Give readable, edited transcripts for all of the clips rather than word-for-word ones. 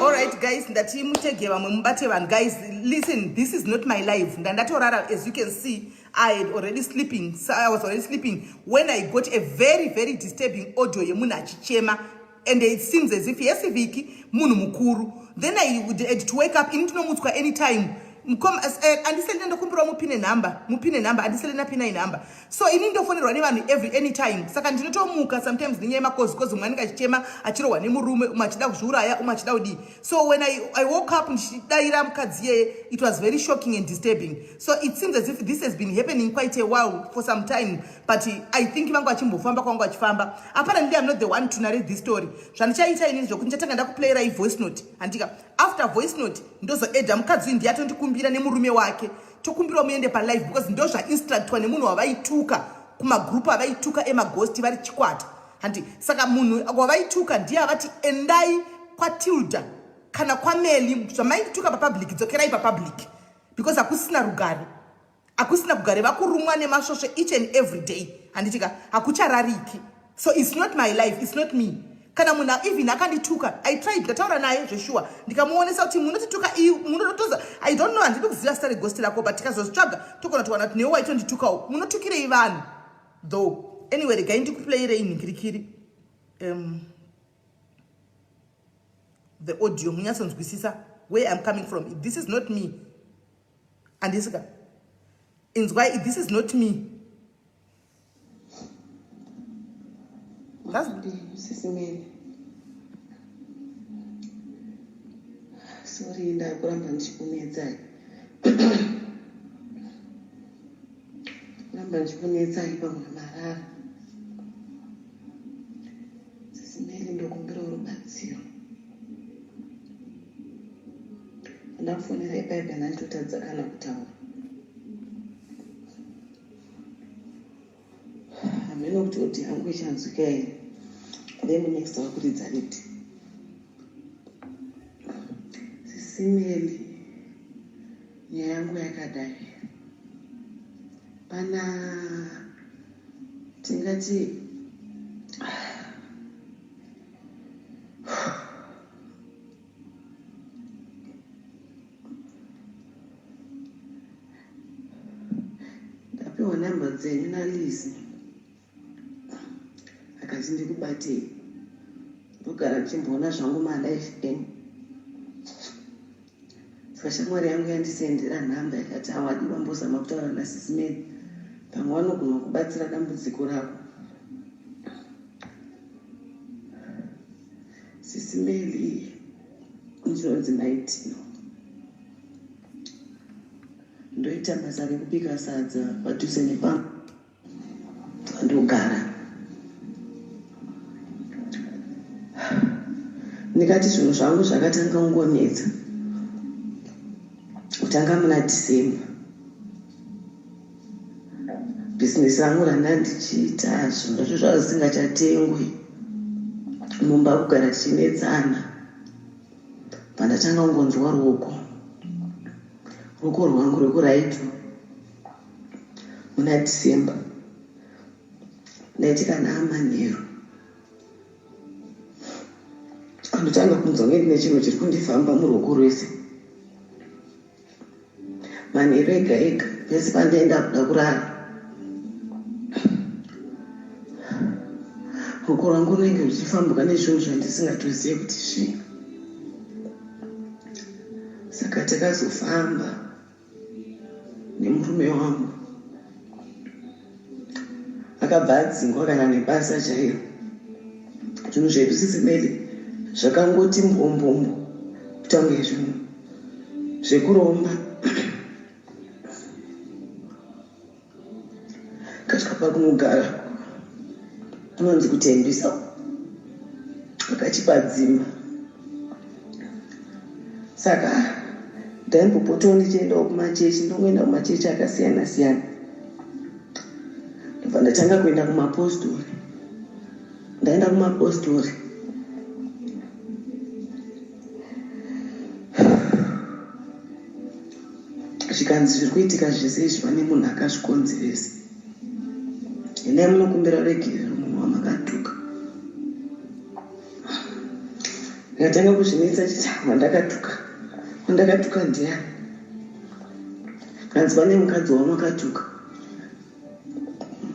Alright guys, ndati mutege vamwe mubate vanhu. Guys, listen, this is not my life. Ndandatorara, as you can see, I had already sleeping. So I was already sleeping when I got a very very disturbing audio yemunhu achichema, and it seems as if yes Viki munhu mukuru. Then I would had to wake up. Ini ndinomutswa anytime. Andisele ndokumbirawo mupine number, mupine number, andisele napinai number. So ini ndofonerwa nevanhu every anytime, saka ndinotomuka sometimes nenyaya yemakozi kozi, umwe anenge achichema achirohwa nemurume, umwe achida kuzviuraya, umwe achida kudii. So when I woke up ndichidayira mukadzi iyeye, it was very shocking and disturbing. So it seems as if this has been happening quite a while, for some time, but I think vangu vachimbofamba kwangu vachifamba. Apparently I'm not the one to narrate this story. Zvandichaita inini zvokuti ndichatanga ndakuplayera ivoice note, handika? After voice note ndozoedha mukadzi uyu, ndiye atondikumbira nemurume wake, tokumbirawo muende palive, because ndo zvainstructwa nemunhu wavaituka kumagrupu avaituka emagosti vari chikwata, handi? Saka munhu wavaituka ndiye avati endai kwaTilda kana kwaMeli, zvamaituka papublic dzokerai papublic, because hakusina rugare, hakusina kugare, vakurumwa nemasvosve each and every day, handitika? Hakucharariki. So it's not my life, it's not me. Kana munhu even akandituka, I tried, ndataura naye zveshuwa, ndikamuonesa kuti munotituka, munotoza, I don't know, handidi kuziva zita regosti rako, but tikazozvitsvaga togona kuwana kuti newe waitonditukawo. Munotukirei vanhu though? Anyway, regai ndikuplayirei nhingirikiri the audio, munyatsonzwisisa where I'm coming from. This is not me, handisika? Inzwai, this is not me. Sisi Mary, sorry, ndakuramba ndichikunetsai, kuramba ndichikunetsai pamwe marara. Sisi Mary, ndokumbirawo rubatsiro. Ndakufonera ipaipa, ndanditotadza kana kutaura. Hameno kuti audio yangu ichanzwika here. Then next wakuridza redi. Sisi Mary, nyaya yangu yakadai. Pana tingati ndapiwa namba dzenyu naLizi, akati ndikubatei. Ndogara ndichimboona zvangu malive enyu. Saka shamwari yangu yandisendera nhamba, yakati awadi wambozama kutaura nasisi Mary, pamwe vanogona kubatsira dambudziko rako. Sisi Mary, ndinonzi Maitino, ndoita basa rekubika sadza padhuze nepandogara. Ndikati zvinhu zvangu zvakatanga kungonetsa kutanga muna December. Bhizinesi rangu randa ndichiita, zvinhu zvacho zvava zvisingachatengwi, mumba kugara tichinetsana. Pandatanga kungonzwa ruoko rwangu rwekuright muna December, ndaiti kana amanheru andotanga kunzwa nge ndine chinhu chiri kundifamba muruoko rwese. Manheru ega ega, pese pandaenda kuda kurara, ruoko rwangu runenge ruchifambuka nezvinhu zvandisingatozive kuti zvii. Saka takazofamba nemurume wangu, akabva adzingwa kana nebasa chairo. Zvinhu zvedu, sisi Mary, zvakangoti mbombombo, kuita kunge zvinhu zvekuromba. Kasvika pakunogara kunonzi kutembisa, akachipa dzimba. Saka ndaimbopotawo ndichiendawo kumachechi, ndongoenda kumachechi akasiyana siyana. Ndobva ndatanga kuenda kumapostori. Ndaenda kumapostori, zvikanzi zviri kuitika zvese izvi pane munhu akazvikonzeresa, endai munokumbira regerero munhu wamakatuka. Ndikatanga kuzvinetsa chiti wandakatuka wandakatuka ndiyani kanzi pane mukadzi wamakatuka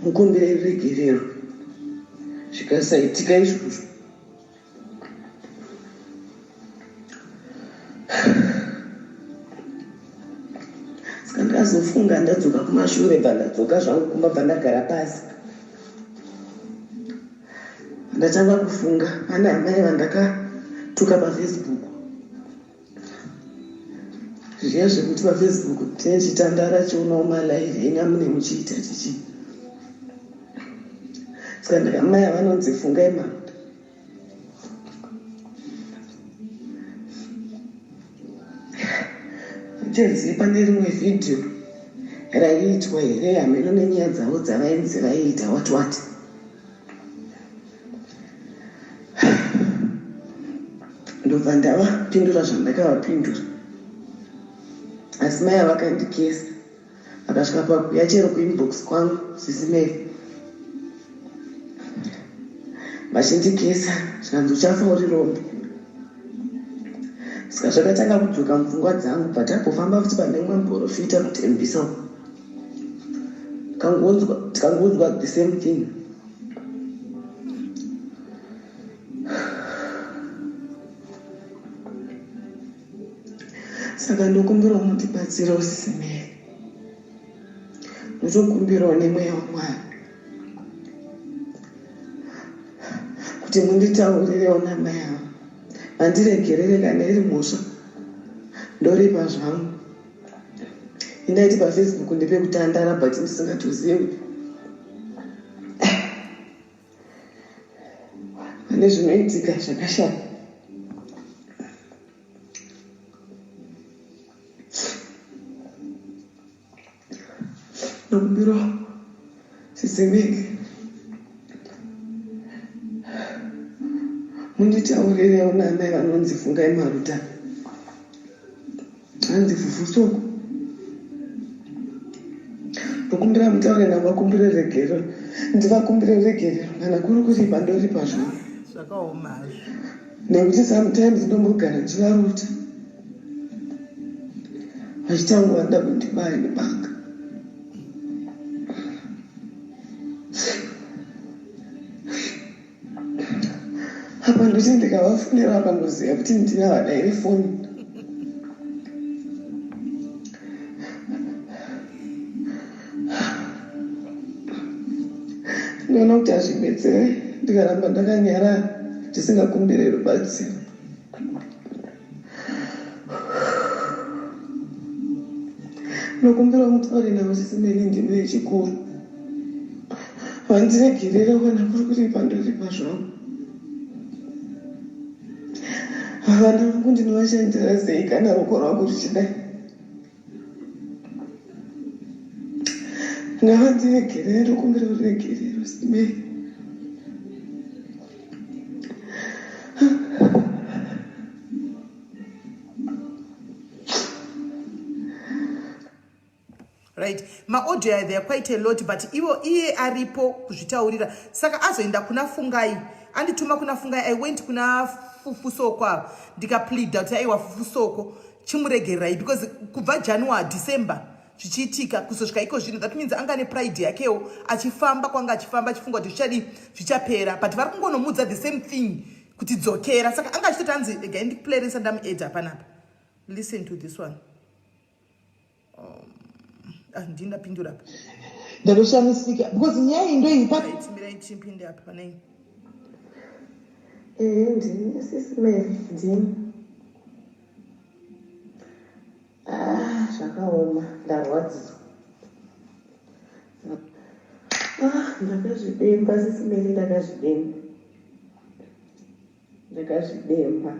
mukumbire ruregerero zvikasaitika izvozvo saka ndakazofunga ndadzoka kumashure bva ndadzoka zvangu kumba bva ndagara pasi Ndatanga kufunga pane amai vandakatuka pafacebook zviya zvekuti pafacebook tine chitandara chionawo malive enyu amune muchiita chichi saka ndakamai avanonzi fungai maruta Handichazivi pane rimwe vhidhiyo raiitwa here hameno nenyaya dzavo dzavainzi vaiita what what. Ndobva ndavapindura zvandakavapindura asi mai avakandikesa vakasvika pakuya chero kuinbox kwangu sisi Mary vachindikesa zvikanzi uchafa uri rombe saka zvakatanga kudzoka mupfungwa dzangu but ambofamba futi pane mumwe muprofita kutembisa uko tikangonzwa the same thing Saka ndokumbirawo mundibatsirewo sisi Mary. Ndotokumbirawo nemweya waMwari kuti munditaurirewo namai ava vandiregerere kana iri mhosva ndoripa zvangu. Indaiti pafacebook ndepekutandara but ndisingatozive kuti pane zvinoitika zvakashata. Ndokumbirawo sisi Mary munditaurirewo naamai vanonzi Fungai Maruta hanzi Fufusoko ndokumbira mutaure navo vakumbire regerero ndivakumbire regerero kana kuri kuripa ndoripa zvangu zvakaoma hazvo nekuti sometimes ndombogara ndichivarota vachitanga vanoda kundibaya nebanga apa ndoti ndikavafonera vakangoziva kuti ndini havadaire foni Ndinoona kuti hazvibetsere ndikaramba ndakanyarara ndisingakumbire rubatsiro. Ndokumbira mutaure navo sisi Meli ndimi vechikuru. Vandiregerera kana kuri kuripa ndoripa zvangu. Vana vangu ndinovashandira sei kana ruoko rwangu ruchidai? Ngavandiregerere ndokumbira ruregerero simei. Right, maaudio aya there quite a lot but ivo iye aripo kuzvitaurira saka azoenda kuna Fungai andituma kuna Fungai. I went kuna Fufusoko ava ndikapleada kuti aiwa Fufusoko chimuregererai because kubva January December zvichiitika kuzosvika iko zvino that means anga nepride yakewo achifamba kwanga achifamba achifunga kuti zvichadii zvichapera but vari kungonomudza the same thing kuti dzokera saka anga achitoti anzi regai ndikuplayeresa ndamuedha panapa listen to this one ah, ndini ndapindura apa Ndatoshamisika because nyaya iyi ndoipa. Right, mirai tichipinde apa panei. Ehe ndini sisi Mary ndini. Ah, zvakaoma ndarwadziswa. Ah, ndakazvidemba sisi Mary ndakazvidemba. Ndakazvidemba.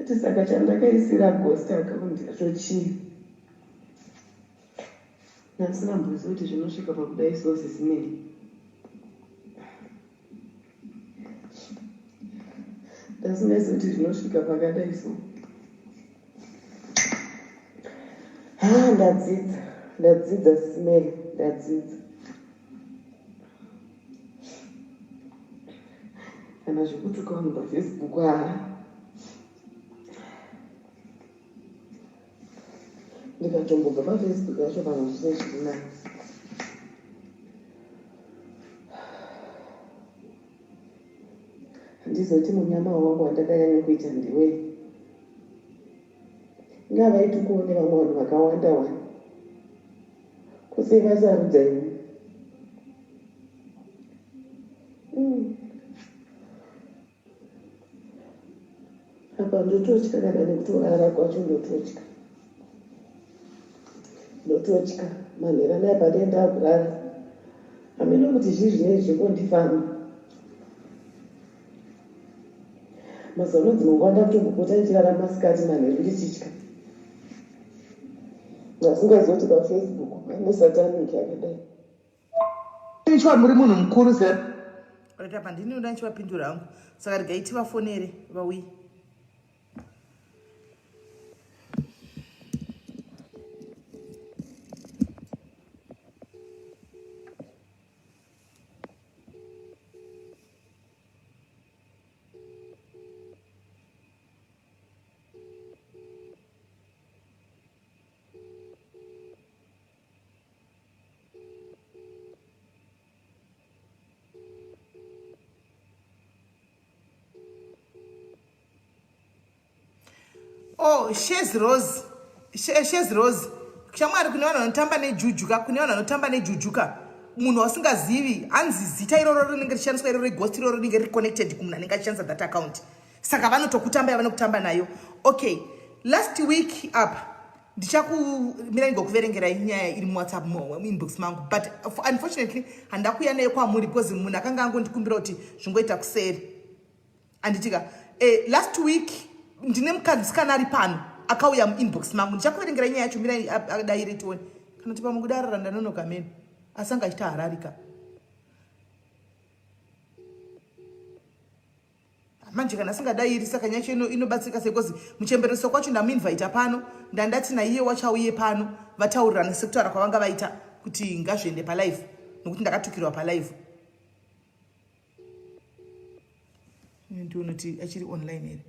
Ati saka chandakaisira ghost account yacho chii? Ndasingambozivi kuti zvinosvika pakudai so sisi Mary. Ndasingazivi kuti zvinosvika pakadai so. Ha, ndadzidza. Ndadzidza sisi Mary, ndadzidza. Kana zvekutuka vanhu pafacebook haa ndikatombobva pafacebook yacho pamwe zvise zviri nani. Handizoti munyama wangu wandakanyanya kuita ndiwei. Inga vaitukuwo nevamwe vanhu vakawanda wani. Ko sei vasarudza ini? Mm. Apa ndototya kana nekutorara kwacho ndototya. Ndototya manheru anaya padai ndakurara. Hameno kuti zvii zvinei zviri kundifamba. Mazuva ano dzimwe nguva ndakutombopota ndichirara masikati manheru ndichitya. Ndasingazivi kuti pafacebook pane satanic akadai. Ichwa muri munhu mukuru zera. Right apa ndini ndoda ndichivapindura hangu. Saka regai tivafonere vauye. Oh, Shez Rose. Shez Rose. Shamwari kune vanhu vanotamba nejuju ka, kune vanhu vanotamba nejuju ka. Munhu wasingazivi, hanzi zita iroro rinenge richishandiswa iroro reghost iroro rinenge riri connected kumunhu anenge achishandisa that account. Saka vanotokutamba yavanokutamba nayo. Okay, last week up ndichakumira ndigokuverengerai nyaya iri muwhatsapp muinbox mangu but unfortunately handakuya nayo kwamuri because munhu akanga angondikumbira kuti zvingoita kuseri anditika eh, last week ndine mukadzi musikana ari pano akauya muinbox mangu ndichakuverengerai nyaya yacho mirai adaire tione kana kuti pamwe kudarara ndanonoka meno asi anga achita hararika manje kana asingadairi saka nyaya yacho inobatsirika sei bcause muchembereso kwacho ndamuinvita pano ndandati naiye wacho auye pano vataurirane sekutaura kwavanga vaita kuti ngazviende palive nokuti ndakatukirwa palive ndione kuti achiri online here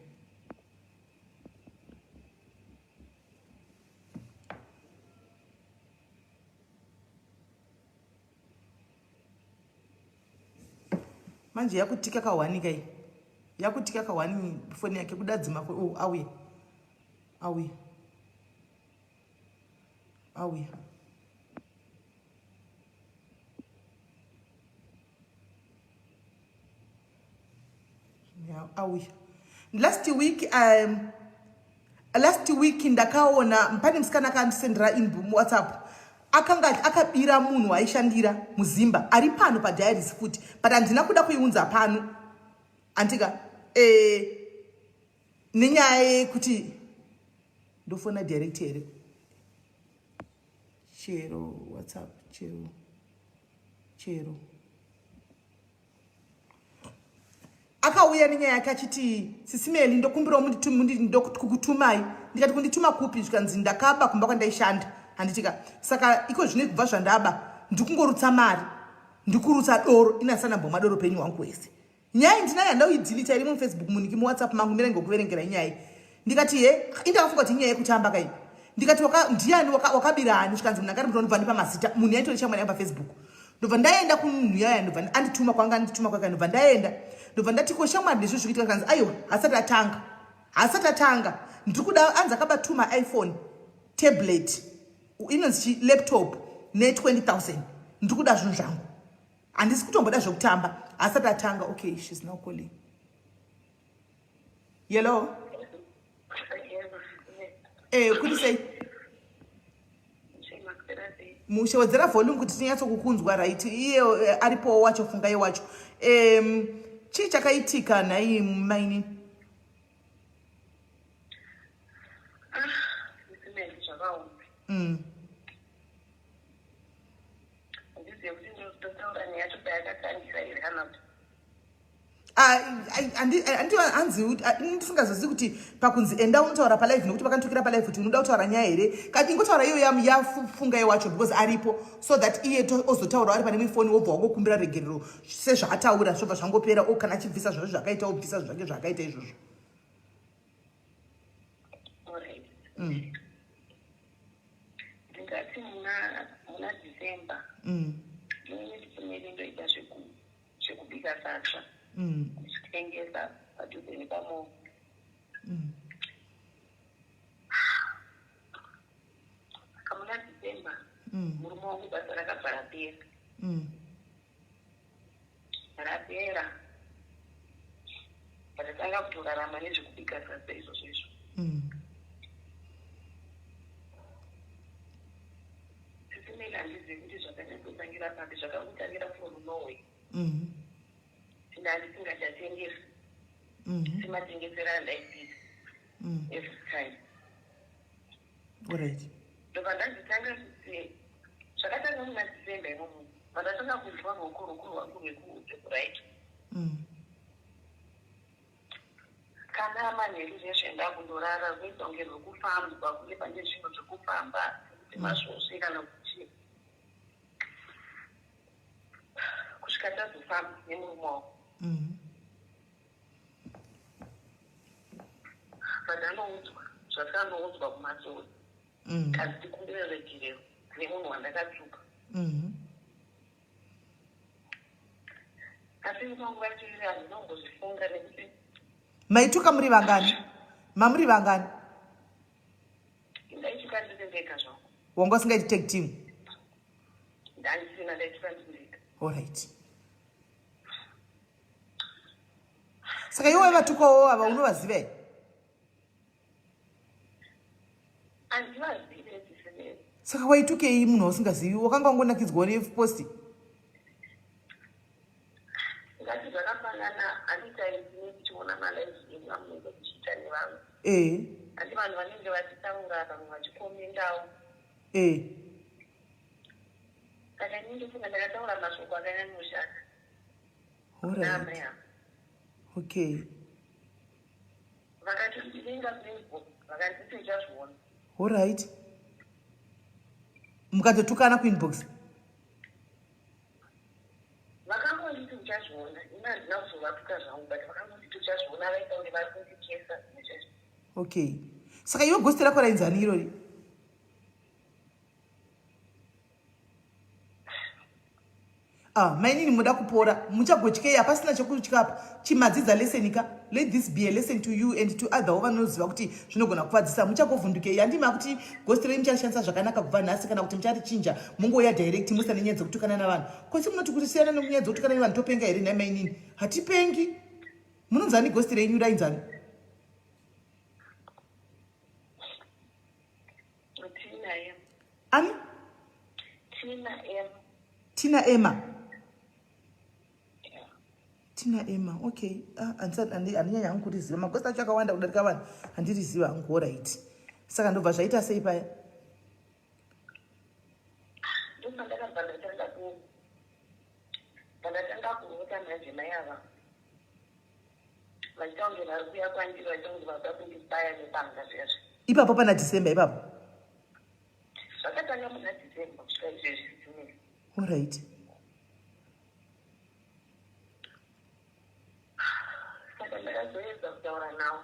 manje yakutika kahwani kai yakutika kahwani foni yake kudadzima oh, auye auye auye auya last week um, last week ndakaona pane musikana akandisendera in whatsapp akanga akabira munhu aishandira muzimba ari pano padiaries futi but handina kuda kuiunza pano andika eh, nenyaya yekuti ndofona direct here chero whatsapp chero chero akauya nenyaya yake achiti sisimeli ndokumbirawo ndikutumai ndikati kundituma kupi zvikanzi ndakaba kumba kwandaishanda handitika saka iko zvino kubva zvandaba ndikungorutsa mari ndikurutsa doro inasanambomwa doro penyu wangu wese nyaya ndinayo handauidhilita iri mufacebook muniki muwhatsapp mangu mira ngokuverengera inyaya ndikati he indakafunga kuti inyaya yekutamba kai ndikati ndiyani wakabira ani zvikanzi munhu angari mutondobva ndipa mazita munhu yaitori shamwari yangu pafacebook ndobva ndaenda kumunhu yaya ndobva andituma kwanga andituma kwaka ndobva ndaenda ndobva ndati ko shamwari ndizvo zvikuitika zvikanzi aiwa hasati atanga hasati atanga ndiri kuda anzi akabatuma iphone tablet inonzi chi laptop ne 20000 ndiri kuda zvinhu zvangu handisi kutomboda zvekutamba asati atanga okay shes now calling yellow eh kuti sei mushe wedzera volume kuti tinyatso kukunzwa right iye eh, aripowo wacho fungai wacho um chii chakaitika nhai maini ah, mm. Ah, hanzi ndisingazozivi kuti pakunzi enda unotaura palive nekuti vakanditukira palive kuti unoda kutaura nyaya here kati ingotaura iyo yafungai wacho because aripo so that iye ozotaura ari pane mifoni wobva wangokumbira regerero sezvaataura zvobva zvangopera o kana achibvisa zvazvo zvakaita obvisa zvake zvaakaita izvozvo mm. Ndingati muna December mm. Ini ndoita zvekubika sadza mm. ndichitengesa padhuze nepamo mm. Saka muna December murume wangu basa rakabva rapera rapera ndatanga kutorarama nezvekubika sadza izvozvo izvo Zvisinei handizivi kuti zvakanyatsotangira papi zvakangotangira from nowhere mm. Ndandisingachatengesi sematengesero andaisiita every time. Alright. Ndobva ndazotanga kuti zvakatanga muna December imomo pandatanga kunzwa ruoko ruoko rwangu rwekuright Kana manheru zviya ndakundorara kuita kunge rwekufambwa kunge pane zvinhu zvekufamba kuti masvosve kana kuti kusvika tazofamba nemurume wangu. Pandanoudzwa zvatanoudzwa kumasowe kanzi tikumbire regerero nemunhu wandakatuka. Asi panguva tiri handinombozvifunga nekuti maituka muri vangani mamuri vangani ndaituka ndiri ndega zvangu. Wanga usingaiti tag team? Ndandisina, ndaituka ndiri ndega. Alright. Saka iwe vatukawo ava unovaziva here? Handivazive dzisinei. Saka waitukei munhu wausingazivi? Wakanga wangonakidzwawo neposti? Ngati zvakafanana handitai ndine ndichiona malive enyu amunenge muchiita nevamwe. Eh. Handi vanhu vanenge vachitaura vamwe vachikomendawo. Eh. Saka ini ndofunga ndakataura mashoko akanyanyoshata. Alright. Okay. Vakatondivinga kuinbox vakanditi uchazviona. Alright. Mukatotukana kuinbox? Vakangonditi uchazviona. Ini handina kuzovatuka zvangu but vakangonditi uchazviona vaita kunge vari kundikesa. Okay. Saka iwe ghost rako rainzani irori? Ah, mainini muda kupora muchagotyei hapasina chekutya apa chimadzidza lesson ka let this be a lesson to you and to other wo vanoziva kuti zvinogona kuvadzisa muchagovhundukei handii makuti ghost renyu mucharishandisa zvakanaka kubva nhasi kana kuti mucharichinja mungouya direct musina nenyaya dzekutukana navanhu kosi munoti kuti siyana nenyaya dzekutukana nevanhu topenga here nhai mainini hatipengi munonzani ghost renyu rainzani Tina M. Ani? Tina M. Tina Emma. Yeah. Tina Emma. Okay. Ah, andinyanya hangu kuriziva. Magosi acho akawanda kudarika vanhu. Handiriziva hangu. Alright. Saka ndobva zvaita sei paya? Ndopandakabva ndatanga ku pandatanga kurota manje mai ava vachiita kunge vari kuuya kwandiri vachiita kunge vakuda kundibaya nebanga zviya zviya. Ipapo pana December ipapo? Zvakatanga muna December kusvika izvezvi zvisinei. Alright. Saka ndakazoedza kutaura navo.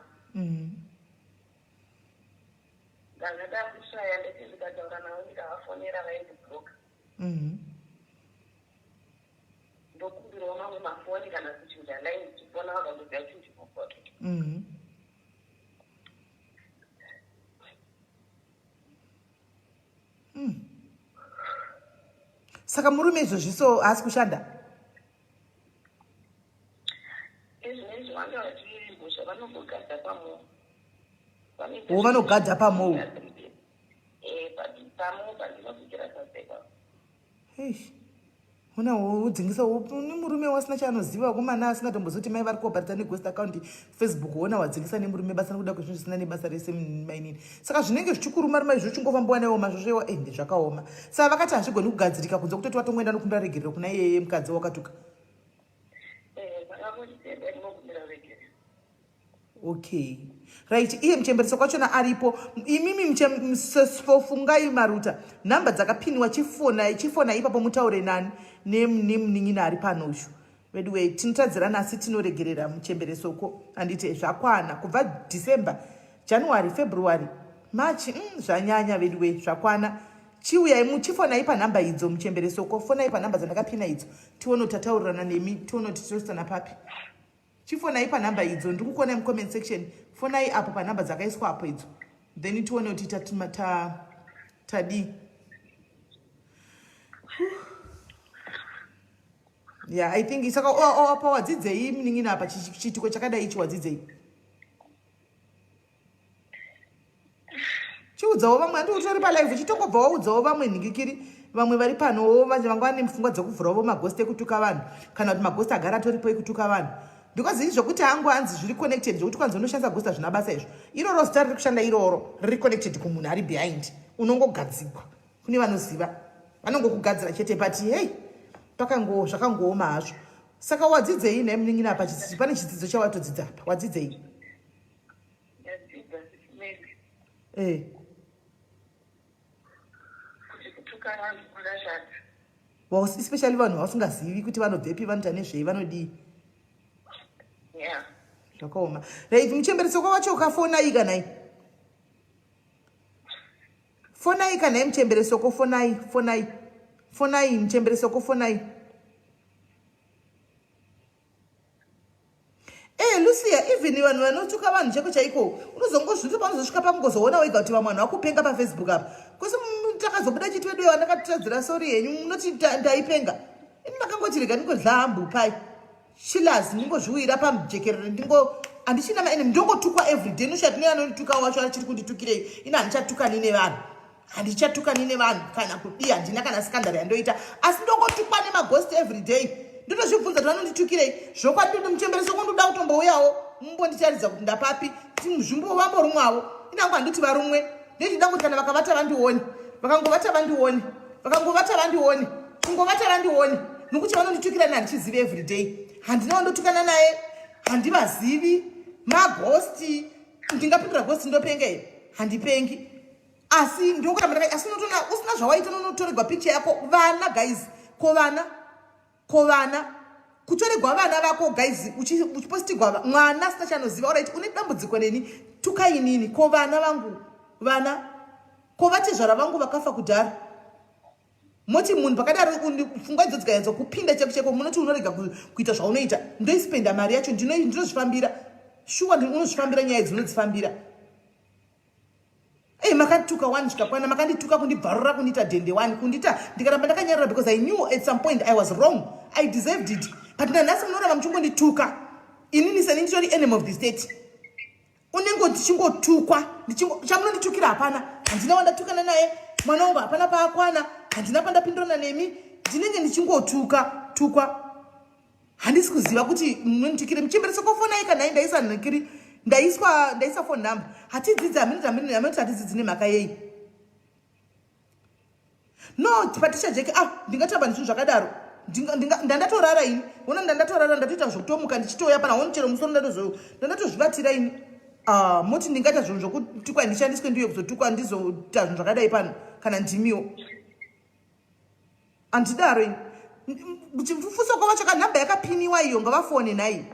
Ndanga ndakushaya ndati ndikataura navo ndikavafonera vaindibloka. Ndokumbirawo mamwe mafoni kana kuchinja line ndichifona vakandoziva kuti ndinofoto. Saka murume izvozvi so haasi kushanda? Izvinezvi vanga vachimbosha vanombogadha pamo. Wo vanogadha pamo. Eh, pamo pandinobikira sadza ipapo. Eish. Una wodzingisa nemurume wasina chaanoziva vakomana asingatombozivi kuti mai vari kuopareta neghost account Facebook wona wadzingisa nemurume basa nekuda kwezvinhu zvisina nebasa rese mainini. Saka zvinenge zvichikuruma ruma izvo uchingofambiwa naiwo mazvozvo ende zvakaoma. Saka vakati hazvigoni kugadzirika kunze kutoti watongoenda nokumbira regerero kuna iyeye mukadzi wakatuka. Eh, Okay. Right, iye muchembereso kwachona aripo. Imimi muchefungai maruta. Number dzakapiniwa chifona, chifona ipapo mutaure nani nemunin'ina ari pano uyu. Veduwe tinotadzirana asi tinoregerera muchembere soko handiti zvakwana kubva December, January, February, March zvanyanya veduwe zvakwana. Chiuyai muchifonai panhamba idzo muchembere soko fonai panhamba dzandakapina idzo tione kuti tataurirana nemi tione kuti tinositana papi. Chifonai panhamba idzo ndiri kukuonai mucomment section fonai apo panhamba dzakaiswa apo idzo then tione kuti tadii ta, ta yeah i think saka apa wadzidzei munin'ina apa chiitiko chakadai ichi wadzidzei chiudzawo vamwe handi utori palive chitongobva waudzawo vamwe nhingikiri vamwe vari panowo vanje vanga vane pfungwa dzekuvhurawo magost ekutuka vanhu kana kuti magost agara atoripo ekutuka vanhu because ini zvekuti hangu hanzi zviri connected zvekuti kwanzi unoshandisa gost hazvina basa izvo iroro zita riri kushanda iroro riri connected kumunhu ari behind unongogadzigwa kune vanoziva vanongokugadzira chete but hey pakango zvakangooma hazvo saka wadzidzei nhai munin'ina apa pane chidzidzo chawatodzidza apa wadzidzei eh. Especially vanhu vausingazivi kuti vanobvepi vanoita nezvei vanodii zvakaoma right muchemberesoko wacho ukafonai kanai Fonai kana nhai muchembere soko fonai fonai fonai muchembere soko fonai. Eh Lucia even vanhu vanotuka vanhu chaiko chaiko unozongozviti panozosvika pakungozoona wega kuti vamwe vanhu vakupenga pafacebook apa kwese takazobuda chiti vedu vandakatadzira sori henyu munoti ndaipenga ini ndakangoti rega ndingodla hambu pai Chillers ndingozviwira pamujekerere ndingo handichina maenemy ndongotukwa everyday nosha tine anondituka wacho achiri kunditukirei ini handichatukani nevanhu handichatukani nevanhu kana kudii handina kana scandal yandoita asi ndongotukwa nemagost everyday ndotozvibvunza kuti vanonditukirei zvokwadi ndoti muchembere soko ndoda kutombouyawo mumbonditaridza kuti ndapapi zvimbo vamborumwavo inangu handiti varumwe ndechida kuti kana vakavata vandione vakangovata vandione vakangovata vandione kungovata vandione nokuti vanonditukira ni handichizivi everyday handina wandotukana naye handivazivi magosti ndingapindura gosti ndopenga here handipengi asi ndokuramba ndaka asi unotoona usina zvawaita unotoregwa picture yako vana guys ko vana ko vana kutoregwa vana vako guys uchipostigwa mwana asina chanoziva orit une dambudziko neni tuka inini ko vana vangu vana ko vatezvara vangu vakafa kudhara moti munhu pakadaro pfungwa idzo dzikanyatso kupinda cheko cheko munoti unorega kuita zvaunoita ndoispenda mari yacho ndinozvifambira shuwa unozvifambira nyaya idzi unodzifambira Hey, makandituka wani zvikakwana makandituka kundibvarura kundiita dhende wani kundiita ndikaramba ndakanyarara because i knew at some point i was wrong i deserved it but nanhasi munoramba muchingondituka inini seni nditori enemy of the state unenge ndichingotukwa chamunonditukira hapana handina wandatukana naye mwana wangu hapana paakwana handina pandapindurana nemi ndinenge ndichingotuka tukwa handisi kuziva kuti munonditukire muchembere sokofonai kana ndaisa nhikiri ndaiswa ndaisa phone number hatidzidzi haminoti haminoti hatidzidzi nemhaka yei no patisha jeke ah ndingatamba nezvinhu zvakadaro ndandatorara ini ona ndandatorara ndatoita zvokutomuka ndichitouya pana honi chero musoro ndandatozvibatira ini ah, moti ndingaita zvinhu zvokutukwa ndishandiswe ndiyo kuzotukwa ndizoita zvinhu zvakadai pano kana ndimiwo handidaro ini chifuso kwava chaka nhamba yakapiniwa iyo ngavafone nhai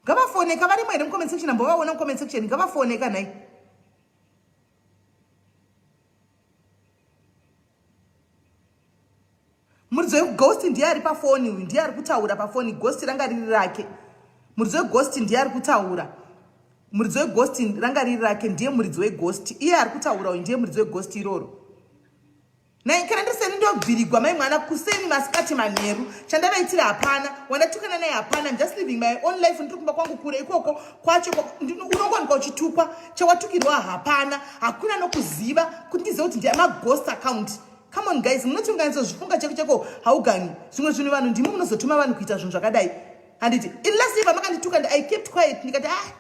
ngavafoneka varimo here mucomment section ambovaona mucomment section ngavafoneka nhai Muridzo weghost ndiye ari pafoni uyu ndiye ari kutaura pafoni ghost ranga riri rake muridzo weghost ndiye ari kutaura muridzo weghost ranga riri rake ndiye muridzo weghost iye ari kutaura uyu ndiye muridzo weghost iroro nai kana ndiseni ndobvirigwa mai mwana kuseni masikati manheru chandavaitira hapana wandatukana naye hapana im just living my own life ndiri kumba kwangu kure ikoko kwacho unongowanikwa uchitukwa chawatukirwa hapana hakuna nokuziva kuti ndizive kuti ndiye maghost account Come on guys, munoti unganyatsozvifunga cheko cheko hauganyi. Zvimwe zvinhu vanhu ndimi munozotuma vanhu kuita zvinhu zvakadai. Handiti in last year pamakandituka I kept quiet ndikati ah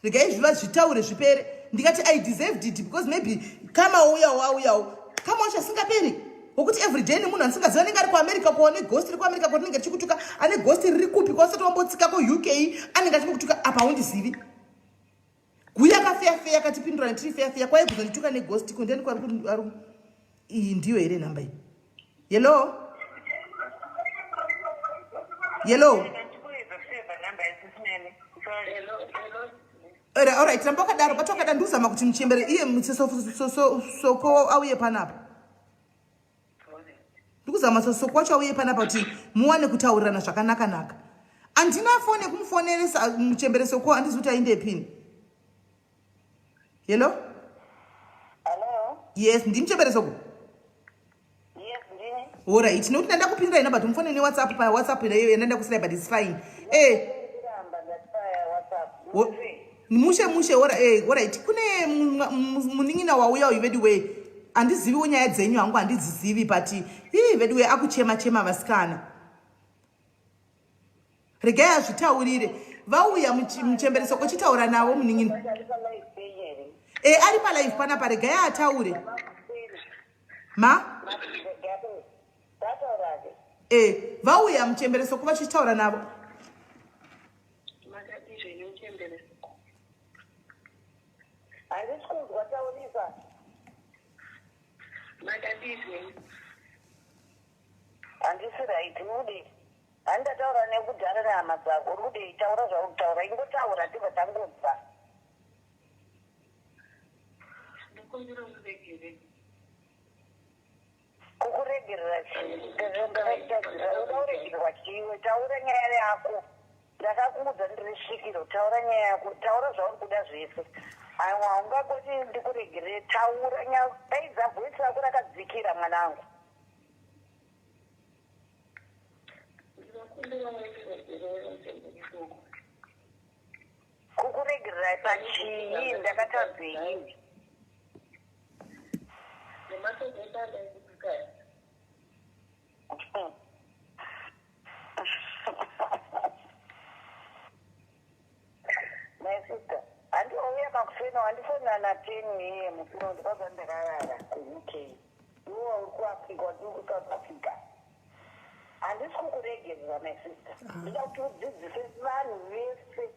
regai zviva zvitaure zvipere. Ndikati I deserved it because maybe kama uyawo auyawo. Kama wacho asingaperi. Wokuti everyday nemunhu andisingazivi anenge ari kuAmerica ko ane ghost riri kuAmerica ko rinenge richikutuka, ane ghost riri kupi kwausati wambotsikako UK anenge achikutuka apa haundizivi. Guya kafeya feya katipindura tiri feya feya kwai kuzondituka neghost ko ndiani kwari ari iyi ndiyo here nhamba iyi? Hello? Hello? Hello, hello. Alright, ramba wakadaro, bata wakadaro, ndikuzama kuti muchembere iye Soko auye panapa. Ndikuzama Soko wacho auye panapa kuti muwane kutaurirana zvakanaka-naka. Handina foni yekumufoneresa muchembere Soko, handizi kuti aindepini. Hello? Hello? Yes, ndimuchembere Soko. Yes, ndini. Alright, nekuti ndanda kupindura ina but mufone neWhatsApp pa WhatsApp ineyo yandanda kusirai but it's fine. Eh, Kuramba ndatipaya WhatsApp. Mushe mushe ora alright kune munin'ina wauya uyu vedu handiziviwo nyaya dzenyu hangu handidzizivi but ii vedu akuchema chema vasikana regai azvitaurire vauya muchembere Soko chitaura navo munin'ina Ari palive page here? E ari palive panapa regai ataure ma Tataurake. E vauya muchembere Soko vachitaura navo. Makadii zvenyu muchembere Soko? Handisi kunzwa, taurisa. Makadii zvenyu? Handisi right, mudi. Handataura nekudhara nehama dzako. Uri kudei? Taura zvauri kutaura. Ingotaura tibva tangonzwa. Ndokumbira muregerere. Kukuregerera chii? Ndakakutadzira. Uda kuregererwa chiwe? Taura nyaya yako. Ndakakuudza ndiri svikiro. Taura nyaya yako. Taura zvauri kuda zvese. Aiwa, haungangoti ndikuregerere. Taura nyaya. Daidza voice rako rakadzikira mwanangu. Ndinokumbira muregerere muchembere Soko. Kukuregererai pachii? Ndakatadzei? Nemashoko ese andaikutukai. My sister, handiouya makuseni wandifonera na10 am kuno ndikabva ndakarara kuUK. Iwe uri kuAfrica, watiri kuSouth Africa. Handisi kukuregerera my sister. Ndoda kuti udzidzise vanhu vese.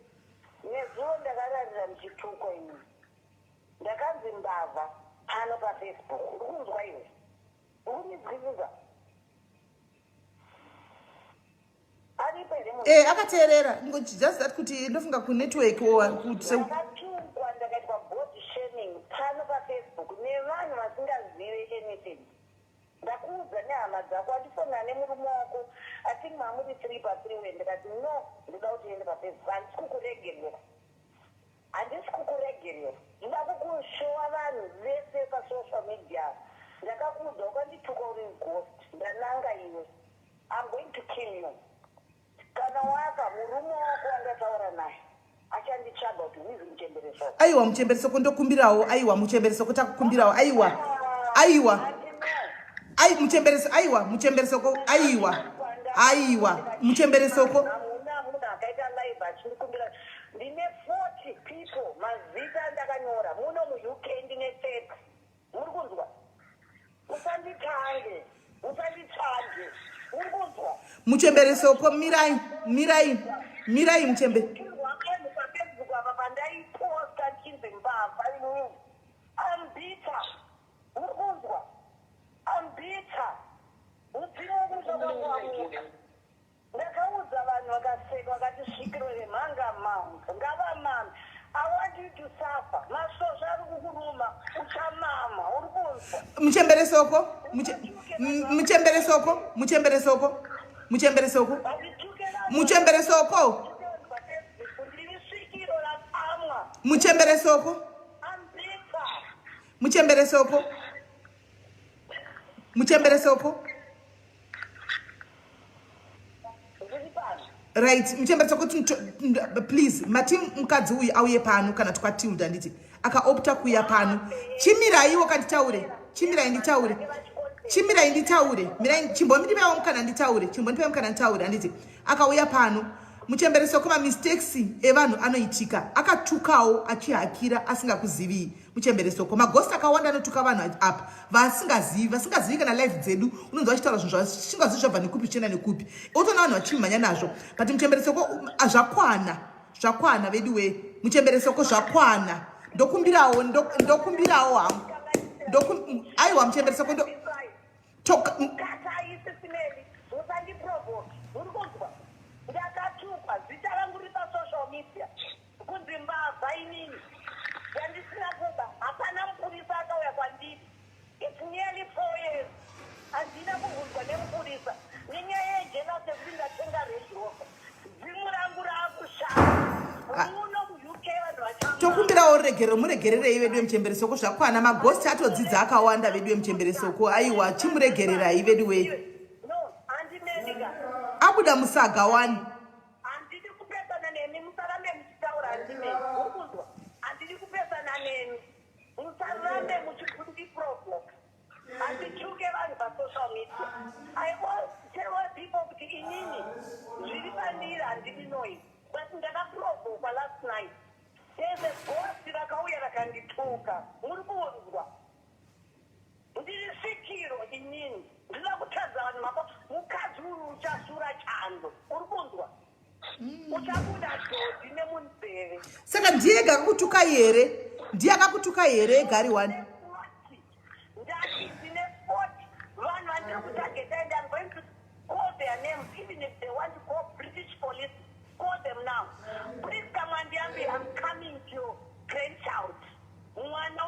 Nezuro ndakararira ndichitukwa ini. Ndakanzi mbavha pano paFacebook. Uri kunzwa iwe? Uri kundinzwisisa? Aripo here munhu? E akateerera just that kuti ndofunga kunetwork or kuti Ndakatukwa ndakaitwa body shaming pano paFacebook nevanhu vasingazive anything. Ndakuudza nehama dzako wandifonera nemurume wako. I think mamuri 3 pa3 way ndikati no ndoda kuti uende paFacebook handisi kukuregerera. Handisi kukuregerera. Ndoda kukushowa vanhu vese pasocial media. Ndakakuudza ukandituka uri ghost. Ndananga iwe. I'm going to kill you. Kana wafa murume wako wandataura naye achanditsvaga kuti wizi muchembere Soko. Aiwa muchembere Soko ndokumbirawo aiwa muchembere Soko takukumbirawo aiwa aiwa ai muchembere aiwa muchembere Soko aiwa aiwa muchembere Soko. Hamuna munhu akaita live achindikumbira. Ndine 40 people mazita andakanyora muno muUK ndine 30. Muri kunzwa? Usanditange, usanditsvage. Uri kunzwa? Muchembere Soko mirai mirai mirai muchembere. Vanhu paFacebook apa pandaiposta ndichinzi mbavha inini. I'm bitter. Uri kunzwa? I'm bitter. Mudzimu wekumusha. Ndakaudza vanhu vakaseka vakati svikiro remhanga manga ngavamame. I want you to suffer. Masvosva ari kukuruma uchamama. Uri kunzwa? Muchembere Soko muchembere Soko muchembere Soko muchembere Soko Vandituke vanhu muchembere Soko paFacebook ndiri svikiro ratsamwa. Muchembere Soko. I'm bitter. Muchembere Soko muchembere Soko. Ndiri pano. Right muchembere Soko please mati mukadzi uyu auye pano kana twatilda handiti akaopta kuuya pano chimiraiwo kanditaure chimirai nditaure chimirai nditaure mirai chimbondipaiwo mukana nditaure chimbondipaiwo mukana nditaure handiti akauya pano. Muchembere Soko, mamistakes evanhu anoitika. Akatukawo achihakira asingakuzivii. Muchembere Soko, magosti akawanda anotuka vanhu apa vasingazivi, vasingazivi kana life dzedu. Unonzwa vachitaura zvinhu zvasingazivi zvabva nekupi, zvichienda nekupi, otoona vanhu vachimhanya nazvo. But Muchembere Soko, zvakwana, zvakwana vedu wee. Muchembere Soko, zvakwana. Ndokumbirawo, ndokumbirawo hangu. Aiwa, Muchembere Soko, ndo toka. Katai sisimeli, musandiprovoke. Muri kunzwa? Ndakatukwa, zita rangu riri pasocial media kunzi mbavha, inini yandisina kuba. Hapana mupurisa akauya kwandiri. It's nearly 4 years, handina kubvunzwa nemupurisa nenyaya yejealous yekuti ndatenga Range Rover. Dzimu rangu raakushanda muno muUK, vanhu vachama. Tokumbirawo ruregerero, muregererei vedu vemuchembere Soko. Zvakwana, magosti atodzidza akawanda vedu vemuchembere Soko. Aiwa, chimuregererai vedu wei. No, handimenika. Abuda musaga wani. Handidi kupesana nemi, musarambe muchitaura. Handimeni, uri kunzwa? Handidi kupesana nemi, musarambe muchikundiprovoke. Handituke vanhu pasocial media. I always tell people kuti inini zviri pandiri handidi noise, but ndakaprovokwa last night. There's a ghost rakauya rakandituka. Muri kunzwa? Ndiri svikiro inini, ndinoda kutadza vanhu mako. Mukadzi uyu uchasura chando, uri kunzwa? Uchabuda dhodhi nemunzeve. Saka ndiye ega akakutukai here? Ndiye akakutukai here gari one? Ndati ndine 40 vanhu vandiri kutargeta and I'm going to call their names. Even if they want to call British police, call them now. Please come and yambi, I'm coming to your grandchild, mwana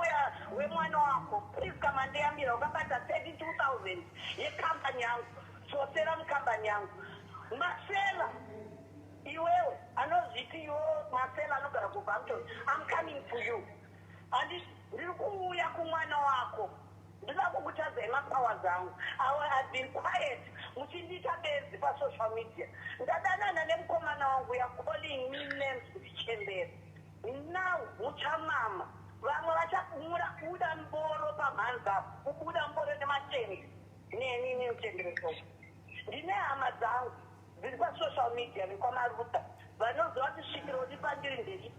wemwana wako. Please come and yambira, wakabata 32 000 yekambani yangu, dzosera mukambani yangu. Masela iwewe anozviti iwo Masela anogara kuBampton, I'm coming to you. Handi ndiri kuuya kumwana wako, ndinoda kukutadzai mapowers angu. I've been quiet muchindiita benzi pasocial media. Ndadanana nemukomana wangu, you are calling me names kuti chembere. Now muchamama, vamwe vachamura kubuda mboro pamhanza, kubuda mboro nematenzi neni nemuchembere Soko. Ndine hama dzangu dziri pasocial media vekwamaruta vanoziva kuti svikiro riri pandiri nderipi.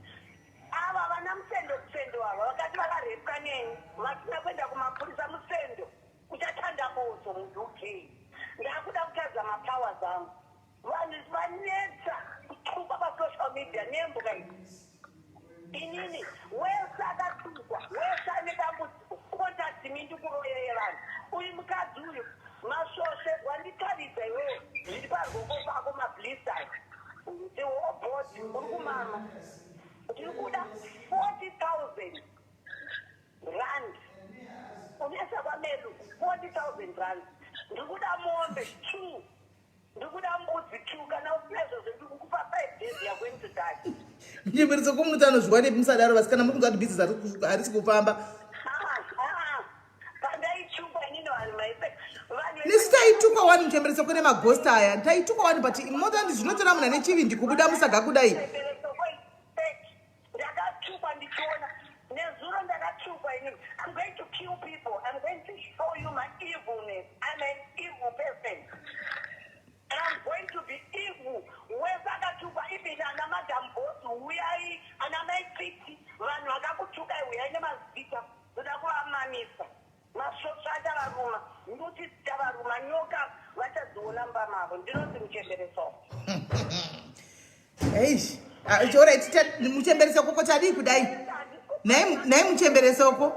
Ava vana Musendo, Musendo ava vakati vakarepwa neni vasina kuenda kumapurisa. Musendo uchatanda botso muUK. Ndakuda kutadza mapowers angu. Vanhu vanetsa kutukwa pasocial media nembwa idzi. Inini wese akatukwa, wese ane dambudziko, contact me, ndikuroyere vanhu. Uyu mukadzi uyu masvosve wanditaridza iwewe zviri parwoko pako, mablisters, the whole body uri kumama. Ndiri kuda 40 000 rand unesa kwamelu, 40 000 rand. Ndiri kuda mombe two, ndiri kuda mbudzi two. Kana usina izvozvo, ndiri kukupa 5 days, you are going to die. Muchembere Soko, muti anozviwanepi? Musadaro vasikana, muri kunzwa kuti bhizinesi harisi kufamba. Pandaitukwa inini, vanhu maipe vanhu. Nesu taitukwa wani, Muchembere Soko, nemagosti aya. Taitukwa wani, but more than zvinotora munhu ane chivindi kubuda musaga kudai. Ndakatukwa ndichiona nezuro, ndakatukwa inini. I'm going to kill people. I'm going to show you my evilness. I'm an evil person and I'm going to be evil. Wese akatukwa, even ana Madam Boss, uyai. Ana Maititi, vanhu vakakutukai, uyai nemazita. Ndoda kuvamamisa. Masvosva achavaruma, nduti dzichavaruma, nyoka vachadziona mumba mavo. Ndinonzi Muchembere Soko. Eish, alright, Muchembere Soko, ko tadii kudai? Nhai Muchembere Soko,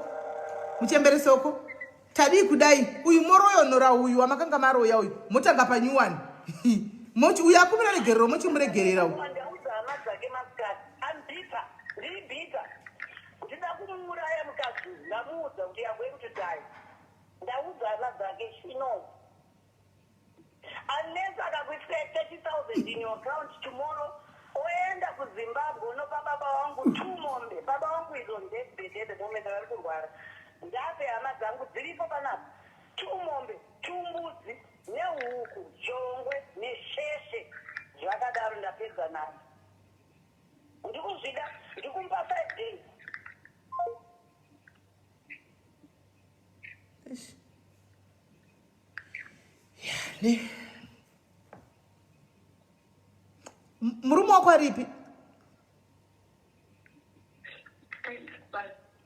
Muchembere Soko, tadii kudai? Uyu moroyonora uyu wamakanga maroya uyu, motanga panyuwani. Mochi uyu akumira regerero, mochimuregerera uyu. Ndaudza hama dzake masikati, I'm bitter, ndiri bitter. Ndida kumuuraya mukadzi uyu. Ndamuudza kuti you are going to die. Ndaudza hama dzake, she knows. Unless akakuisira 30 000 in your account tomorrow, oenda kuZimbabwe unopa baba vangu two mombe. Baba vangu is on deathbed at the moment, vari kurwara. Ndape hama dzangu dziripo panapa two mombe, two mbudzi nehuku, jongwe nesheshe. Zvakadaro, ndapedza nayo. Ndikuzvida, ndikumupa 5 days. Eish. Ya, ne. Murume wako aripi?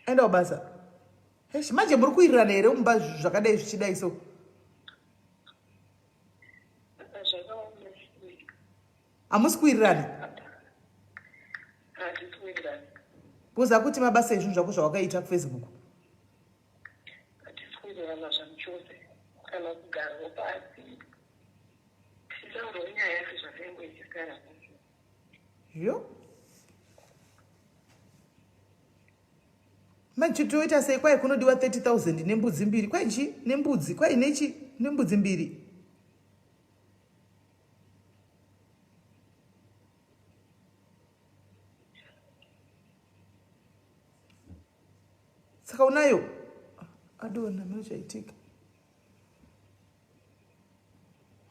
Aenda kubasa. Hesh, manje muri kuwirirana here mumba zvakadai zvichidai so? Hamusi kuwirirana? Because akuti mabasa ezvinhu zvako zvawakaita kufacebook. Hatisi kuwirirana zvamuchose kana kugarawo pasi tichitaurawo nyaya yacho zvatainge ichigara. Yo. Manje toita sei kwai kunodiwa 30000 nembudzi mbiri kwai chi nembudzi kwai nechi nembudzi mbiri. Saka unayo adona manje chaitika.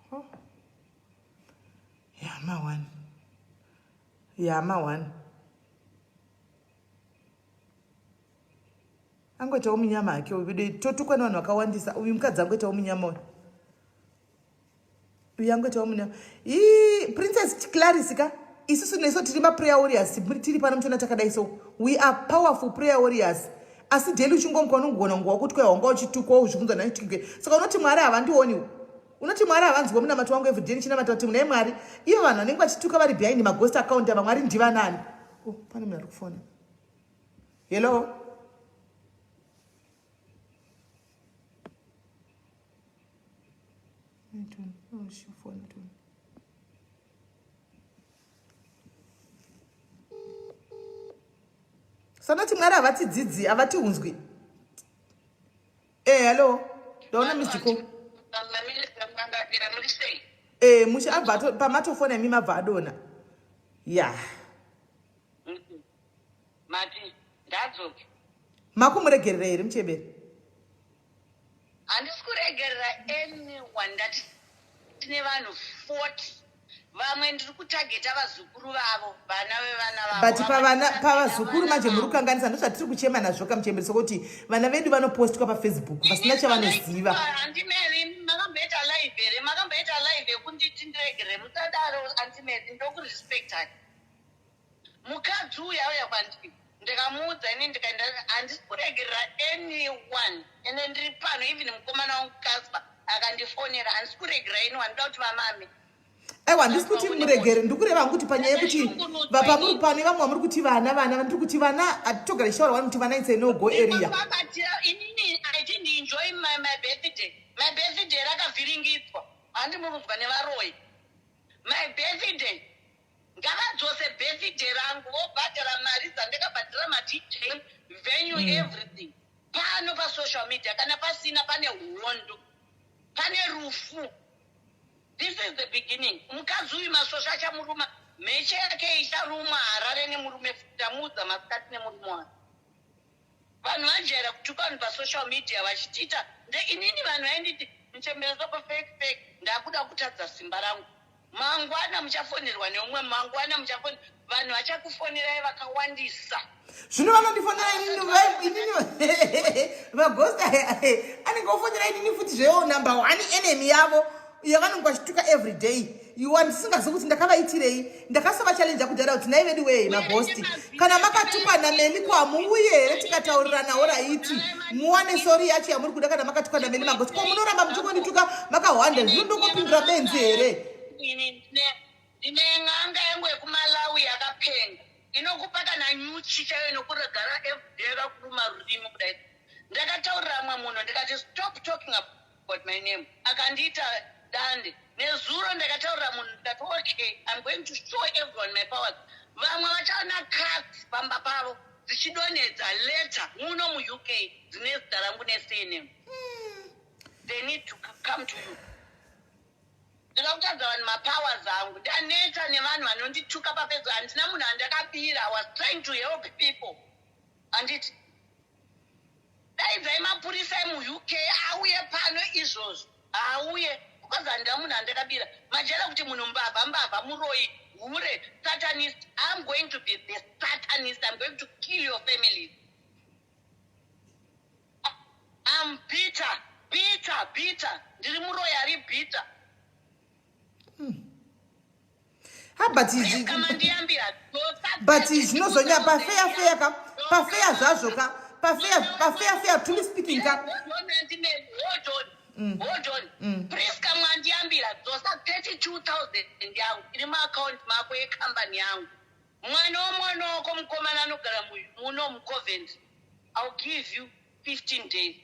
Huh? Yama one. Yama one. Angoitawo munyama hake uyu. Totukwa nevanhu vakawandisa. Uyu mukadzi angoitawo munyama uyu. Uyu angoitawo munyama. Ii Princess Clarice ka. Isusu nesu tiri ma prayer warriors. Tiri pano mutona takadai so. We are powerful prayer warriors. Asi daily uchingomuka unongogona nguva kuti kwai wanga uchitukwa uzvikunzwa naitukwe. Saka unoti Mwari havandioniwo. Unoti Mwari havanzwa munamato wangu everyday ndichinamata kuti munai Mwari. Ivo vanhu vanenge vachituka vari behind maghost account ava Mwari ndivanani? Oh, pane munhu ari kufona. Hello. Sanoti Mwari havatidzidzi, havatiunzwi. Eh, hello. Ndaona missed call. Eh, mushe abva pamatofona imi mabva adona. Yeah. Mati ndadzoke. Makumuregerera here muchebere? Handisi kuregerera anyone ndati tine vanhu 40 vamwe ndiri kutageta vazukuru vavo vana vevana vavo but pavana pavazukuru manje muri kukanganisa ndozvatiri kuchema nazvo kamuchembere sokuti vana vedu vanopostwa pafacebook vasina chavanoziva andimeri makamboita live here makamboita live yekunditi ndiregere musadaro andimeri ndokurespectai mukadzi uyu auya kwandiri ndikamuudza ini ndikaenda handisi kuregerera anyone ende ndiri pano even mukomana wangu Casper akandifonera handisi kuregerera anyone ndoda kuti vamame aiwa handisi kuti muregere ndikureva hangu kuti panyaya yekuti vapamuri pane vamwe vamuri kuti vana vana ndiri kuti vana hatitogara tichitaura wani kuti vana it's a no go area inini i didn't enjoy my, my birthday my birthday rakavhiringidzwa handimurudzwa nevaroyi my birthday Ngavadzose birthday rangu vobhadhara mari dzandakabhadhara maDJ, venue mm. everything. Pano pasocial media kana pasina pane hondo, pane rufu. This is the beginning. Mukadzi uyu masvosva achamuruma mheche yake icharumwa Harare nemurume tamuudza masikati nemurume wake. Vanhu vajaira kutuka vanhu pasocial media vachitiita nde inini vanhu vainditi muchembere soko fake fake ndakuda kutadza simba rangu mangwana muchafonerwa neumwe mangwana muchafone vanhu vachakufonerai vakawandisa zvino vanondifonera inini vagosta anenge ofonera inini futi zvewo number one enemy yavo yavanenge vachituka every day iwa ndisingazivi kuti ndakavaitirei ndakasava challenge kudhara kuti nhai vedu wee magosti kana makatukwa nameli ko hamuuye here tikatauriranawo raiti muwane sori yacho yamuri kuda kana makatukwa nameli magosti ko munoramba muchingondituka makahwanda zvino ndongopindura benzi here ndine n'anga yangu yekumalawi yakapenga inokupa kana nyuchi chaiyo inokuregara everyday yakakuruma rurimi kudai ndakataurira mumwe munhu ndikati stop talking about my name akandiita dande nezuro ndakataurira munhu ndikati okay i'm going to show everyone my powers vamwe vachaona cards pamba pavo dzichidonhedza letter muno muUK dzine zita rangu nesurname they need to come to you ndinoda kutaridza vanhu mapowers angu ndaneta nevanhu vanondituka pafacebook handina munhu andakabira i was trying to help people handiti daidzai mapurisa emuUK auye pano izvozvo auye because handina munhu andakabira majera kuti munhu mbavha mbavha muroyi hure satanist i'm going to be the satanist i'm going to kill your families i'm bitter bitter bitter ndiri muroyi ari bitter Ha Ah, but but zvinozonya pafeya feya ka, pafeya zvazvo ka, pafeya, pafeya feya, truly speaking ka. Hold on. Priska Mwandiyambira, dzosa 32,000 yangu iri muakaunti mako yekambani yangu. Mwana womwana wako mukomana anogara muno muCoventry. I'll give you 15 days,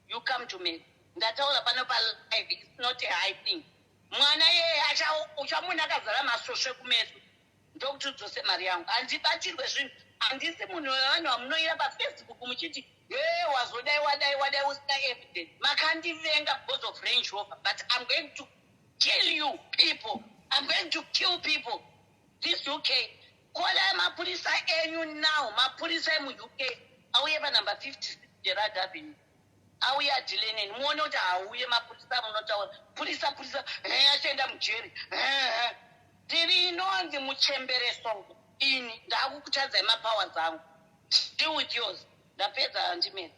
you come to me. Ndataura pano palive, it's not a high thing. Mwana yeye uchamuona akazara masvosve kumeso. Ndokuti udzose mari yangu. Handibatirwe zvinhu. Handisi munhu wevanhu vamunoira paFacebook muchiti he, wazodai, wadai, wadai, usina evidence. Makandivenga because of Range Rover, but I'm going to kill you people. I'm going to kill people. This UK, kolai mapurisa enyu now. Mapurisa emuUK auye panumber 56 Gerard Avenue, auye adeale neni, muone kuti hauye mapurisa. Munotaura purisa, purisa, he, achaenda mujeri. He, ndiri inonzi muchemberesongo ini. Ndaakukutadzai mapowers angu. Deal with yours. Ndapedza, handimene.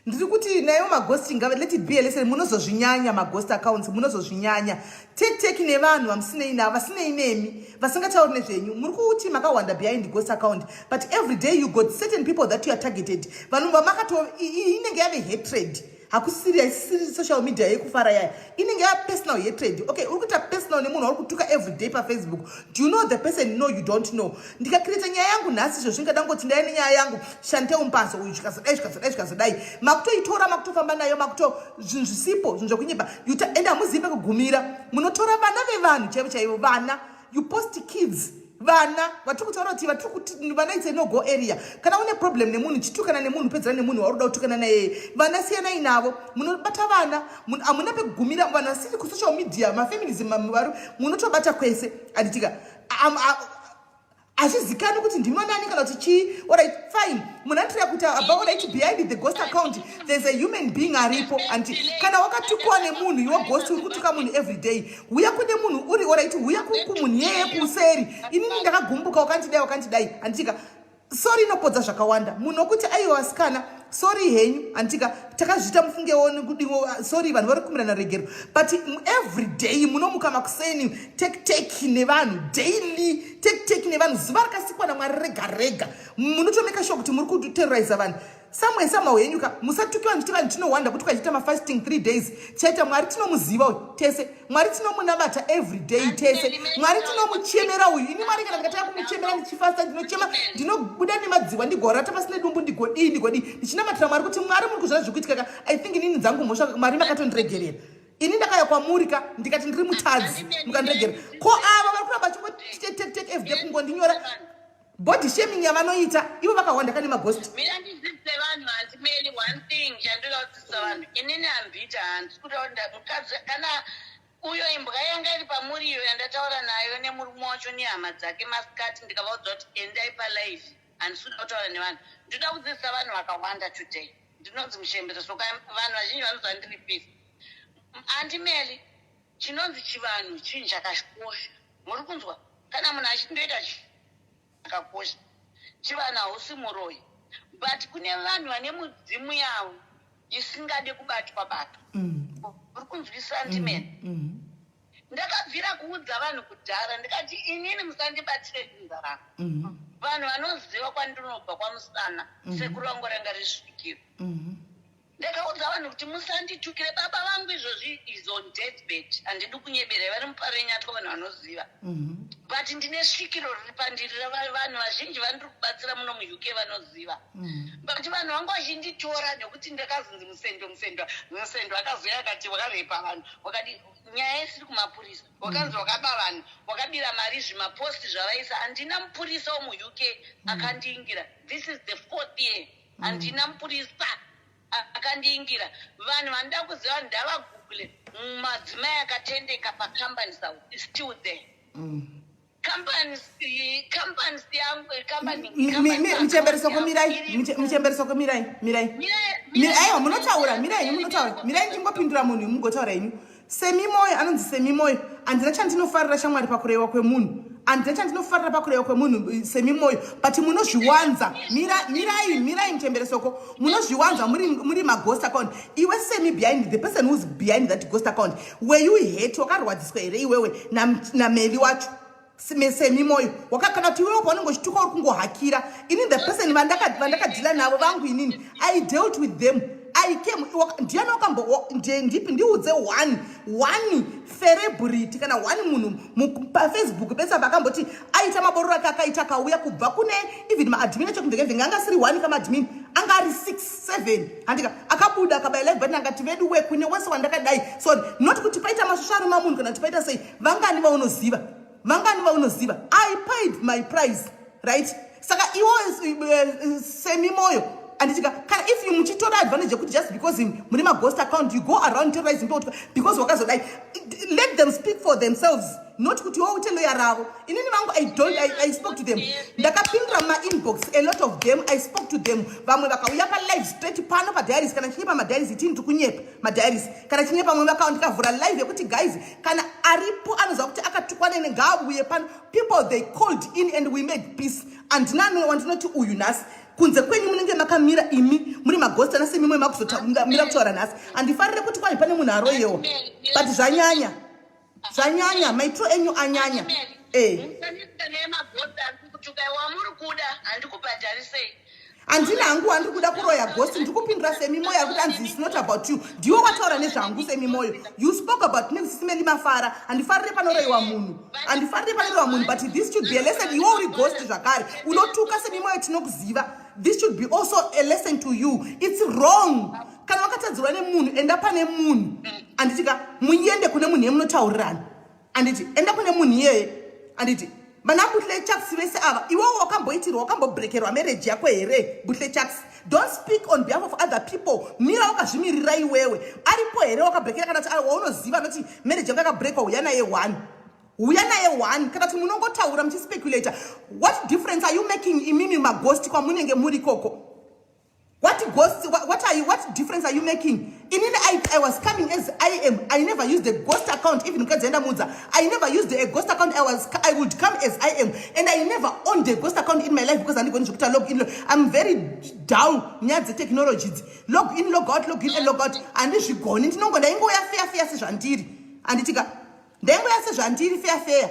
Ndiri kuti nayo maghosting, let it be a lesson. Munozozvinyanya maghost accounts, munozozvinyanya. Take take nevanhu vamusinei navo, vasinei nemi, vasingatauri nezvenyu. Muri kuti makawanda behind ghost account, but every day you got certain people that you are targeted, vanhu vamakato inenge yave hatred. Hakusiri, haisisiri social media yekufara yaya, inenge yapersonal hatred. Okay, uri kuita personal nemunhu wauri kutuka every day paFacebook. Do you know the person? No, you don't know. Ndikacreata nyaya yangu nhasi izvo, zvingada ngoti ndai nenyaya yangu Shanteu Mpaso uyu, zvikazodai, zvikazodai, zvikazodai, makutoitora, makutofamba nayo, makuto zvinhu zvisipo, zvinhu zvokunyepa. Ende hamuzivi pekugumira. Munotora vana vevanhu chaivo chaivo, vana. You post kids, vana vatiri kutaura kuti vatiri kuti vana, it's a no go area. Kana une problem nemunhu, chitukana nemunhu, pedzera nemunhu wauri kuda kutukana naye. Vana siyanai navo. Munobata vana, hamuna pekugumira. Vanhu vasiri kusocial media, mafamilies vari, munotobata kwese, handitika? Hazvizikanwi kuti ndimanani kana kuti chii. Alright, fine, munhu anotoya kuti abva. Alright, behind the ghost account there's a human being aripo. Andi kana wakatukwa nemunhu, iwe ghost uri kutuka munhu every day, huya kune munhu uri, alright, huya kumunhu yeye kuseri. Inini ndakagumbuka, wakandidai, wakandidai, handitika? Sorry inopodza zvakawanda. Munhu wekuti aiwa vasikana, sorry henyu, handitika? Takazviita, mufungewo nekudiwo sorry. Vanhu vari kukumbirana regero, but every day munomuka makuseni, take take nevanhu daily, take take nevanhu zuva rakasikwa naMwari rega rega. Munotomeka sure kuti muri kuterroriza vanhu somewhere, somehow henyu ka. Musatuki vanhu. Chiti vanhu tinowanda kuti kwachiita mafasting 3 days, chaita Mwari tinomuziva uyu tese. Mwari tinomunamata every day tese. Mwari tinomuchemera uyu. Ini Mwari kana ndikatanga kumuchemera ndichifasta, ndinochema, ndinobuda nemadziwa, ndigorata pasine dumbu, ndigodii, ndigodii, ndichinamatira Mwari kuti Mwari, muri kuzvona zviri kuitika ka. I think inini dzangu mhosva, Mwari makatondiregerera. Ini ndakauya kwamuri ka, ndikati ndiri mutadzi, mukandiregerera. Ko ava vari kuramba chingoti everyday kungondinyora, body shaming yavanoita ivo vakawanda kane maghost. Mira ndidzidzise vanhu, handimeli. One thing chandoda kudzidzisa vanhu, inini hambita, handisi kuda kuti mukadzi kana uyo imbwa yanga iri pamuri iyo yandataura nayo nemurume wacho nehama dzake masikati, ndikavaudza kuti endai palive, handisi kuda kutaura nevanhu. Ndoda kudzidzisa vanhu vakawanda today. Ndinonzi muchembereso. Vanhu vazhinji vanoziva ndiri peace. Andimeli, chinonzi chivanhu chinhu chakakosha. Muri kunzwa? Kana munhu achindoita chakakosha, chivanhu, hausi muroyi, but kune vanhu vane mudzimu yavo isingade kubatwa batwa. Uri kunzwisa, ndimene? Ndakabvira kuudza vanhu kudhara, ndikati inini musandibatire dzinza rangu. Vanhu vanoziva kwandinobva, kwamusana, sekuru vangu ranga risvikiro. Ndakaudza vanhu kuti musanditukire baba vangu. Izvozvi is on deathbed, handidi kunyeberai, vari muParenyatwa, vanhu vanoziva. But ndine svikiro riri pandiri. Vanhu vazhinji vandiri kubatsira muno muUK vanoziva. But vanhu vanga vachinditora nekuti ndakazinzi Musendo, Musendo, Musendo akazoya akati wakarepa vanhu, wakadi nyaya isiri kumapurisa, wakanzi wakaba vanhu, wakabira mari, zvimaposti zvavaisa. Handina mupurisa wemuUK akandiingira. This is the fourth year, handina mupurisa akandiingira. Vanhu vanoda kuziva, ndavagoogle madzimai akatendeka paCompanies House, is still there. Companies yangu, company. Muchemberesoko, mirai. Muchemberesoko, mirai, mirai. Aiwa, munotaura, mirai, munotaura, mirai, ndingopindura munhu, mugotaura henyu. Semi Moyo, anonzi Semi Moyo. Handina chandinofarira, shamwari, pakurewa kwemunhu. Handina chandinofarira pakurewa kwemunhu, Semi Moyo, but munozviwanza. Mirai, mirai, muchemberesoko, munozviwanza. Muri maghost account. Iwe Semi, behind the person who's behind that ghost account, were you hurt? Wakarwadziswa here iwewe naMeli wacho? Semi Moyo, wakakana kuti iwewo paunenge uchituka uri kungohakira. Ini, the person vandakadhila navo vangu, inini I dealt with them. I came, ndiani wakambo, ndipi, ndiudze one celebrity kana one munhu paFacebook pese apa akamboti aita mabororo ake, akaita, akauya kubva kune even maadmin acho kumvekemvenge, anga asiri one kamaadmin, anga ari 6 7, handika? Akabuda, akabaya live button, akati, "Vedu we, kune wese wandakadai, sorry." Not kuti paita masvosvo arima munhu kana kuti paita sei. Vangani vaunoziva? Vangani vaunoziva? I paid my price, right? Saka iwo, Semi Moyo, anditika, kana if you muchitora advantage yekuti just because muri maghost account, you go around terrorizing people because wakazodai, let them speak for themselves, not kuti iwo ute loya ravo. Inini vangu, I don't, I spoke to them. Ndakapindura mumainbox, a lot of them I spoke to them. Vamwe vakauya palive straight pano padiaries. Kana chinyepa madiaries, itini tiri kunyepa madiaries. Kana chinyepa, mwe ndikavhura live yekuti, "Guys, kana aripo anoziva kuti akatukwa nene, ngaauye pano." People, they called in and we made peace. Handina wandinoti uyu nhasi kunze kwenyu. Munenge makamira imi muri maghost ana Semi Moyo, makuzotamira kutaura nhasi. Handifarire kuti kwai pane munhu aroyewa, but zvanyanya, zvanyanya, maitiro enyu anyanya. Nemaghost ari kukutukai wamuri kuda, handikubhadharisei. Handina hangu wandiri kuda kuroya ghost. Ndiri kupindura Semi Moyo ari kuti anzi, "It's not about you." Ndiwe wataura nezvangu, Semi Moyo. You spoke about me. Sis Melly, mafara. Handifarire panoroyiwa munhu, handifarire panoroyiwa munhu, but this should be a lesson. Iwe uri ghost zvakare, unotuka. Semi Moyo, tinokuziva. This should be also a lesson to you. It's wrong. Kana wakatadzirwa nemunhu, enda pane munhu, handitika? Muende kune munhu yemunotaurirana, handiti? Enda kune munhu iyeye, handiti? Vana Buhle Chucks vese ava, iwewo wakamboitirwa, wakambobrekerwa marriage yako here, Buhle Chucks? Don't speak on behalf of other people. Mira wakazvimirira iwewe. Aripo here wakabrekera, kana kuti waunoziva noti marriage yako yakabrekwa? Uya naye one, uya naye one. Kana kuti munongotaura muchispeculata, what difference are you making imimi maghost kwamunenge muri ikoko? What ghost, what difference are you making? Inini, I was coming as I am. I never used a ghost account. Even mukadzi endamudza, I never used a ghost account. I would come as I am, and I never owned a ghost account in my life because handigoni zvekuita log in. I'm very down nyaya dzetechnology idzi, log in, log out, log in and log out, handizvigoni. Ndinongo ndaingoya feya feya sezvandiri, handitika? Ndaingoya sezvandiri, feya feya.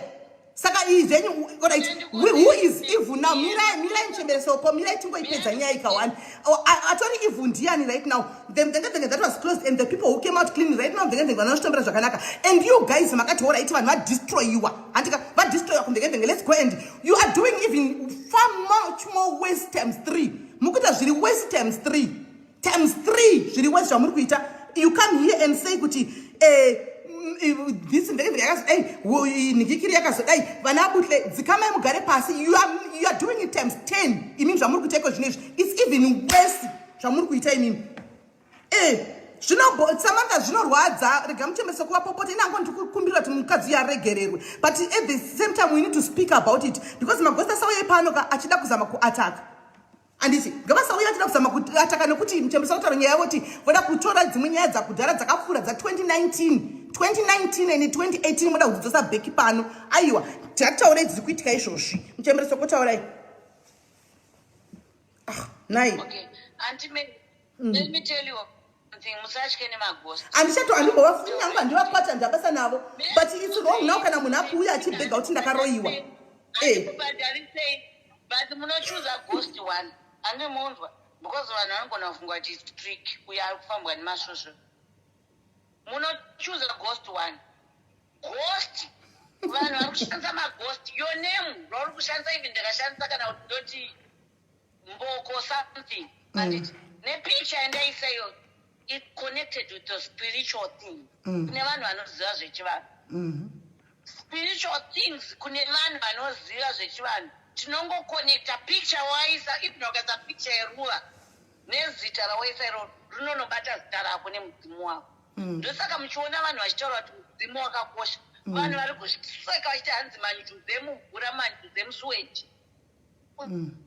Saka iyi zvenyu, alright, who is evil now? Mirai, mirai, muchemberesoko, mirai tingoipedza nyaya ikawani. Atori evil ndiani right now? The mvengevenge that was closed and the people who came out clean right now, mvengevenge vanozvitombera zvakanaka, and you guys makati, alright, vanhu vadestroyiwa, handika? Vadestroyiwa kumvengevenge, let's go. And you are doing even far much more worse times three. Mukuita zviri worse times three, times three, zviri worse zvamuri kuita. You come here and say kuti this mvengevenge yakazodai, nhikikiri yakazodai. Vana Buhle, dzikamai mugare pasi. You are doing it times 10 imimi. Zvamuri kuita iko zvino izvi, it's even worse zvamuri kuita imimi. Samantha, zvinorwadza. Rega muchemese kuvapopota. Inango ndikukumbira kuti mukadzi uyo aregererwe, but at the same time we need to speak about it because maghost asauye pano ka achida kuzama kuataka, handiti? Ngavasauya achida kuzama kuataka, nekuti muchembesa kutaura nyaya yavo kuti voda kutora dzimwe nyaya dzakudhara dzakapfuura dza2019, 2019 and 2018, moda kudzidzosa back pano. Aiwa, tataurai dziri kuitika izvozvi. Muchembereso, kutaurai. Ah, nai. Okay, Auntie Mary, let me tell you something. Musatye nemaghost. Handichato, handimbovafunyangu, handivakwata, ndabasa navo, but it's wrong now kana munhu akuuya achibhega kuti ndakaroyiwa. Handikubhadharisei, but munochuza ghost one, handimunzwa, because vanhu vanogona kufunga kuti it's trick, uyo ari kufambwa nemasvosvo. Munochuza ghost one, ghost, vanhu vari kushandisa maghost. Your name rauri kushandisa, even ndakashandisa kana kuti ndoti Mboko something, anditi? Nepicture yandaisa iyo, it connected with the spiritual thing. Kune vanhu vanoziva zvechivanhu, spiritual things, kune vanhu vanoziva zvechivanhu, tinongokonekta picture waisa. Even wakaisa picture yeruva nezita rawaisa iroro, rinonobata zita rako nemudzimu wako. Ndosaka muchiona vanhu vachitaura kuti mudzimu wakakosha. Vanhu vari kuseka vachiti hanzi manjuzu emumvura, manjuzu emusweji.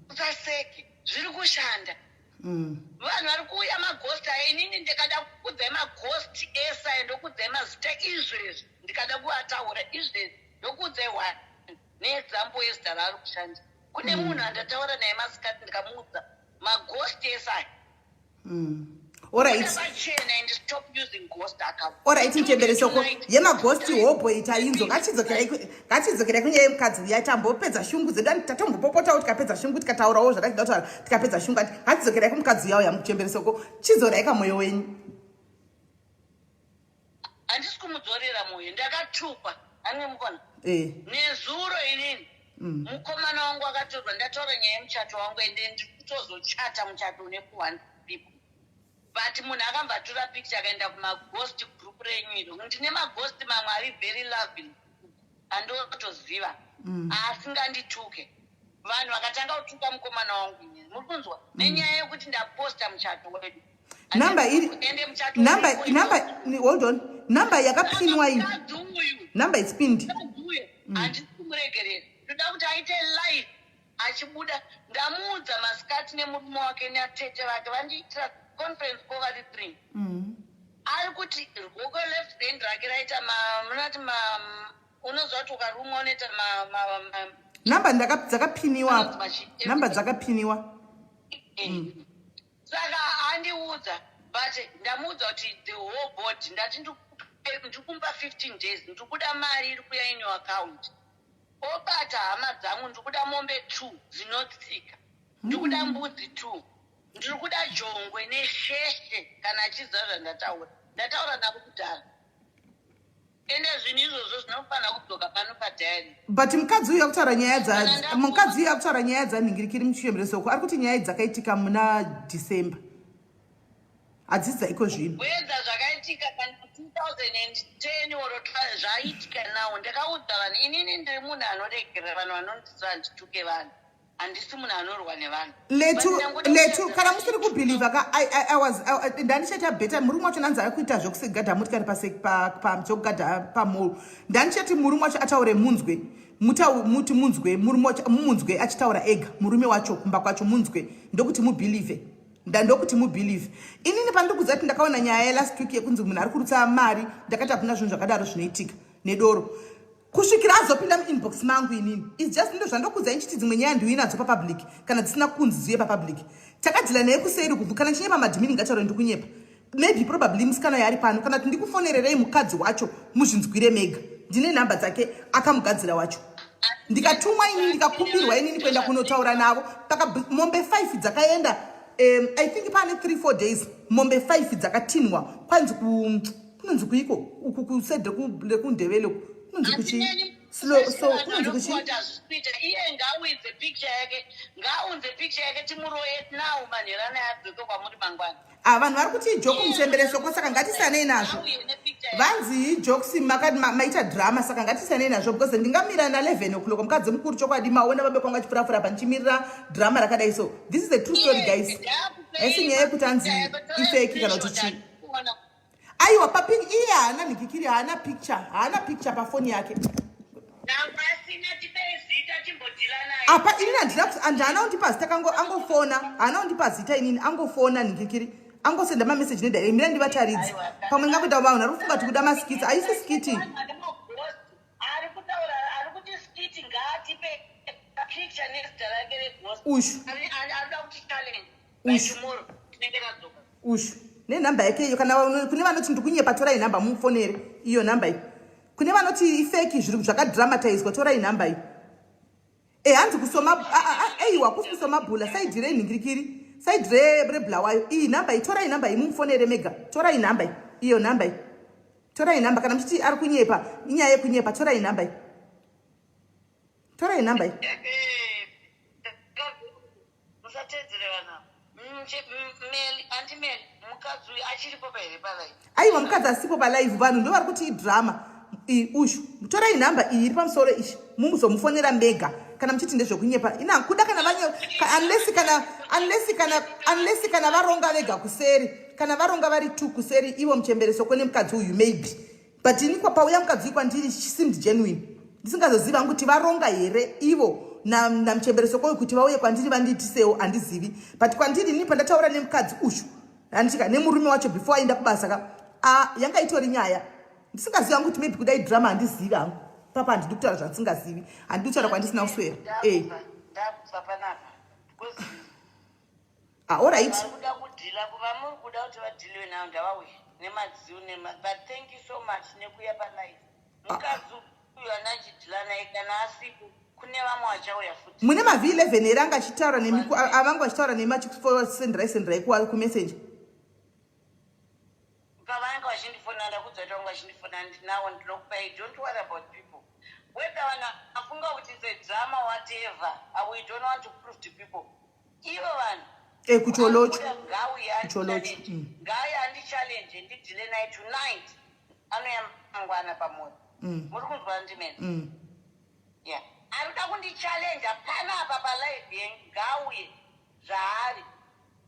Usaseke, zviri kushanda. Vanhu vari kuuya maghost aya, inini ndikada kukudzai maghost ese aya, ndokudzai mazita izvezvi. Ndikada kuataura izvezvi, ndokudzai one neexample yezita raari kushanda. Kune munhu andataura naye masikati, ndikamuudza maghost ese aya. Alright. Alright, muchembere soko yemaghost hobho itainzo ngatidzokerai kunyaya yemukadzi uya tambopedza shungu dzedu ani tatombopopotawo tikapedza shungu tikataurawo zvatachida kutaura tikapedza shungu ati ngatidzokerai kumukadzi uya uya muchembere soko chizorai kamwoyo wenyu. Handisi kumudzorera mwoyo ndakatukwa ane mukona eh. Nezuro inini mukomana wangu akatorwa ndataura nyaya yemuchato wangu ende ndiri kutozochata muchato une 400 people but munhu akambva atora picture akaenda kumaghost group renyu iro. Ndine maghost mamwe ari very lovely andotoziva asingandituke. Vanhu vakatanga kutuka mukomana wangu inini, muri kunzwa, nenyaya yekuti ndaposta muchato wedu. Number iri Ende muchato number uripo. Number, hold on, number yakapinwa iyi. Mukadzi uyu Number is pinned. Mukadzi uyu handisi kumuregerera. Ndoda kuti aite live achibuda. Ndamuudza masikati nemurume wake natete vake vandiitira conference call vari three. Ari kuti ruoko left hand rake raita munati ma unoziva kuti ukarumwa unoita ma Number dzakapiniwa apo. Number dzakapiniwa. Saka andiudza but ndamuudza kuti the whole board ndati ndikumupa 15 days, ndikuda mari iri kuya in your account. Obata hama dzangu, ndikuda mombe 2 dzinotsika, ndikuda mbudzi 2, ndiri kuda jongwe nesheshe kana achiziva zvandataura. Ndataura navo kudhara ende zvinhu izvozvo zvinofanira kudzoka pano padiary. But mukadzi uyu akutaura nyaya dza mukadzi uyu akutaura nyaya dzanhingirikiri muchiyemberesoko ari kuti nyaya dzakaitika muna December, hadzisi dzaiko zvino. Wedza zvakaitika kana 2010 oro zvaitika nawo. Ndakaudza vanhu, inini ndiri munhu anoregerera vanhu vanondiziva, handituke vanhu, handisi munhu anorwa nevanhu. Letu. But ndangoda Letu, kuedza. Kana musiri kubhilivha ka ndandichaita better. Murume wacho nanzi ari kuita zvekusigadha motikari zvekugadha pamall. Ndandichati murume wacho ataure munzwe, muti munzwe murume wacho, mumunzwe achitaura ega murume wacho kumba kwacho, munzwe ndokuti mubhilivhe. Ndokuti mubhilivhe. Inini pandiri kuziva kuti ndakaona nyaya yelast week yekunzi munhu ari kurutsa mari, ndakati hakuna zvinhu zvakadaro zvinoitika nedoro kusvikira azopinda muinbox mangu. Inini its just ndo zvandokudzai nchiti dzimwe nyaya ndiuinadzo papublic kana dzisina kunzi dziuye papublic. Takadhila naye kuseri kubvu. Kana chinyepa madhimini ngataure ndikunyepa. Maybe probably musikana yaari pano kana kuti ndikufonererei mukadzi wacho muzvinzwire mega. Ndine nhamba dzake akamugadzira wacho. Ndikatumwa inini, ndikakumbirwa inini kuenda kunotaura navo. Paka mombe 5 dzakaenda, I think pane 3 4 days mombe 5 dzakatinwa kwanzi kunonzi kuiko uku kuside rekundevele uku kunonzi kuchi slow so kunonzi kuchi. Kuita iye ngaunze picture yake, ngaunze picture yake timuroye now manherana adzoke kwamuri mangwana. Ah, vanhu vari kuti ijoke muchemberesoko, saka ngatisanei nazvo. Auye nepicture yake. Vanzi ijokes, maita drama, saka ngatisanei nazvo because ndingamira na11 o'clock mukadzi mukuru chokwadi maona babe kwangu achipfurapfura pa ndichimirira drama rakadai. So this is a true story, guys. Haisi nyaya yekuti anzi ifake kana kuti chii. Aiwa, papin iye haana nhikikiri, haana picture, haana picture pafoni yake. Nangwe asina, tipei zita timbodhila naye. Apa inini handina handina kundipa zita kango angofona, haana kundipa zita inini, angofona nhikikiri, angosenda mameseji nedirect. Mira ndivataridzi, pamwe ngakuita vanhu vari kufunga kuti kuda maskits. Haisi skit. Ari kutaura ari kuti skit, ngaatipe picture nezita rake reghost. Ushu. Arikuda kuti challenge by Ushu. tomorrow tinenge tadzoka. Ushu nenhamba yake iyo. Kana kune vanoti ndikunyepa, torai nhamba mumufonere iyo nhamba iyi. Kune vanoti ifake, zviri zvakadramatizwa, torai nhamba iyi. E, hanzi kusoma aiwa kusi kusoma bhula side renhingirikiri, side rebulawayo. Iyi nhamba iyi, torai nhamba iyi mumufonere mega. Torai nhamba iyi, iyo nhamba iyi, torai nhamba. Kana muchiti ari kunyepa, inyaya yekunyepa, torai nhamba iyi, torai nhamba iyi. Musatedzere vanhu ava. Meli andimeli mukadzi uyu achiripo pahere palive? Aiwa, mukadzi asipo palive. Vanhu ndo vari kuti idrama. Ushu torai nhamba iyi iri pamusoro ishi mumuzomufonera mega kana muchiti ndezvekunyepa. Ina kuda kana vanye unless kana varonga vega kuseri, kana varonga vari two kuseri ivo muchembereso kwene mukadzi uyu maybe. But ini pauya mukadzi uyu kwandiri she seemed genuine. Ndisingazozivi hangu kuti varonga here ivo namuchembereso koyu kuti vauye kwandiri vandiitisewo, handizivi. But kwandiri ini pandataura nemukadzi ushu handitika nemurume wacho before aenda kubasa ka yanga itori nyaya. Ndisingazivi hangu kuti maybe kudai drama, handizivi hangu. Papa handidi kutaura zvandisingazivi, handidi kutaura kwandisina kuswera e. Ndakubva panapa because Ah, alright. vari kuda kudhila. Vangadhila kuva muri kuda kuti vadhiliwe nayo ngavauye nemadziu nema but thank you so much nekuya palife mukadzi uyu anachidhila naye kana asipo kune vamwe vachauya futi. Mune ma V11 here anga achitaura nemi avanga vachitaura nemi achikusenderai senderai kumessenger? Pavanenge vachindifonera ndakudza kuti vanga vachindifonera ndinawo ndinokupai don't worry about people whether vanhu vafunga kuti it's a drama whatever we don't want to prove to people ivo vanhu Eh, kucholocho ngauye Kucholocho, ngauye andichallenge ndidhile naye tonight anouya mangwana pamwoyo muri kunzwa ndimene yeah ari kuda kundichallenge panapa palive yenyu ngauye zvaari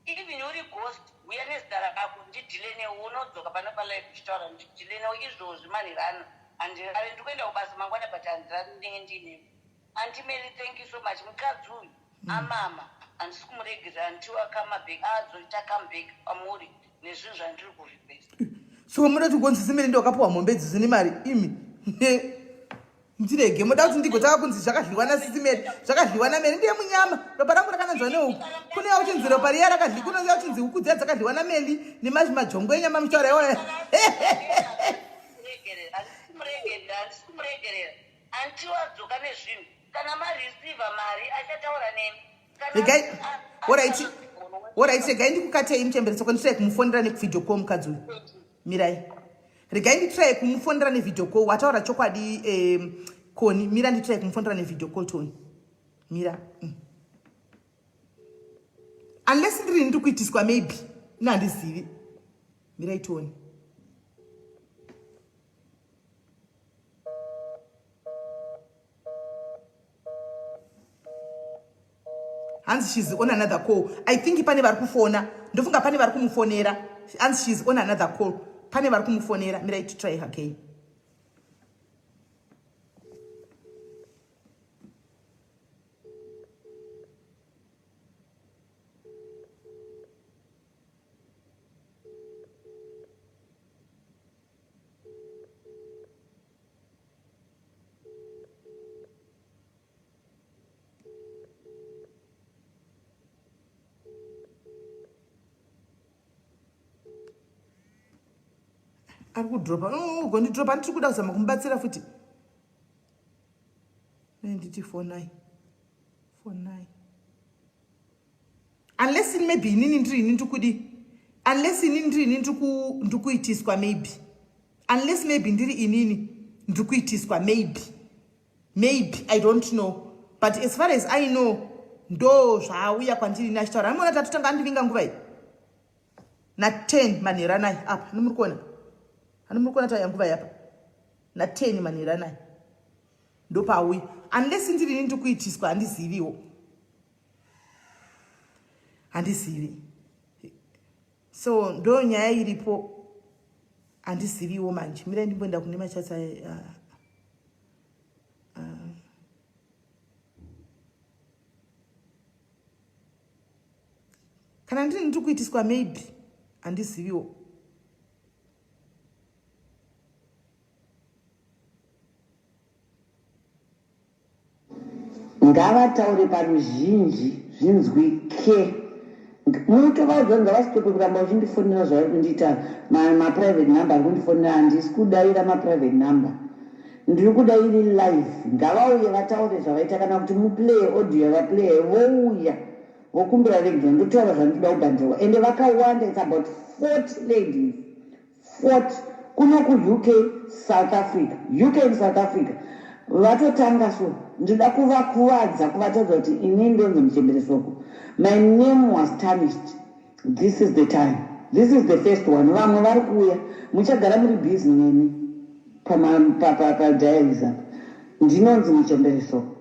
even uri ghost uya nezita rako ndidhile newe unodzoka pano palive uchitaura ndidhile newe izvozvi manheru ano handirare ndiri kuenda kubasa mangwana but handirare ndinenge ndiinewe Aunty Mary thank you so much mukadzi uyu amama handisi kumuregerera until akama back azoita come back pamuri nezvinhu zvandiri kurequest. So muda kuti gonzi simiri ndowakapiwa mombe idzi dzine mari imi ndirege moda kuti ndigotanga kunzi zvakadliwa nasisi Mary zvakadliwa naMary ndiye munyama ropa rangu rakananzwa nehuku kune uchinzi ropa riya rakadli kune uchinzi huku dziya dzakadliwa naMary nemazvimajongo enyama muchitaura iwayo. Handisi kumuregerera Until adzoka nezvinhu. Kana ma receiver mari achataura nemi. Regai alright. Alright, regai ndikukatei muchembere tsoko nditry kumufonera nekuvideo call mukadzi uyu. Mirai. Regai nditry kumufonera nevideo call wataura chokwadi eh, Koni mira nditry kumufonera nevideo call Tony. Mira. Unless ndiri ndiri kuitiswa maybe. Ina handizivi. Mirai Tony. Hanzi she's on another call. I think pane vari kufona. Ndofunga pane vari kumufonera. Hanzi she's on another call. Pane vari kumufonera. Mirai to try again. Ari kudropa ugondidropa, ndiri kuda kuzama kumubatsira futi. Nditi fonai fonai unless maybe inini ndiri ini ndikudi unless inini ndiri ini ndikuitiswa maybe unless maybe ndiri inini ndikuitiswa maybe maybe I don't know, but as far as I know ndo zvaauya kwandiri ini achitaura. Anoona tatotanga andivinga nguva iyi na10 manheru anai apa anomuri kuona anomuri kuona tauya nguva yapa na10 manheru anai ndopaauya unless ndiri ini ndikuitiswa handiziviwo handizivi so ndo nyaya iripo handiziviwo manje mirai ndimboenda kune machats kana ndiri ndiri kuitiswa maybe handiziviwo. Ngavataure paruzhinji zvinzwike. Munotovaudza kuti ngavasitope kuramba vachindifonera zvavari kundiita maprivate number ari kundifonera handisi kudaira maprivate number. Ndiri kuda iri live. Ngavauye vataure zvavaita kana kuti muplaye audio yavaplayer vouya vokumbira regio ndotaura zvandinoda kubhadharwa ende vakawanda it's about 40 ladies. 40 kuno kuUK South Africa UK and South Africa vatotanga so ndinoda kuvakuvadza kuvatadza kuti ini ndonzi muchembere soko my name was tarnished this is the time this is the first one vamwe vari kuuya muchagara muri busy neni padiaries apa ndinonzi muchembere soko.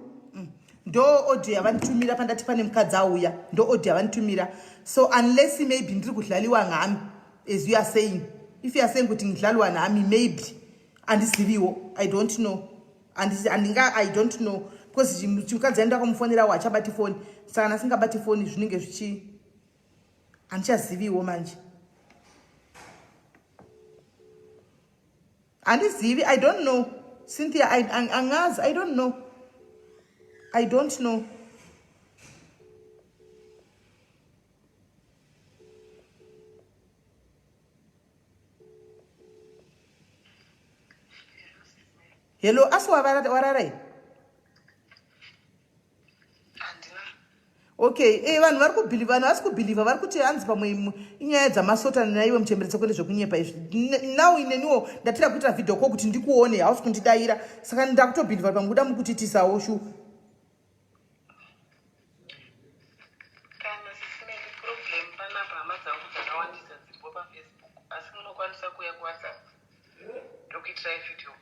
Ndo audio yavanditumira pandati pane mukadzi auya ndo audio yavanditumira so unless maybe ndiri kudlaliwa ngami as you are saying if you are saying kuti ngidlalwa nami maybe andiziviwo I don't know andinga I don't know because chimukadzi aenda kumufonerawo achabati foni saka kana asingabati foni zvinenge zvichi handichaziviwo manje handizivi I don't know Cynthia angazi I don't know I don't know. Hello, asi warara here? Okay, eh, vanhu vari kubhilivha, vanhu vasi kubhilivha vari kuti hanzi pamwe inyaya dzamasota naiwe muchemberetsa kwende zvekunyepa izvi. Now ineniwo ndatira kuitira video call kuti ndikuone, hausi kundidaira. Saka ndakutobhilivha pamwe kuda mukutitisawo shu. Kana sisi Melly problem panapa hama dzangu dzakawandisa dziripo pafacebook asi munokwanisa kuuya kuwhatsapp ndokuitirai video.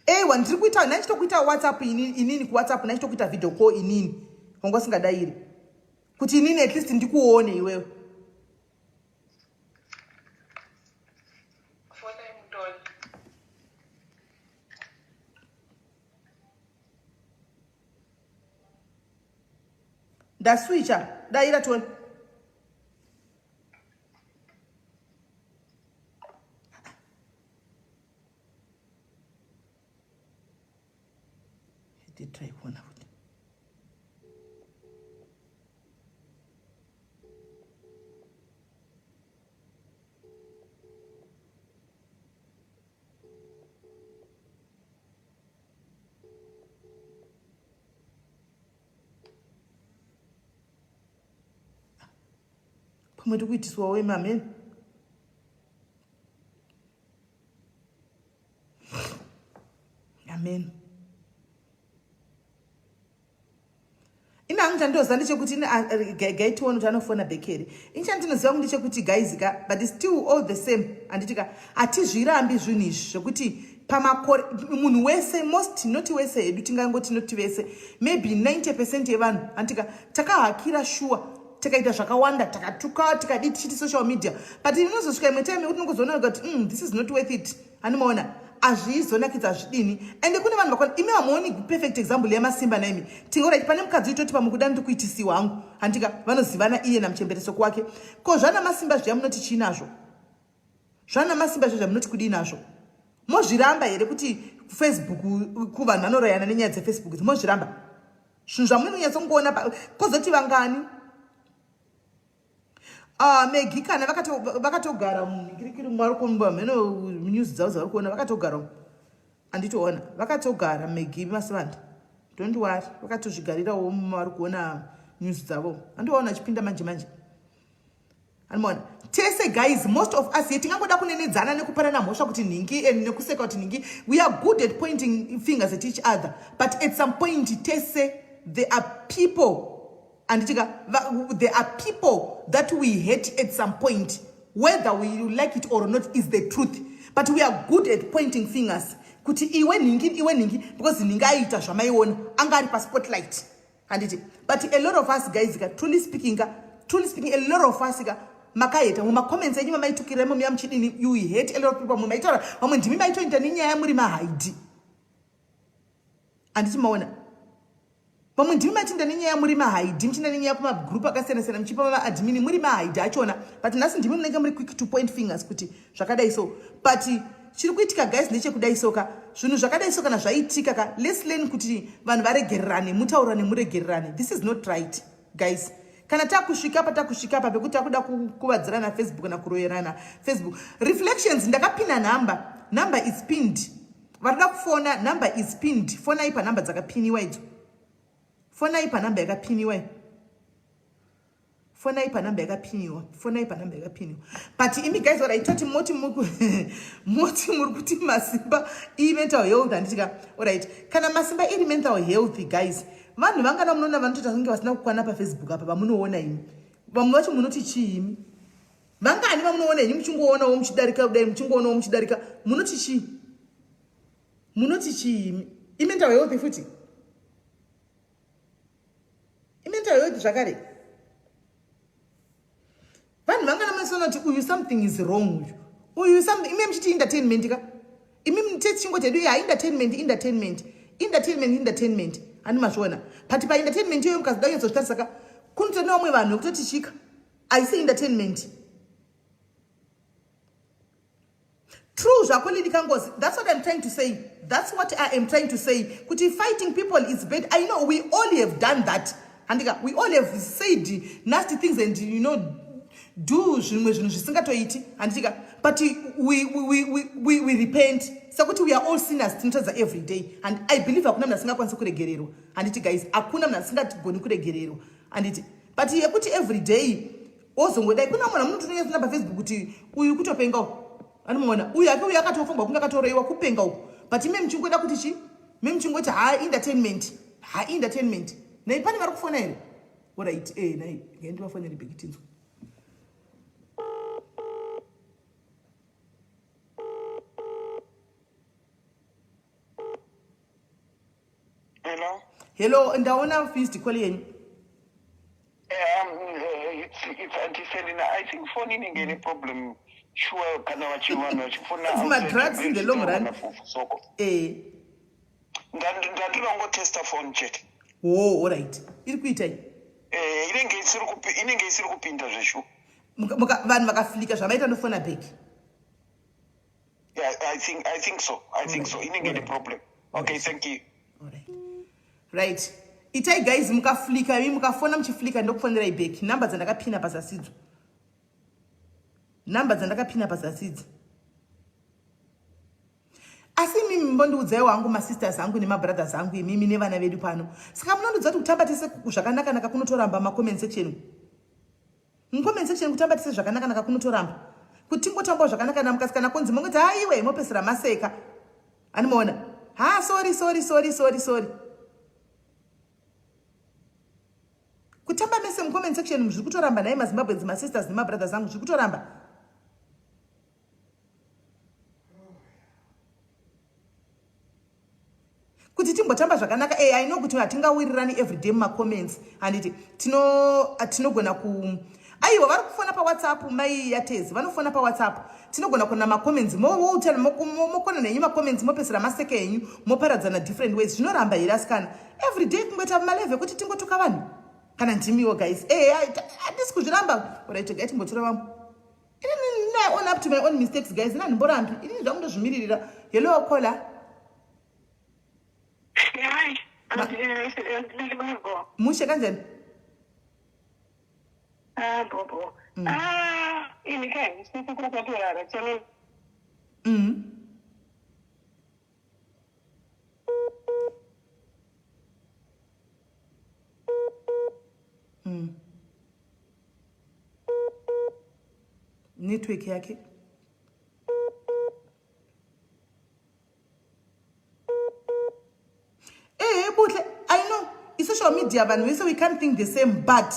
Ewa ndiri kuita ndachitokuita whatsapp inini inini kuwhatsapp ndachitokuita video call inini wanga usingadairi kuti inini at least ndikuone iwewe. Fonai mutoni. Ndaswitcha daira tione. Try kuona futi. Pamwe tikuitiswa wema amen. Amen. Ini hangu chandinoziva ndechekuti ini gai tione kuti anofona back here. Ini chandinoziva hangu ndechekuti guys ka but it's still all the same handiti ka hatizvirambi zvinhu izvi zvekuti pamakore munhu wese most not wese hedu tingangoti not vese maybe 90 percent yevanhu handiti ka takahakira shuwa tikaita zvakawanda takatuka tikadii tichiti social media but inozosvika imwe time yekuti unongozoona kuti this is not worth it Animaona azvizonakidza azvidini ende kune vanhu vakwana imi hamuoni perfect example yamasimba naimi tingaona pane mukadzi uitoti pamwe kuda ndiri kuitisiwa hangu handika vanozivana iye namuchemberesoko wake ko zvana masimba zviya munoti chii nazvo zvana masimba zviya zvamunoti kudii nazvo mozviramba here kuti facebook kuvanhu vanorayana nenyaya dzefacebook idzi mozviramba zvinhu zvamunonyatsongoona kozoti vangani Ah, Maggie kana vakatogara mukirikiri vari kumba mheno news dzavo dzavari kuona vakatogara anditoona vakatogara Maggie Masivanda don't worry vakatozvigarirawo vari kuona news dzavo andiwaona achipinda manje manje andimaona tese guys most of us ye tingangoda kunenedzana nekupanana mhosva kuti nhingi and nekuseka kuti nhingi we are good at pointing fingers at each other but at some point tese there are people Handiti ka, there are people that we hate at some point whether we like it or not is the truth but we are good at pointing fingers kuti iwe nhingi iwe nhingi because nhingi aiita zvamaiona anga ari paspotlight handiti but a lot of us guys ka truly speaking ka truly speaking a lot of us ka makaheta mumacomments enyu mamaitukirira imo muya muchidini you hate a lot of people vamwe maitaura vamwe ndimi maitoita nenyaya muri mahaidi handiti maona Vamwe ndimi matinda nenyaya muri mahaidhi muchienda nenyaya kumagroup akasiyana siyana muchipa maadmini muri mahaidhi achona but nhasi ndimi munenge muri quick to point fingers kuti zvakadai so but chiri kuitika guys ndechekudai so ka zvinhu zvakadai so kana zvaitika ka let's learn kuti vanhu varegererane mutaurane muregererane this is not right guys kana takusvika pa takusvika pa pekuti takuda kukuvadzirana facebook kana kuroyerana facebook reflections ndakapina number number is pinned Varikuda kufona number is pinned. Fonai panumber dzakapiniwa idzo. Fonai panumber yakapiniwa. Fonai panumber yakapiniwa. Fonai panumber yakapiniwa. But imi guys what I taught moti muku moti muri kuti masimba i mental health handiti ka. Alright. Kana masimba iri mental health guys. Vanhu vangana munoona vanotoita kunge vasina kukwana pa Facebook apa vamunoona imi. Vamwe vacho munoti chii imi? Vangani vamunoona henyu muchingoonawo muchidarika kudai muchingoonawo muchidarika munoti chii? Munoti chii imi? Imental health futi? Imental health zvakare? Vanhu vangana munoona kuti uyu something is wrong uyu. Uyu something imi muchiti entertainment ka? Imi muchingoti hedu ya entertainment entertainment entertainment entertainment. Hani mazviona. But pa entertainment iyoyo mukazoda kunyatsozvitarisa ka kunotori nevamwe vanhu vekutoti chika. Haisi entertainment. True zvako Lily Kangozi. That's what I'm trying to say. That's what I am trying to say. Kuti fighting people is bad. I know we all have done that. Handika, we all have said nasty things and you know do zvimwe zvinhu zvisingatoiti. Handika. But we, we, we, we, we repent sekuti we are all sinners, tinotadza every day, and I believe hakuna munhu asingakwanisi kuregererwa, handiti guys? Hakuna munhu asingatigoni kuregererwa, handiti? But yekuti every day ozongodai, kuna munhu amunotonyatsona paFacebook kuti uyu kutopenga uku, anomuona uyu ake uyu akatofungwa kunge akatoroiwa, kupenga uku. But ime muchingoda kuti chi me muchingoti ha entertainment, ha entertainment. Nei pane vari kufona here? Alright, eh, nai ngendivafonere back tinzwa. Hello. Hello, ndaona missed call yenyu. It's Auntie Selina. I think phone inenge ine problem. Sure, kana vanhu vachifona. It's my drugs in the long run. Soko. Eh. Ndandinongotesta phone chete. Oh, alright, iri kuitai? Eh, inenge isiri kupinda zveshu. Vanhu vakaflika zvamaita, ndofona back. Yeah, I think so. I think so. Inenge ine problem. Okay, thank you. Alright. Right. Itai guys, mukaflika imi mukafona muchiflika, ndokufonerai back. Namba dzandakapina pasasidzo. Namba dzandakapina pasasidzi. Asi imimi mbondiudzaiwo hangu, masisters angu nemabrothers angu, imimi nevana vedu pano. Saka munondiudza kuti kutamba tese zvakanaka-naka kunotoramba macomment section. Mucomment section kutamba tese zvakanaka-naka kunotoramba. Kuti tingotambawo zvakanaka mukasikana konzi mongoti haiwe mopesera maseka. Animaona? Ha, sorry, sorry, sorry, sorry, sorry. Kutamba mese mucomment section zviri kutoramba nhai maZimbabweans, masisters nemabrothers angu, zviri kutoramba. Kuti timbotamba zvakanaka, e I know kuti hatingawirirani everyday mumacomments, handiti? Tinogona ku aiwa, vari kufona paWhatsApp, mai yatezi vanofona paWhatsApp. Tinogona kuona macomments, mokona nenyu macomments, mopesera maseke enyu, moparadzana different ways. Zvinoramba here asikana, everyday kungoita maleve ekuti tingotuka vanhu? Kana ndimiwo guys, e handisi kuzviramba. Alright, gai timbotora vamwe. Inini I own up to my own mistakes, guys. Ina handimborambi, inini zvangu ndozvimiririra. Hello, caller. Hi. Mushe, kanjani? Ah, bobo. Ah, ini kai, sisi kwakatorara chano. Network yake. Eh, buhle, I know i-social media vanhu vese we can't think the same, but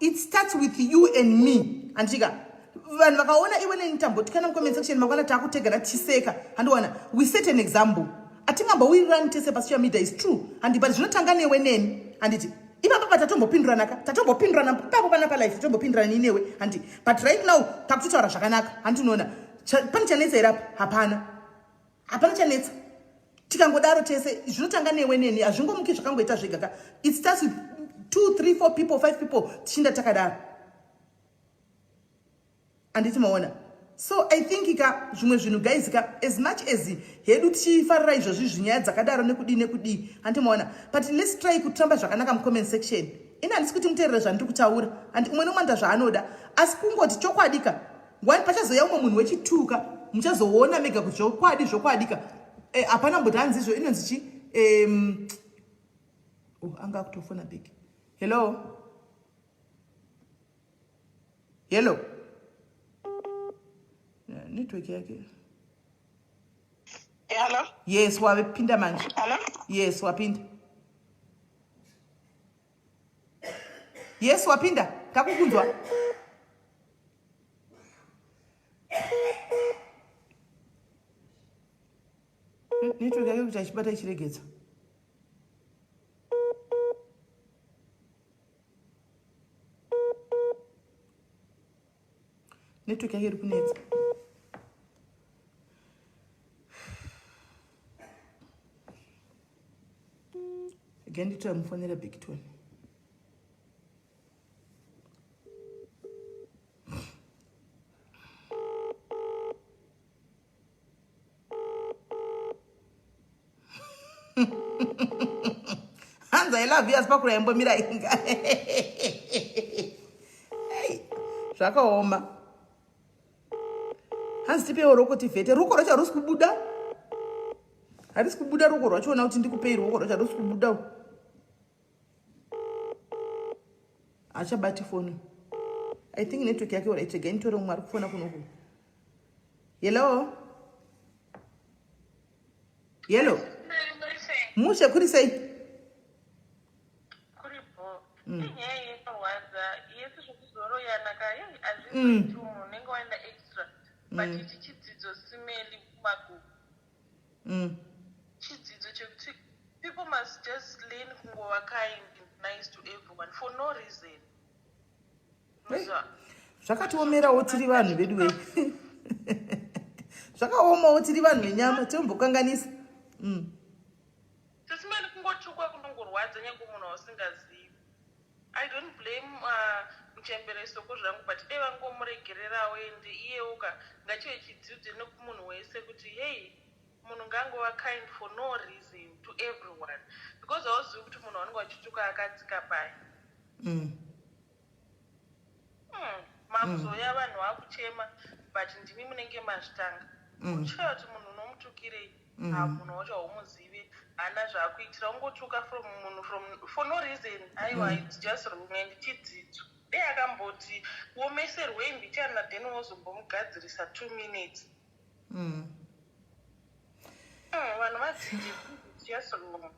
it starts with you and me, andika? Vanhu vakaona iwe neni tambotikana mucomment section, mangwana taakutegana tichiseka, handiwana? We set an example. Atingambowirirani tese pasocial media, is true, handi? But zvinotanga newe neni, handiti? Ipapa patatombopinduranaka, tatombopindurana ipapo pana palife, tombopindurana inewe, handi? But right now takutotaura zvakanaka, handi? Unoona pane chanetsa here apa? Hapana, hapana chanetsa. Tikangodaro tese, zvinotanga newe neni, hazvingomuki zvakangoita zvega ka. It starts with two, three, four people, five people, tichinda takadaro, handiti maona? So I think ka zvimwe zvinhu guys ka, as much as hedu tichifarira izvozvi zvinyaya dzakadaro nekudii nekudii, handiti maona? But let's try kutamba zvakanaka mucomment section. Ini handisi kuti muteerere zvandiri kutaura, handi? Umwe nomwe anoita zvaanoda, asi kungoti chokwadi ka, one pachazoya umwe munhu wechituka, muchazoona mega kuti zvokwadi, zvokwadi ka, eh, hapana mboti hanzi izvo inonzi chi oh, anga akutofona back. Hello, hello. Yeah, network yake. Hello? Yes, wapinda manje. Hello? Yes, wapinda. Yes, wapinda, takukunzwa. Network yake kuti achibata ichiregedza. Network yake iri kunetsa. Again, nditoya mufonera back tone. Hanzi "I love you" asi pakura imbomira inga. Hey, zvakaoma. Hanzi tipewo roko tivhete. Ruoko rwacho harusi kubuda. Harisi kubuda ruoko rwacho ona kuti ndikupei ruoko rwacho harusi kubuda. Achabati foni. I think network yake ora ichega inditore umwe ari kufona kunoku. Hello. Hello. Mushe kuri sei? Kuri bho. Mm. Inyaya yekurwadza yese zvekuzoroyana ka hazvizoiti mm. munhu unenge waenda extra but mm. ichi chidzidzo simeli kumagugu. Mm. Chidzidzo chekuti people must just learn kungova kind and nice to everyone for no reason. Zvakatiomerawo tiri vanhu vedu wei. Zvakaomawo tiri vanhu venyama tinombokanganisa. Mm. Sesimani kungotukwa kunongorwadza nyange munhu wausingazivi. I don't blame uh, muchembere soko zvangu but dai vangomuregererawo ende iyewo ka ngachive chidzidzo nekumunhu wese kuti hey munhu ngaangova kind for no reason to everyone because hauzivi kuti munhu wanenge wachituka akadzika pai. Makuzouya vanhu vakuchema but ndimi munenge mazvitanga. Kutyira kuti munhu unomutukirei ha munhu wacho haumuzivi haana zvaakuitira ungotuka from munhu from for no reason aiwa it's just wrong and chidzidzo dei akamboti womeserwei mbichana then wozombomugadzirisa 2 minutes. Vanhu vadzidzi it's just wrong.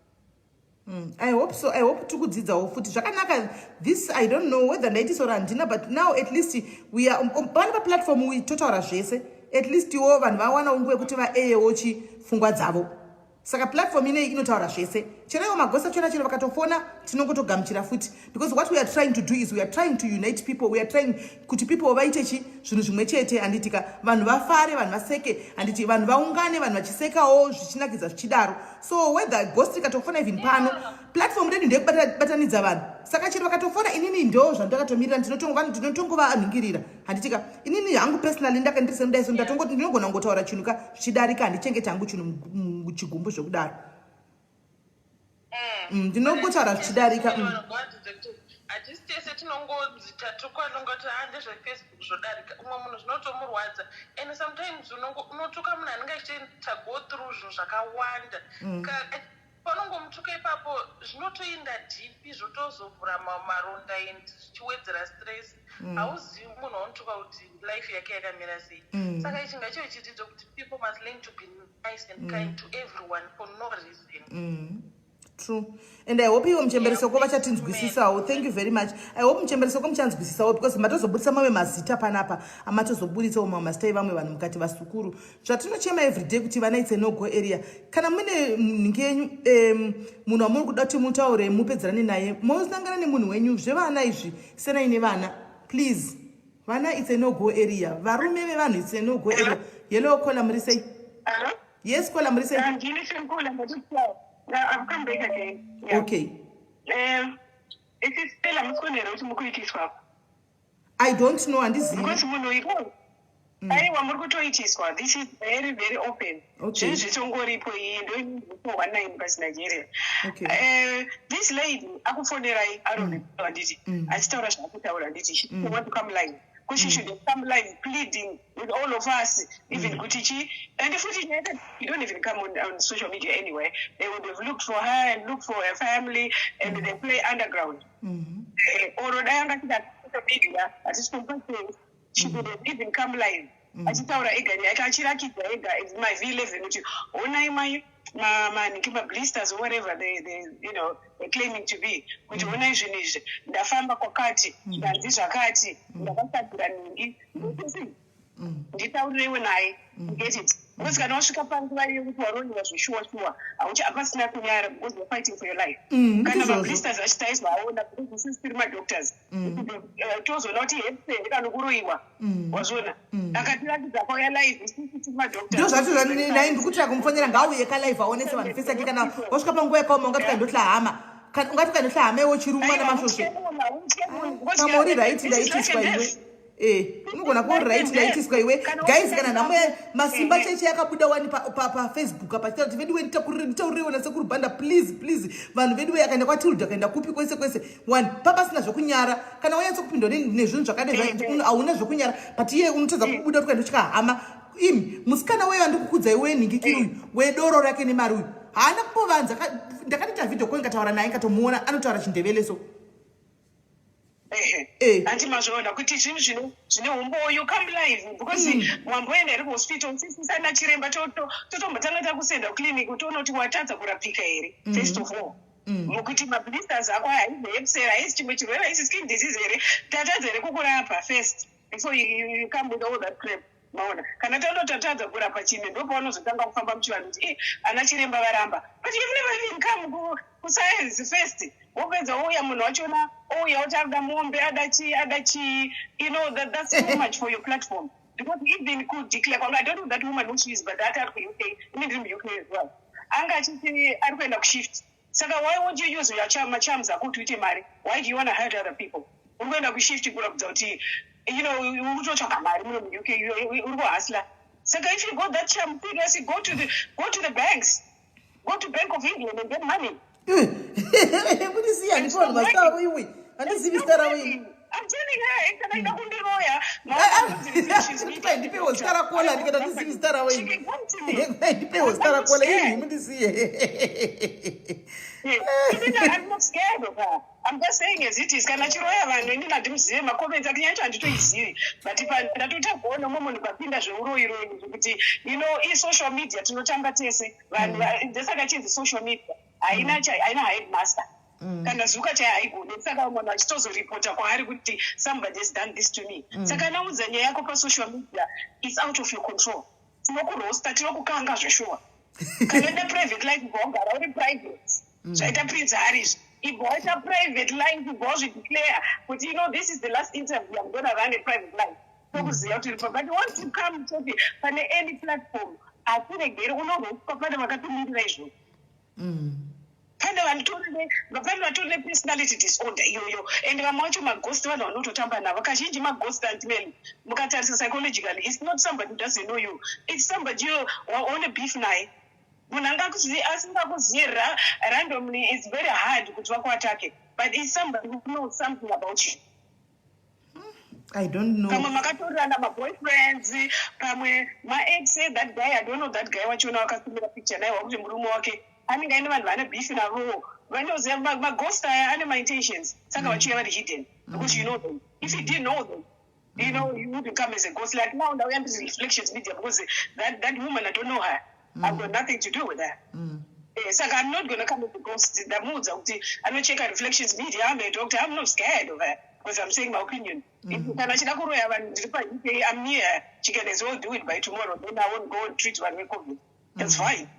I hope so. I hope tikudzidzawo futi zvakanaka. This I don't know whether ndaiti or handina, but now at least we are pane paplatform we totaura zvese. At least iwo vanhu vawana nguva yekuti vaeyewo chifungwa dzavo. Saka platform ineyi inotaura zvese. Chero iwo magosa chona chero vakatofona tinongotogamuchira futi because what we are trying to do is we are trying to unite people. We are trying kuti people vaite chi zvinhu zvimwe chete handiti ka vanhu vafare vanhu vaseke handiti vanhu vaungane vanhu vachisekawo zvichinakidza zvichidaro. So whether ghost rikatofona even pano platform redu ndeyekubatanidza vanhu saka chero vakatofona inini ndo zvandakatomirira ndinotongovanhingirira handiti ka inini hangu personally ndaka ndiri semudai so ndatongoti ndinogona kungotaura chinhu ka zvichidarika handichengeti hangu chinhu muchigumbu zvekudaro. Ndinongotaura zvichidarika. Hatisi tese tinongonzi tatukwa nongoti ha ndezvefacebook zvodarika umwe munhu zvinotomurwadza and sometimes unotuka munhu anenge achiita go through zvinhu zvakawanda. Panongomutuka ipapo zvinotoenda deep zvotozovhura maronda and zvichiwedzera stress. Hauzivi munhu waunotuka kuti life yake yakamira sei. Saka ichi ngachive chidzidzo kuti people must learn to be nice and kind to everyone for no reason. True. And I hope iwo muchembere soko vachatinzwisisawo. Thank you very much. I hope muchembere soko muchanzwisisawo because matozobudisa mamwe mazita panapa. Amatozobuditsawo mamwe mazita evamwe vanhu mukati vasukuru. Zvatinochema everyday kuti vana it's a no go area. Kana mune nhingi yenyu munhu wamuri kuda kuti mutaure mupedzerane naye, mosangana nemunhu wenyu zvevana izvi senai nevana. Please. Vana it's a no go area. Varume vevanhu it's a no go area. Hello caller muri sei? Hello? Yes caller muri sei? Ndini Senkula ndati I've come back again. Yeah. Okay. It is Stella musikonera kuti mukuitiswa. I don't know handizivi. Because munhu iko aiwa muri kutoitiswa. This is very very open. Okay. Zvinhu zvitongoripo iyi ndo 419 pasi Nigeria. Okay. This lady akufonerai arori handiti achitaura zvaakutaura handiti she want to come live. Because she should have come live pleading with all of us even kuti chi and futi nyaya you don't even come on social media anyway. They would have looked for her and looked for her family and they play underground. Or dai anga asina social media hatisi kumupa she could have even come live achitaura ega nyaya achirakidza ega my V11 kuti honai mai manhingi mablisters or whatever they you know they're claiming to be kuti honai zvinhu izvi ndafamba kwakati ndanzi zvakati ndakasagura nhingi nditaurireiwo naye. Get it? Because kana wasvika panguva yekuti waroyiwa zveshuwa shuwa hauchi hapasina kunyara because you're fighting for your life. Kana Ndizvozvo. Mablisters achitaiswa aona because isusu tiri madoctors tozoona kuti hepfe kana kuroyiwa wazviona akatiratidza kwauya live isusu tiri madoctors. Ndo zvacho nai ndikuti akumufonera ngauye kalive aonese vanhu face yake kana wasvika panguva yakaoma ungati kaindotla hama. Kana ungati kaindotla hama iwo chirumwa namasvosve. Pamwe uri right ndaitiswa iwe. Unogona kuva uri right ndaitiswa iwe. Guys kana nhamo masimba cheche yakabuda wani pafacebook apa achitaura kuti vedu nditaurirewo nasekuru Banda please please vanhu vedu we akaenda kwaTilda akaenda kupi kwese kwese one papasina zvekunyara kana wanyatsokupindwa nezvinhu zvakadai hauna zvekunyara but iye unotadza kubuda kuti kaindotya hama. Imi musikana weyo andikukudzai wenhingikiri uyu wedoro rake nemari uyu haana kumbovanza. Ndakatoita video call, ndikataura naye, ndikatomuona anotaura chiNdebele so. Ehe. Hanti mazviona kuti zvinhu zvine umbowo? You come live because wamboenda here kuhospital? Sisana chiremba, totombotanga takusenda kuclinic toona kuti watadza kurapika here first of all, mukuti mablisters ako haizi herpes here, haisi chimwe chirwere, haisi skin disease here? Tatadza here kukurapa first before you come with all that crap? Maona, kana tandotatadza kurapa chimwe, ndopaunozotanga kufamba muchivanhu kuti e ana chiremba varamba, but you've never even come kuscience first. Wopedza wouya, munhu wachona ouya oti ada mombe, ada chii, ada chii. That's too much for your platform, because even kudeclare kwanga, I don't know that woman who she is, but ati ari kuUK, ini ndiri muUK as well, anga achiti ari kuenda kushift. Saka why won't you use your charm, macharms ako kuti uite mari? Why do you want to hurt other people? Uri kuenda kushift kuratidza kuti uri kutotsvaga mari muno muUK, uri kuhustler. Saka if you got that charm seriously, go to the banks, go to Bank of England and get money. Kundisiya ndipo vanhu mazita avo iwe, handizivi zita ravo ini. I'm telling her, kana ida kundiroya. Ndipewo zita rakola, ndikati handizivi zita ravo ini, ndipewo zita rakola ini, mundisiye. I'm not scared of her. I'm just saying as it is. Kana chiroya vanhu, inini handimuzive, macomments ake yacho handitoizivi, but ndatotakuona umwe munhu papinda zveuroyi-royi, zvekuti isocial media, tinotamba tese vanhu. Ndesaka chinzi social media haina headmaster. Kana zuka chai haigoni. Saka munhu achitozoripota kwaari kuti somebody has done this to me. Saka anaudza nyaya yako pasocial media, it's out of your control. Tinokurosta, tinokukanga zveshuwa. Kana enda private life, ibva wagara uri private, zvaita Prince Harry izvi. Ibva waita private life, ibva wazvideclare kuti this is the last interview, I'm gonna run a private life, tokuziva kuti uripa. But once you come toti pane any platform, hatiregeri, unorostwa. Pane vakatomirira izvozvo. Pane vatori nepersonality disorder iyoyo, and vamwe vacho maghost, vanhu vanototamba navo kazhinji. Maghost antimeli, mukatarisa psychologically, it's not somebody who doesn't know you, it's somebody you waone beef naye. Munhu asingakuziye randomly, it's very hard kuti vakuatake, but it's somebody who knows something about you. I don't know. Pamwe makatorerana maboyfriends, pamwe maex. That guy, I don't know that guy wachona wakatumira picture naye, wakuti murume wake anenge aine vanhu vane beef navowo. Vanoziva maghost aya ane maintentions, saka vachiuya vari hidden because you know them. If you didn't know them, you wouldn't come as a ghost. Like now, ndauya ndiri Reflections Media because that woman, I don't know her. I've got nothing to do with her. Saka I'm not gonna come as a ghost. Ndamuudza kuti anocheka Reflections Media. I'm a doctor. I'm not scared of her because I'm saying my opinion. If kana achida kuroya vanhu, ndiri paUK, I'm near, she can as well do it by tomorrow. Then I won't go and treat vanhu veCOVID. That's fine.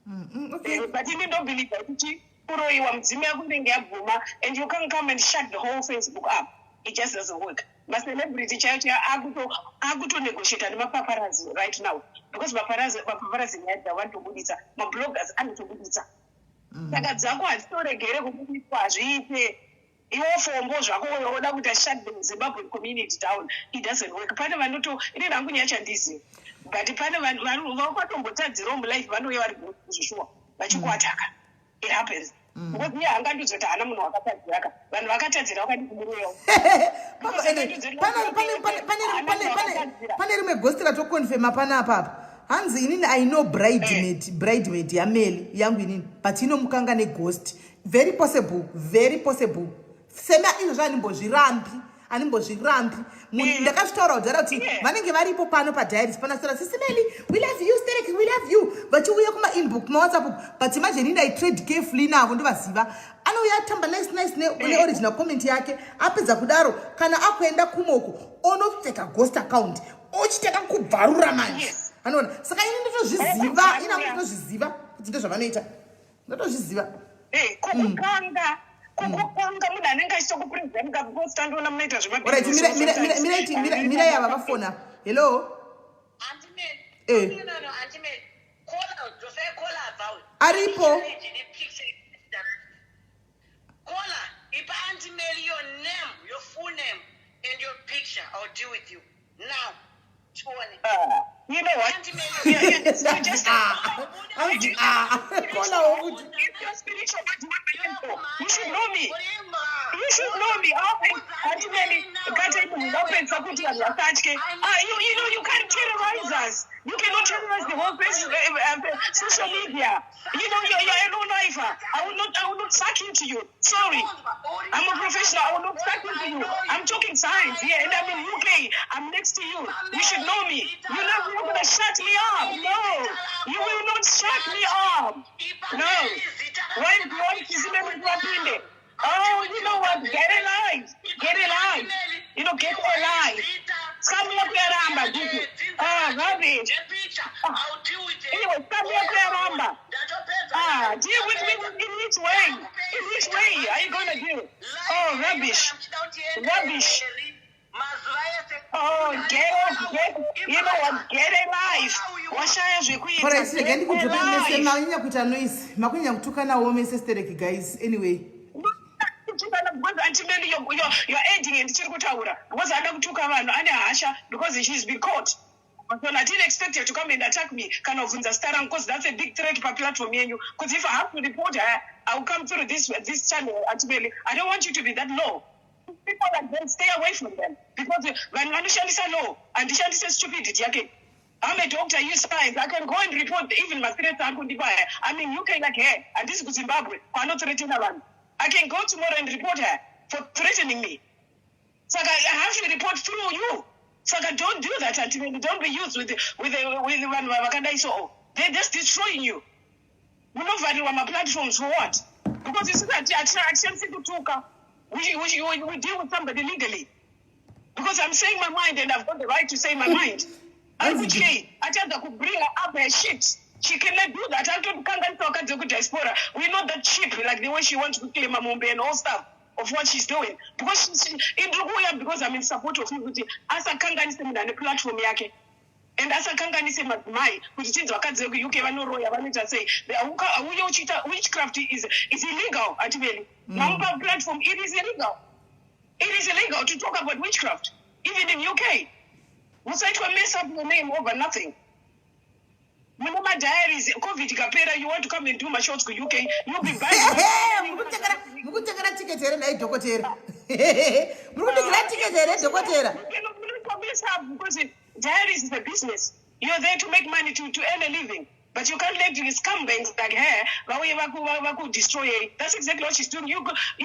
But ini ndobelieve kuti kuroyiwa, mudzimu yako inenge yabvuma, and you can come and shut the whole Facebook up. It just doesn't work. Macelebrity chaiyo chaiyo akutonegotiata nemapaparazzi right now, because mapaparazzi nyaya dzavo vanotobuditsa, mabloggers anotobuditsa. Saka dzako hadzitoregere kubuditswa, hazviite. Iwo fombo zvako woda kuti shut the Zimbabwe community down, it doesn't work. Pane vanoto, ini rangu nyaya chandizivi, but pane vanhu vakatombotadzirawo mulife, vanouya vari zveshuwa vachikuataka. It happens because iye haangandiudza kuti haana munhu wakatadziraka. Vanhu vakatadzira vakadi kumuroyawo. Pane rimwe ghost ratoconfirma panapa apa. Hanzi inini I know bridemaid yaMeli yangu inini, but inomukanga neghost. Very possible, very possible. Sema izvozvo handimbozvirambi, handimbozvirambi. Ndakazvitaura kudhara kuti vanenge varipo pano padiaries panasara, "Sisi Meli, we love you, sterek, we love you," vachiuya kumainbox, kumawhatsapp. But imagine ini I trade carefully navo, ndovaziva. Anouya atamba nice nice neoriginal comment yake. Apedza kudaro, kana akuenda kumoko, onopfeka ghost account, ochitaka kubvarura manje. Anoona, saka ini ndotozviziva, ina ndotozviziva kuti ndozvavanoita, ndotozviziva. Kukukanga munhu anenge achitokupresenta because tandiona munoita. Alright, mirai ava vafona. Hello. Eh. No, no, Auntie Mary. Caller, Jose caller about. Aripo. Caller, ipa Auntie Mary your name, your full name, and your picture. I'll deal with you. Now. Tione. You know what? Auntie Mary. Yeah, you just Ah, anzi ah, caller wokuti Your spiritual stand for. You should know me. You should know me. Auntie Melly, kata ndapedza kuti vanhu vasatye. Ah, you can't terrorize us. You cannot terrorize the whole face, social media. You're a low lifer. I will not suck into you. Sorry. I'm a professional. I will not suck into you. I'm talking science here, and I'm in UK. I'm next to you. You should know me. You're not gonna shut me up. No, you will not shut me up. No. Why do you want to? Oh, you know what? Get a life. Get a life. Get a life. Scam yako yaramba, Duku. Ah, rubbish. Anyway, scam yako yaramba. Ah, deal with me in which way? In which way are you gonna do? Oh, rubbish. Rubbish. Oh, get off, get, you know what? Get a life. Washaya zvekuita. Alright, rega Get a ndikudzope mese. life. Manyanya kuita noise, makunyanya kutukanawo mese stereki, guys. Anyway. Kutukana because, Auntie Melly, you're adding and ndichiri kutaura because ada kutuka vanhu, ane hasha because she's been caught. So I didn't expect her to come and attack me kana kubvunza zita rangu, because that's a big threat paplatform yenyu, because if I have to report her, I will come through this channel. Auntie Melly, I don't want you to be that low. People like them, stay away from them, because vanhu vanoshandisa law, handishandise stupidity yake. I'm a doctor, you science. I can go and report even mathreats ari kundipa. I'm in UK like her. Handisi kuZimbabwe kwanothreatena vanhu. I can go tomorrow and report her for threatening me. Saka I have to report through you. Saka don't do that, Auntie Melly. Don't be used with vanhu vakadai so. They're just destroying you. Munovharirwa maplatforms for what? Because you see that hatishandisi kutuka. We deal with somebody legally. Because I'm saying my mind and I've got the right to say my mind. Ari kutyei? Achadza kubring up her shit. She cannot do that. Anotokanganisa vakadzi vekudiaspora. We're not that cheap, like the way she wants to claim mombe and all stuff of what she's doing. Because indiri kuuya because I'm in support of you kuti asakanganise munhu ane platform yake and asakanganise madzimai kuti tinzi vakadzi vekuUK vanoroya, vanoita sei. Auye uchiita witchcraft is illegal, Auntie Melly. Mamupa platform, it is illegal. It is illegal to talk about witchcraft, even in UK. Musaitwa mess up your name over nothing. Mune madiaries, COVID ikapera, you want to come and do mashots kuUK, you'll be banned. Muri kutengera tiketi here nhai dhokotera? Muri kutengera tiketi here, dhokotera? You cannot mess up because diaries is a business. You're there to make money, to earn a living. But you can't let the scumbags like her vauye vaku destroy her. That's exactly what she's doing. You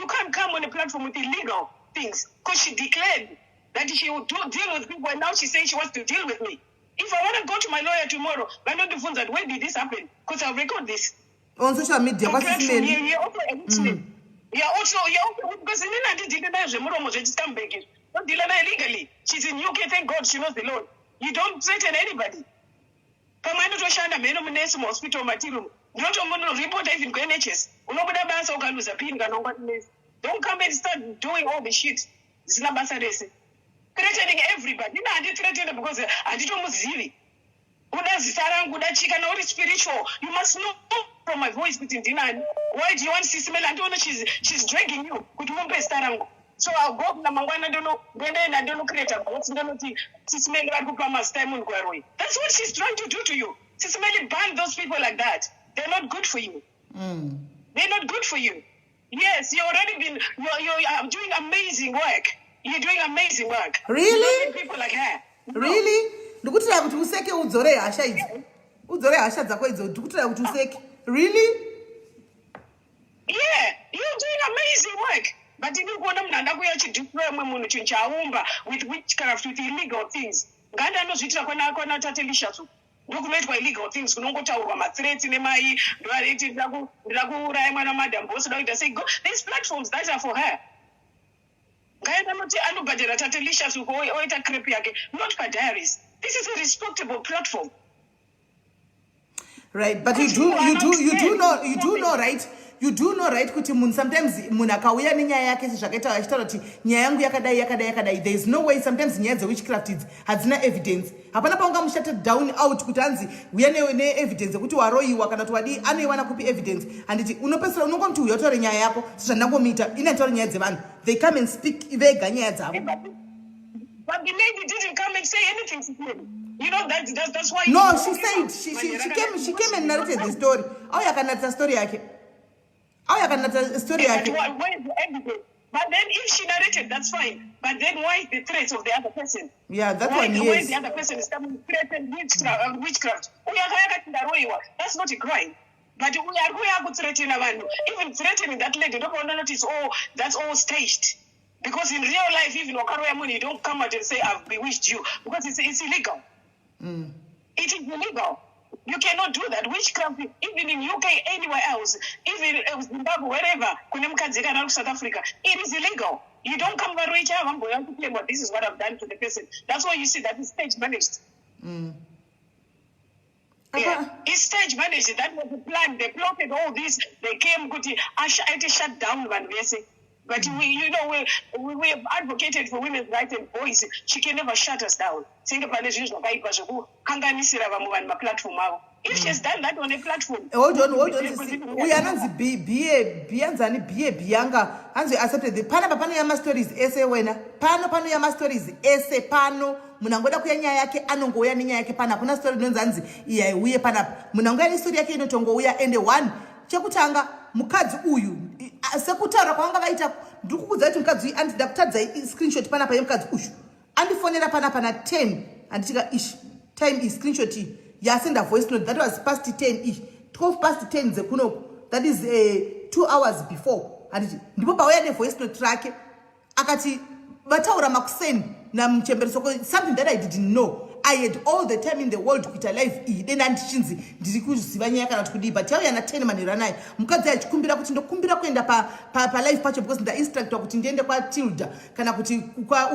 can't come on a platform with illegal things because she declared that she would deal with people, and now she's saying she wants to deal with me. If I want to go to my lawyer tomorrow, vanondibvunza that when did this happen? Because I'll record this. On social media. Platform, KwaSis Melly. you're also a witness. You're also because inini handidhili naye zvemuromo zvechiscumbag izvi. Ndodhila naye legally. She's in UK, thank God she knows the law. You don't threaten anybody. Pamwe anotoshanda mheno munesi muhospital matiri umu. Ndinotomunoripota even kuNHS. Unobuda basa ukaluza pin kana ungati nesi. Don't come and start doing all the shit zvisina basa rese. Threatening everybody. Ina handithreatene because handitomuzivi. Uda zita rangu, uda chii? Kana uri spiritual, you must know from my voice kuti ndinani. Why do you want Sis Melly? Handiona she's dragging you kuti mumupe zita rangu. So I'll go kuna mangwana, ndoenda ndonocreata ghost, ndonoti Sis Melly vari kupa mazita emunhu kuvaroi. That's what she's trying to do to you. Sis Melly, ban those people like that. They're not good for you. They're not good for you. Yes, you already been you're doing amazing work. You're doing amazing work. Really? You don't need people like her. No. Really? Ndikutira kuti useke, udzore hasha idzi, udzore hasha dzako idzo. Ndikutira kuti useke, really? Yeah, you're doing amazing work. But ini kuona munhu anda kuuya achidestroy mumwe munhu, chinhu chaaumba with witchcraft, with illegal things. Ngandi anozviitira kwana Tatelicious. Ndokunoitwa illegal things, kunongotaurwa mathreats nemai ndoariti ndida kuuraya mwana Madam Boss, ndoda kuita sei. There's platforms that are for her. Ngaenda anoti anobhadhara Tatelicious uko oita crap yake, not padiaries. This is a respectable platform. Right, but you do know, you do know, right, you do know, right, kuti munhu sometimes, munhu akauya nenyaya yake sezvakaita achitaura kuti nyaya yangu yakadai, yakadai, yakadai, there is no way. Sometimes nyaya dzewitchcraft idzi hadzina evidence. Hapana paungamushata down out kuti hanzi uya neevidence yekuti waroyiwa kana kuti wadii. Anoiwana kupi evidence? Handiti unopedzisira unongomuti uya utaure nyaya yako, sezvandangomuita ini handitaure nyaya dzevanhu. They come and speak vega nyaya dzavo. But the lady didn't come and say anything to him. You know that's why. No, she said she came and narrated the story. Auya akanarrata story yake. Auya akanata story yake. But then if she narrated, that's fine. But then why is the threat of the other person? Yeah, that why, one, why yes. the other person is coming threaten witchcraft, witchcraft. Uyu akauya akati ndaroiwa. That's not a crime. But uyu ari kuuya akuthreatena vanhu. Even threatening that lady, ndopaona notice, oh, that's all staged. Because in real life, even wakaroya munhu, you don't come out and say, I've bewitched you. Because it's illegal. It is illegal. You cannot do that. Witchcraft, even in UK, anywhere else, even Zimbabwe, wherever, kune mukadzi kana ari kuSouth Africa, it is illegal. You don't come varoicha vamboya kuclaim what this is what I've done to the person. That's why you see that is stage managed. Yeah. It's stage managed. That was the plan. They plotted all this. They came kuti aite shut down vanhu vese. But we, you know, we have advocated for women's rights and voice. She can never shut us down. Senge pane zvinhu zvakaipa zvekukanganisira vamwe vanhu maplatform avo. If she has done that on a platform. Hold on, hold on. Sisi. Uyu anonzi B B anzani B Bianca hanzi accepted the panapa panouya mastories ese wena. Pano panouya mastories ese pano. Munhu angoda kuuya nyaya yake anongouya nenyaya yake pano. Hakuna story inonzi hanzi iyi haiuye panapa. Munhu angouya nestory yake inotongouya ende one chekutanga mukadzi uyu sekutaura kwavanga vaita ndiri kukuudza kuti mukadzi uyu andida kutadza screenshot panapa yemukadzi uyu andifonera panapa na 10 handitika ish time iyi screenshot iyi yasenda voice note that was past 10 ish 12 past 10 dzekunoku that is 2 hours before handiti ndipo pauya nevoice note rake akati vataura makuseni namuchembere Soko something that I didn't know. I had all the time in the world kuita live iyi denda ndichinzi ndiri kuziva nyaya kana kuti kudii but yauya na10 manheru anaya mukadzi achikumbira kuti ndokumbira kuenda palive pacho because ndainstructwa kuti ndiende kwaTilda kana kuti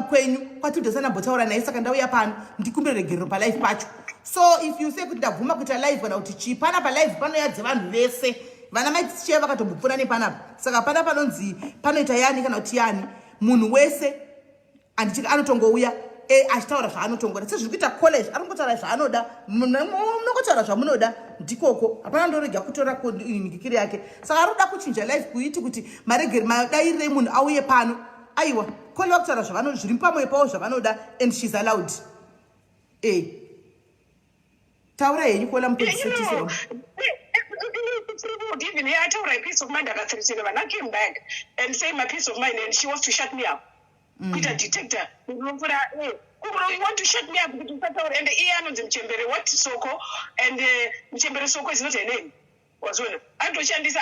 kwenyu kwaTilda sanambotaura naye saka ndauya pano ndikumbire regerero palive pacho. So if you say kuti ndabvuma kuita live kana kuti chii pana palive panoya dzevanhu vese vana maiticheya vakatombopfuura nepanapa saka pana panonzi panoita yani kana kuti yani munhu wese andichika anotongouya achitaura zvaanotongoda sezviri kuita college anongotaura zvaanoda munongotaura zvamunoda ndikoko hapana ndorega kutora nhikikiri yake saka ari kuda kuchinja life kuiti kuti maregeri madairire munhu auye pano aiwa kole vakutaura zvavano zviri pamwoyo pavo zvavanoda and she's allowed taura henyu kola mupedzisetiso. Even here, I told her peace of mind akathreatena vanhu. I came back and say my peace of mind and she wants to shut me up. Kuita detector. Ndinofura you want to shut me up kuti usataura and iye anonzi muchembere what Soko and muchembere Soko is not a name. Wazona. Anotoshandisa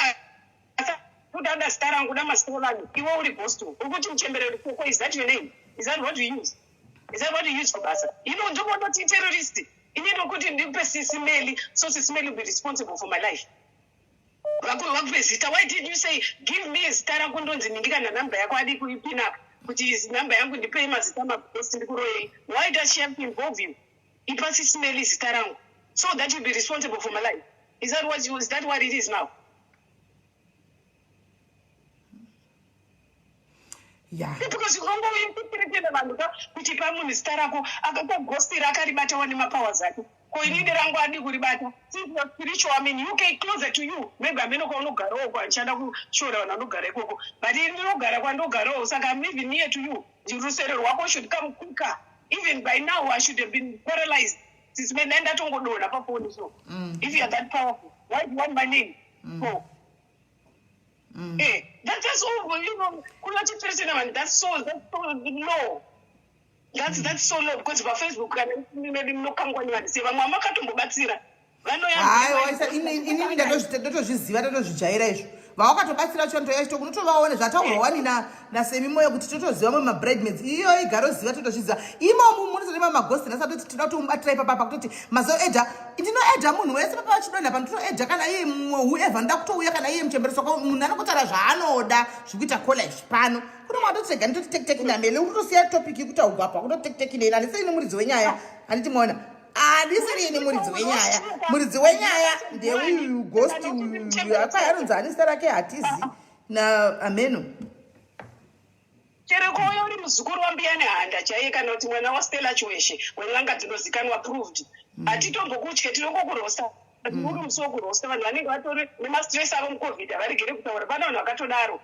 kuda ada zita rangu kuda mazita evanhu iwe uri ghost uri kuti muchembere Soko, is that your name? Is that what you use? Is that what you use for basa? You know, ndokondoti terrorist. Ini ndokuti ndipe Sisi Meli so Sisi Meli will be responsible for my life. Vakupe zita. Why did you say give me zita rako ndonzi ningi kana namba yako adi kuipin up kuti namba yangu ndipei mazita maghost ndikuroyei. Why does she have to involve you? Ipa Sisi Meli zita rangu so that you'll be responsible for my life. Is that what it is now? Yeah. Because unongoipikiritira vanhu ka kuti pa munhu zita rako akakagostira akaribata wane mapowers ake ko inini rangu adi kuribata. Since you are spiritual, I mean, UK closer to you, maybe amene kwaunogarawo kwandichada kushora vanhu vanogara ikoko but ini ndinogara kwandogarawo saka I'm even near to you. Rusero rwako should come quicker. Even by now I should have been paralyzed since me dai ndatongodonha pafoni. So if you are that powerful, why do you want my name for? That's all. Kunotithreatena vanhu, that's so low. That's so low because paFacebook kana maybe munokangwa nevanhu sei vamwe vamakatombobatsira. Haiwa, inini ndatozviziva tatozvijaira izvo vawakatobatsira chonto yacho kunotovaone zvataurwa wani nasemi moyo kuti totoziva mwe mabridemaids iyo igaroziva totozviziva imomu munozorema magosti nasatoti tinoda kutomubatira ipapapa kutoti mazoedha ndinoedha munhu wese papa vachidonha pano tinoedha kana iye mumwe whoever anoda kutouya kana iye muchemberesoko munhu anongotaura zvaanoda zvikuita college pano kuno mwatotega nditoti tekiteki namele urikutosiya topic yekutaugwa pa kutotekiteki neni handisiri ini muridzi wenyaya handiti maona handisiri ini muridzi wenyaya muridzi wenyaya ndeuyu ghost uyu akwai anonzi ani zita rake hatizi na ameno. Chero kuuya uri muzukuru wambuya Nehanda chaiye kana kuti mwana waStella Chiweshe wen'anga dzinozikanwa proved hatitombokutye tinongokurosta uri musi wekurosta vanhu vanenge vatori nemastress avo muCovid havaregere kutaura pane vanhu vakatodaro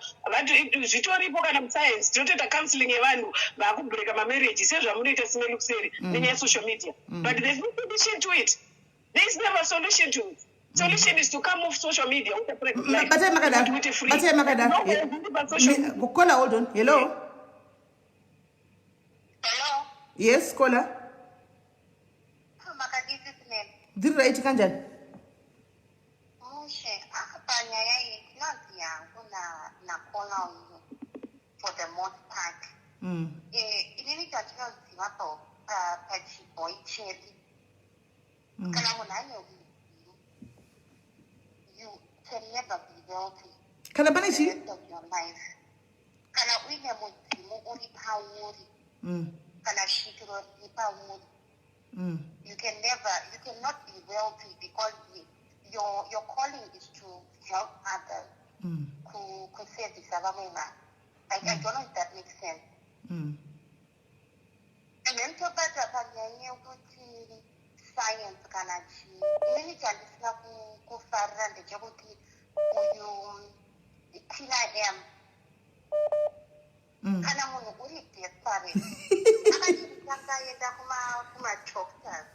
zvitoripo kana muscience tinotoita counseling yevanhu vaakubreaka mamarriage sezvamunoita simelukuseri nenyaya yesocial media, but there's no solution to it. There is never solution to it. Solution is to come off social media with a private life. Batai makadaro. Kuti uite free. Batai makadaro. No, we're pa social media. Kola, hold on. Hello. Hello. Yes, Kola. Makadii Sis. Ndiri right kanjani? Mushe, ah, panyaya iyi ndinonzi yangu naKola uyu for the most part. Inini chandinoziva pachibhoi chedu, kana munhu ane mudzimu, you can never be wealthy Kana pane the chii? rest of your life. Kana uine mudzimu uri pauri, kana svikiro riri pauri, you can never, you cannot be wealthy because your calling is to help others, kusevhisa vamwe vanhu. I don't know if that makes sense. And then tobata panyaya yekuti science kana chii, inini chandisina kufarira ndechekuti uyu Tina M, kana munhu uri desperate, akati tangaenda kumadoctors,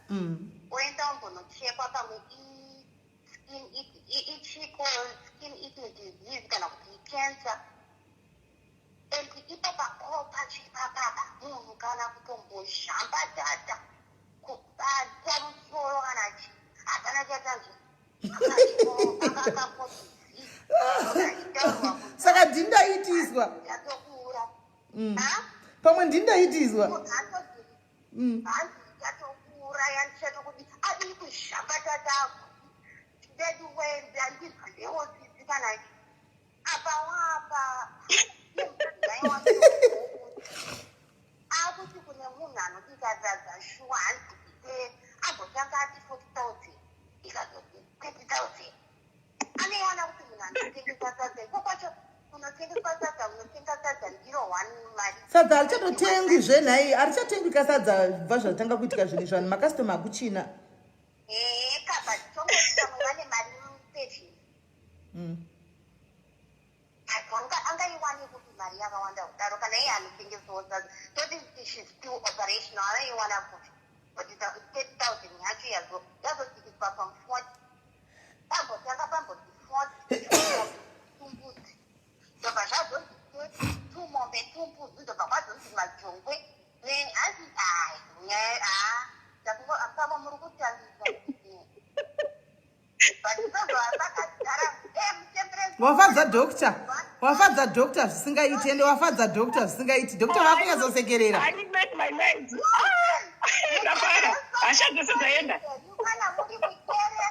oenda umbonochekwa pamwe skin ichiko, skin eating disease kana kuti icancer, and ipo pachipapapa munhu kana kutombozhamba dhadha, kubata musoro kana chi, hapana chatanzwa. Akangoti Saka ndindaitiswa. Yatokura. Pamwe ndindaitiswa. Munhu atoti hanzi yatokuuraya, ndichatokudi adii kuzhamba tatako ndeduwenda ndibvirewo tsitsi kana apa wapa akuti kune munhu anobika sadza shuwa, hanzi ite ambotanga ati 40,000, ikazoti 30,000. Anoiwana kuti munhu anotengesa sadza iko kwacho kunotengeswa sadza, unotenga sadza ndiro one mari. Sadza harichatotengwi zvenhai, harichatengwi kasadza bva zvatanga kuitika zvinhu izvi, vanhu makastoma akuchina. Eka, but tongoti vamwe vane mari musavings. Angaiwani kuti mari yakawanda kudaro kana iye anotengesawo sadza? Toti she's still operational, anaiwana kuti 30,000 yacho yazodzikiswa from 40, pambotanga pamboti 40 tumbudzi, ndobva zvazonzi 30 tumombe tumbudzi, ndobva kwazonzi majongwe nehanzi. Ai, nyaya a pamwe muri kutambisa, but sezvavakagara mutemberezi. Wafadza doctor, wafadza doctor zvisingaiti, ende wafadza doctor zvisingaiti. Doctor vakunyatsosekerera. I make my life. Ah, ndafara, hasha dzese dzaenda. Kana muri kuteerera,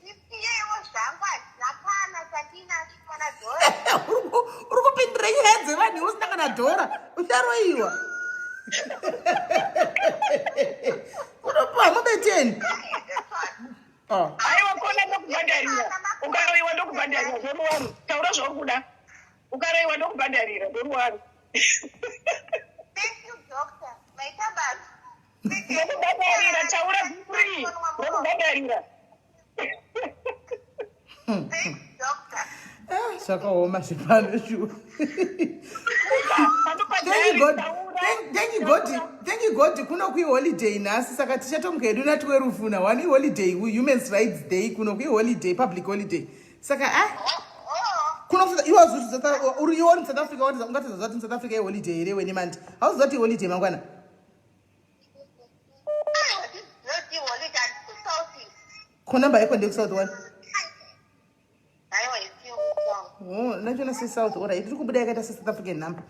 ndisiyewo zvangu, handina kana chandinacho, kana dhora. Uri kupindira nyaya dzevanhu iwe usina kana dhora, ucharoyiwa. Unopiwa mubeteni. Oh. Aiwa, kona ndokubhadharira. Ukaroyiwa ndokubhadharira, don't worry. Taura zvauri kuda. Ukaroyiwa ndokubhadharira, don't worry. Thank you, doctor, maita basa. Ndokubhadharira, taura free, ndokubhadharira. Thanks, doctor. Ah, zvakaoma zvepano shuwa. Thank you God. Thank you God. Thank you God. Kuno kuiholiday nhasi, saka tichatomuka hedu na12 na 1. Iholiday, Human Rights Day kuno kuiholiday, public holiday. Saka ah, kuno iwe uri iwe uri muSouth Africa, ungatoziva kuti muSouth Africa iholiday here wene mandi? Hauziva kuti iholiday mangwana? Not holiday, handisi. Ko namba yako ndekuSouth one? Aiwa, isiyo. Oh, ndachona seSouth. Alright, iri kubuda yakaita seSouth African number.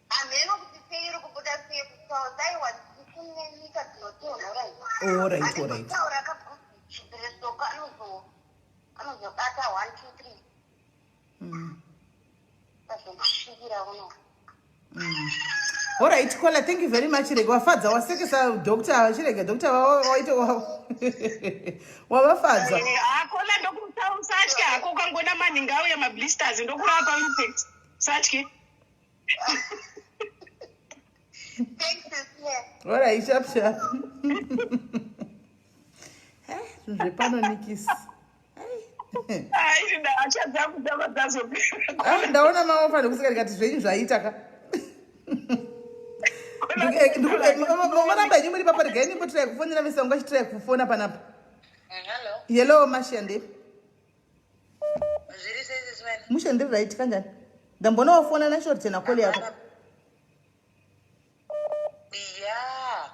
Hameno kuti sei iri kubuda sei kuSouth. Aiwa, kune nyika dzinotonhora. Alright. Taura kachiperesoko anozobata 1 2 3 azondisvikira uno. Alright, Kola, thank you very much. Rega wafadza, wasekesa doctor, chirega doctor waite wavafadza. Akona ndokusatya hako, ukangona manhinga auya mablisters, ndokurapa infact, satye. Thanks, sis. Alright, sharp sharp. Eh, zvinhu zvepano nikisi. Ai, hasha dzangu dzava dzazopera. Ah, ndaona mama kusika ndikati zvenyu zvaita ka. Maramba henyu muri papa, regai nimbotirai kufonera mese, ungachitirai kufona panapa. Hello. Hello, Mashande. Mushe, ndiri right. Kanjani? Ndambona wafona nashortena call yako. Ya.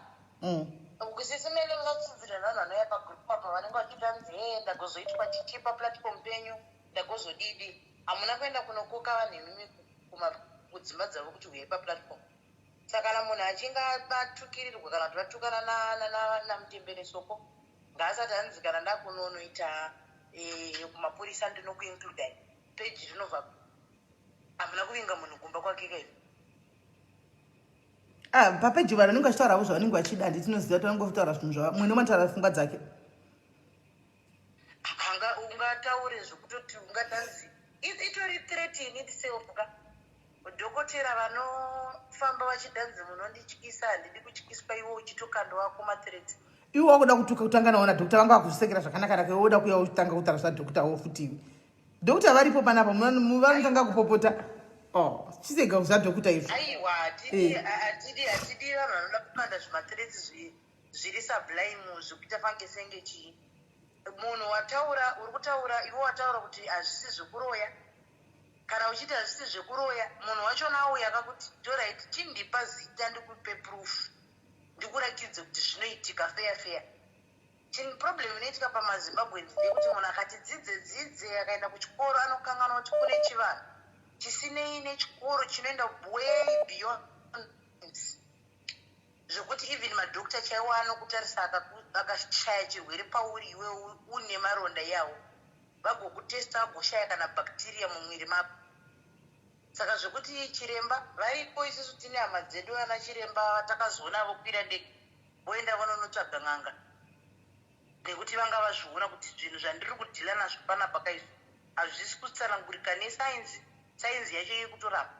Kusisimele musatsudzira vanhu vanouya pagroup apa, vanenge vachiita nzee, ndagozoitwa chichi paplatform penyu, ndagozodidi. Hamuna kuenda kunokoka vanhu imimi kudzimba dzavo kuti uyai paplatform. Saka kana munhu achinge atukirirwa kana kuti vatukana naMutembere Soko, ngaasati anzi kana ndakunonoita kumapurisa ndinokuincludai. Peji rinobva, hamuna kuvinga munhu kumba kwake kai. Ah, papeji vanhu vanenge vachitauravo zvavanenge vachida. Handiti tinoziva kuti vanenge vachitaura zvinhu zvava, mumwe nomataura pfungwa dzake. Anga ungataure zvekutoti ungatanzi itori threat in itself ka. Dhokotera vanofamba vachidanzi munondityisa, handidi kutyiswa, iwe uchitokanda wako mathreats. Iwe wakuda kutuka kutanga naona dhokota vanga vakuzvisekera zvakanaka naka, iwe woda kuya uchitanga kutaura zvadhokota wo futiwe. Dhokota varipo panapa, vanotanga kupopota. Oh, chisega zvadhokota izvo. Aiwa, hatidi. Hatidi vanhu vanoda kukanda zvimathreats zviri sublime, zvekuita fange senge chii. Munhu wataura, uri kutaura iwe, wataura kuti hazvisi zvekuroya. Kana uchiti hazvisi zvekuroya, munhu wachona auya akakuti, "Alright, chindipa zita ndikupe proof, ndikurakidze kuti zvinoitika fair fair." Chini problem inoitika pamaZimbabweans ndeyekuti munhu akati dzidze dzidze, akaenda kuchikoro, anokanganwa kuti kune chivanhu chisinei nechikoro chinoenda way beyond, zvekuti even madhokta chaiwo anokutarisa akashaya chirwere pauri iwe une maronda iyawo, vagokutesta vagoshaya kana bacteria mumwiri mako. Saka zvekuti chiremba variko, isusu tine hama dzedu vana chiremba takazoona vokwira ndege voenda vononotsvaga n'anga nekuti vanga vazviona kuti zvinhu zvandiri kudeala nazvo panapa kaizvo hazvisi kutsanangurika nesainzi, sainzi yacho iri kutorapa.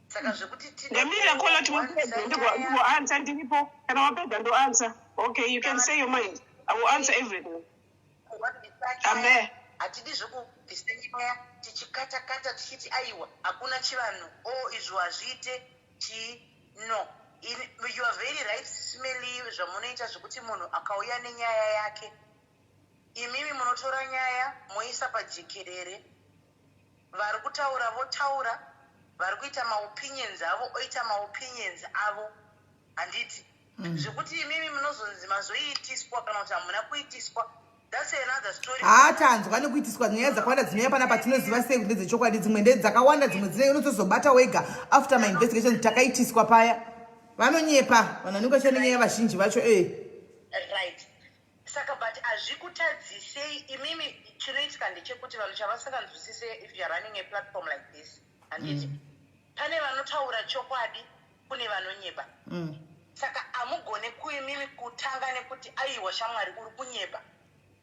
Saka zvekuti Ndamirira kola kuti mupedze ndigoanswer. Ndiripo, kana wapedza ndoanswer. Okay, you can say your mind, I will answer everything. I'm there. Hatidi zvekubvisa nyaya tichikatakata tichiti aiwa, hakuna chivanhu, o izvo hazviite chii. No, you are very right, Simeli, zvamunoita zvekuti munhu akauya nenyaya yake, imimi munotora nyaya moisa pajekerere, vari kutaura votaura, vari kuita maopinions avo oita maopinions avo. Handiti zvekuti imimi munozonzi mazoitiswa kana kuti hamuna kuitiswa, that's another story. Haa, tanzwa nekuitiswa. Nyaya dzakawanda dzinouya panapa, tinoziva sei kuti ndedzechokwadi? Dzimwe ndedzakawanda, dzimwe dzine unotozobata wega after mainvestigation takaitiswa paya. Vanonyepa vanhu vanenge vachiva nenyaya vazhinji vacho e. Right, saka but hazvikutadzisei imimi. Chinoitika ndechekuti vanhu chavasinganzwisise, if you are running a platform like this, handiti pane vanotaura chokwadi, kune vanonyeba. Saka hamugone kuimimi kutanga nekuti aiwa shamwari, uri kunyeba.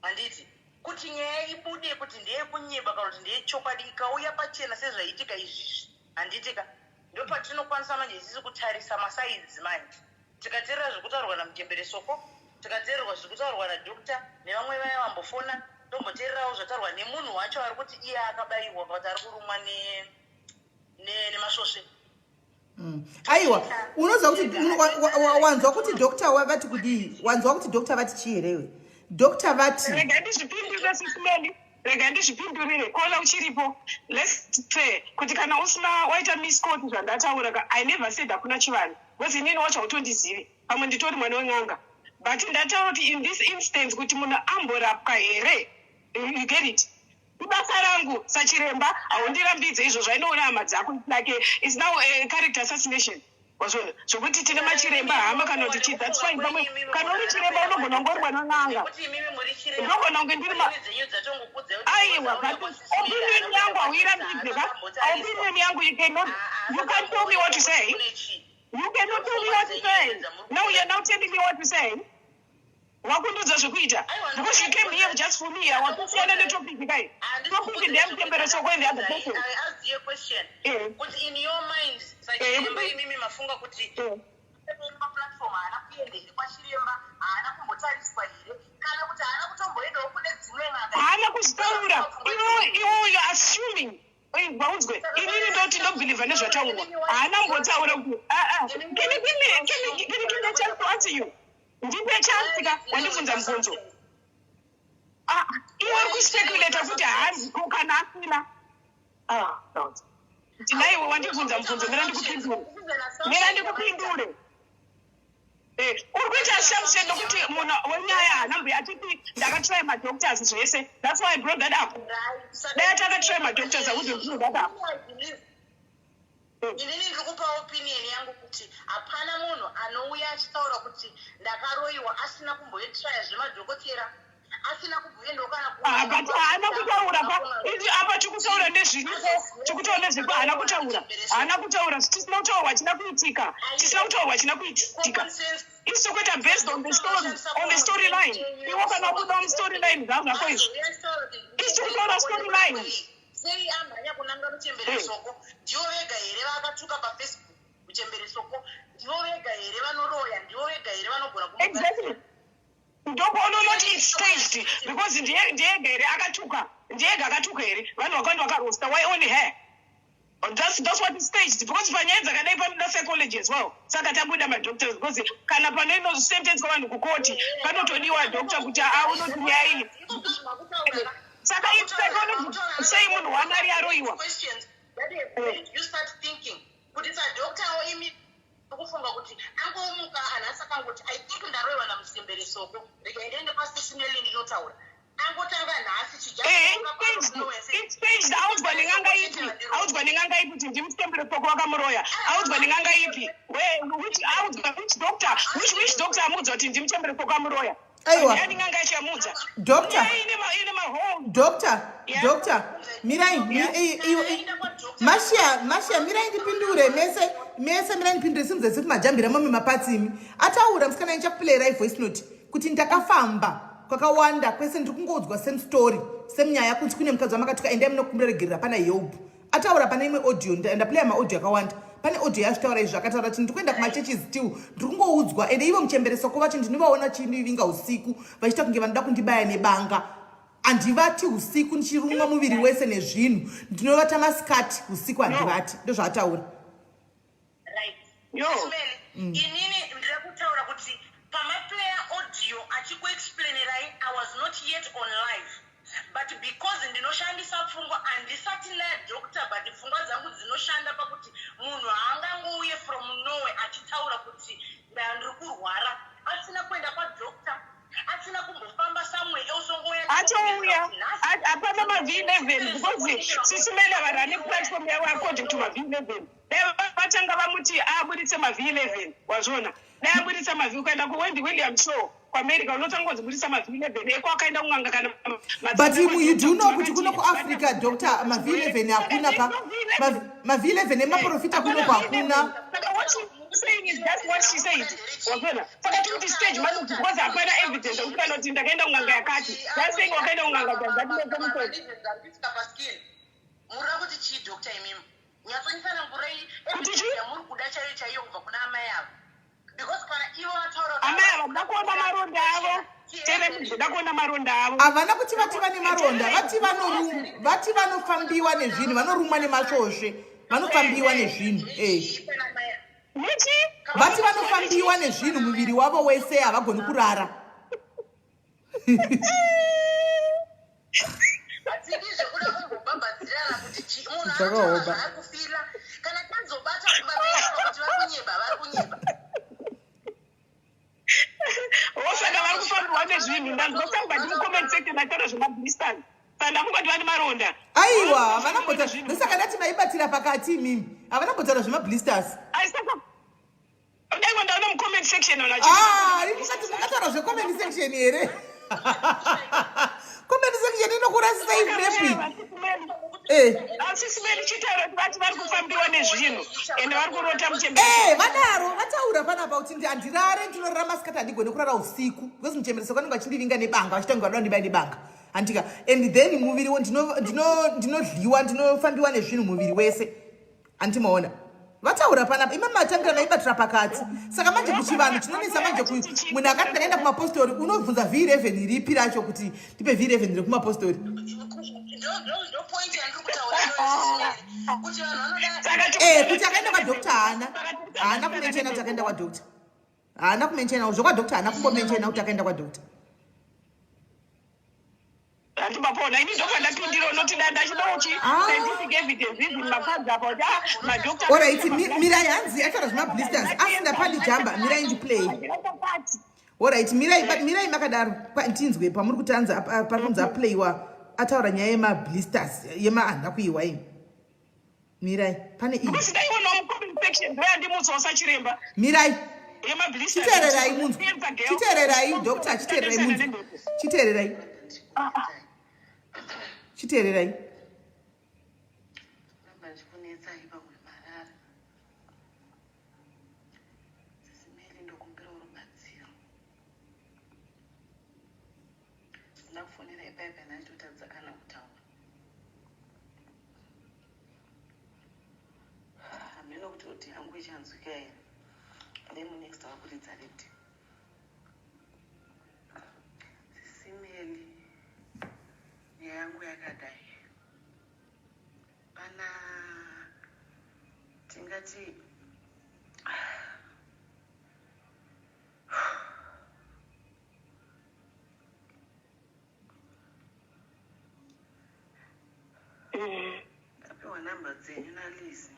Handiti kuti nyaya ibude kuti ndeyekunyeba kana kuti ndeyechokwadi, ikauya pachena sezvaitika izvizvi, handitika ndopatinokwanisa manje isisi kutarisa masides. Manje tikateerera zviri kutaurwa naMutembere Soko, tikateererwa zviri kutaurwa nadoctor nevamwe vaya vambofona, tomboteererawo zvataurwa nemunhu wacho ari kuti iye akabayiwa kana kuti ari kurumwa nemasvosve. Aiwa, unoziva kuti wanzwa kuti doctor vati kudii? Wanzwa kuti doctor vati chii herewe? Doctor vati Rega ndizvipindurire, Sisimeli, rega ndizvipindurire. Kola uchiripo, let's pray kuti kana usina waita misquote zvandataura ka. I never said hakuna chivanhu, because inini wacho hautondizivi, pamwe nditori mwana wen'anga, but ndataura kuti in this instance kuti munhu amborapwa here, you get it? Ibasa rangu sachiremba, haundirambidze izvozvo. Ainoona hama dzako like is now a character assassination. Wazviona zvokuti tine machiremba hama kana kuti chii, that's fine. Pamwe kana uri chiremba unogona kunge uri mwana wen'anga, ndogona kunge ndiri aiwa, but opinion yangu hauirambidze ka. Opinion yangu, you cannot, you can't tell me what to say. You cannot tell me what to say. Now you're now telling me what to say, wakundudza zvekuita because you came here just for me. Wakusiyana netopic kai. Topic ndeyaMutembere Soko and the other person. I asked you a question kuti in your mind sachiremba imimi mafunga kuti platform haana kuendere kwachiremba, haana kumbotariswa here, kana kuti haana kutomboendawo kune dzimwe n'anga? Haana kuzvitaura. Iwo you are assuming. Baudzwe, inini ndoti ndobelieva nezvataurwa. Haana mbotaura kuti can you give me can you give me a chance to answer you? Ndipe chance ka, wandibvunza mubvunzo. Ah, iwe uri kuspeculata kuti haanzi ko kana asina. Ah, God. Ndinaiwe wandibvunza mubvunzo mira ndikupindure. Mira ndikupindure. Eh, uri kuita assumption nokuti munhu wenyaya haana mbuya achiti ndakatry madoctors zvese. That's why I brought that up. Dai atakatry madoctors I wouldn't bring that up. Inini ndiri kupa opinion yangu kuti hapana munhu anouya achitaura kuti ndakaroyiwa asina kumboitraya zvemadhokotera asina kumboendawo kana Ah, but haana kutaura pa iti apa tikutaura nezviripo tikutaura nezviripo haana kutaura haana kutaura tisina kutaurwa china kuitika tisina kutaurwa china kuitika isu tikuita based on the story on the story line iwo kana kuda mustory line zvazvako izvi isu tikutaura story line Sei amhanya kunanga muchembere hmm. soko ndivo vega here vaakatuka pafacebook muchembere soko ndivo vega here vanoroya ndivo vega here vanogona exactly ndopaunonoti its staged because ndiyega here akatuka ndiyega akatuka here vanhu vakawanda vakarosta why only her That's, that's what is staged because panyaya dzakadai panoda psychology as well saka tabuda madoctors because kana panoinosentence vanhu kukoti panotodiwa doctor kuti aunoti nyaya iyi saka it's psychology sei munhu wamari aroiwa kuti sadoctor imi kufunga kuti angomuka anhasi akangoti i think ndaroiwa namusembere soko rega ndiende pasisimeli ndinotaura angotanga nhasi chijaistaged audzwa nen'anga ipi audzwa nen'anga ipi kuti ndimusembere soko wakamuroya audzwa nen'anga ipi which audzwa which doctor which which doctor amuudza kuti ndimusembere soko amuroya aiwa ndiani n'anga yacho yamuudza doctor ine ine mahole doctor Yeah. doctor mirai mashia mashia mirai ndipindure mese mese mirai ndipindure simudza dziri kumajambira mami mapatsi imi ataura musikana ndichakuplayirai voice note kuti ndakafamba kwakawanda kwese ndiri kungoudzwa same story same nyaya kunzi kune mukadzi wamakatuka endai munokumbira regerera pana help ataura pane imwe audio ndaplaya maaudio akawanda pane audio yaazvitaura izvo akataura kuti ndiri kuenda kumachechi still ndiri kungoudzwa ende ivo muchembere soko vacho ndinovaona chindivinga usiku vachiita kunge vanoda kundibaya nebanga handivati usiku ndichirumwa muviri wese nezvinhu ndinovata masikati usiku handivati ndozvaataura right Yo. Smell, inini ndiri kutaura kuti pamaplayer audio achikuexplainerai i was not yet on live but because ndinoshandisa pfungwa handisati ndadoctor but pfungwa dzangu dzinoshanda pakuti munhu haangangouye from nowhere achitaura kuti ndiri kurwara asina kuenda kwadoctor asina kumbofamba somewhere else ongouya atouya hapana mav11 because sisimele vanhu ane platform yavo according to mav11 dai vatanga vamuti aburitse mav11 wazviona dai aburitsa mav ukaenda kuwendy william show kuamerica unotanga kuziburitsa mav11 eko akaenda kun'anga kana but you do know kuti kuno kuafrica doctor mav11 hakuna ka mav11 emaprofita kuno hakuna saying is that's what she said wazona saka tiri kuti stage manoti because hapana evidence yekuti kana kuti ndakaenda kun'anga yakati that's saying wakaenda kun'anga murira kuti chii doctor imimi nyatsondisanangurai Kuti chii? yamuri kuda chaiyo chaiyo kubva kuna amai ava because kana ivo vataura amai ava kuda kuona maronda avo tere kuda kuona maronda avo havana kuti vati vane maronda vati vanoru vati vanofambiwa nezvinhu vanorumwa nemasvosve vanofambiwa nezvinhu eh. muti vati vanofambiwa nezvinhu muviri wavo wese havagoni kurara hatidi zvekuda kumbobhabhadzirana kuti chi munhu Zvakaoma. anotaura zvaari kufila kana tazobata vabereka kuti vari kunyeba vari kunyeba osaka vari kufambirwa nezvinhu ndanzwa somebody mucomment section achitaura zvemablisters saka ndamungoti vane maronda aiwa havana mbota ndosaka ndati maibatira pakati imimi havana mbotaura zvemablisters aisaka dai ndaona mucomment section vanhu Ah, mukati mukataura zvecomment section here comment section inokurasisai frepi Eh. asi simeni chitaura kuti vati vari kufambiwa nezvinhu ende vari kurota muchembere Eh, vadaro vataura panapa kuti handirare ndinorara masikati handigone kurara usiku because muchembereso kwanenge vachindivinga nebanga vachitanga vanoda ndibaya nebanga handika and then muviriwo ndinodliwa ndinofambiwa nezvinhu muviri wese handiti maona vataura panapa ima matangira maibatira pakati saka manje kuchivanhu chinonetsa manje munhu akati ndakaenda kumapostori unobvunza v11 ripi racho kuti ndipe v11 rekumapostori eh, kuti akaenda kwadokta haana haana kumenchena kuti akaenda kwadokta haana kumenchena zvokwadokta haana kumbomenchena kuti akaenda kwadokta. Handimapona ini ndofa ndapindira unoti ndachida uchi Ah. scientific evidence even makadzi apa kuti ah madoctor. Alright, mirai, hanzi ataura zvemablisters asina pali jamba. Mirai ndiplay. Alright, mirai, but mirai makadaro. Tinzwe pamuri kuti hanzi pari kunzi aplayiwa ataura nyaya yemablisters yemaanda kuiwa ini. Mirai, pane iyi. Because ndaionawo mucomment section ndoyandimutsawo sachiremba Mirai. yemablisters. Chiteererai munzwa. Chiteererai, doctor, chiteererai munzwa. Chiteererai. Chiteererai. Ramba ndichikunetsai pamwe marara. Sisi Meli, ndokumbirawo rubatsiro. Ndakufonera ipaipa ndachitotadza kana kutaura. Hameno kuti oti yangu ichanzwika here. Ndemunext wakuridza redhiyo. Sisi Meli, nyaya yangu yakadai. Pana tingati ndapiwa namba dzenyu naLizi,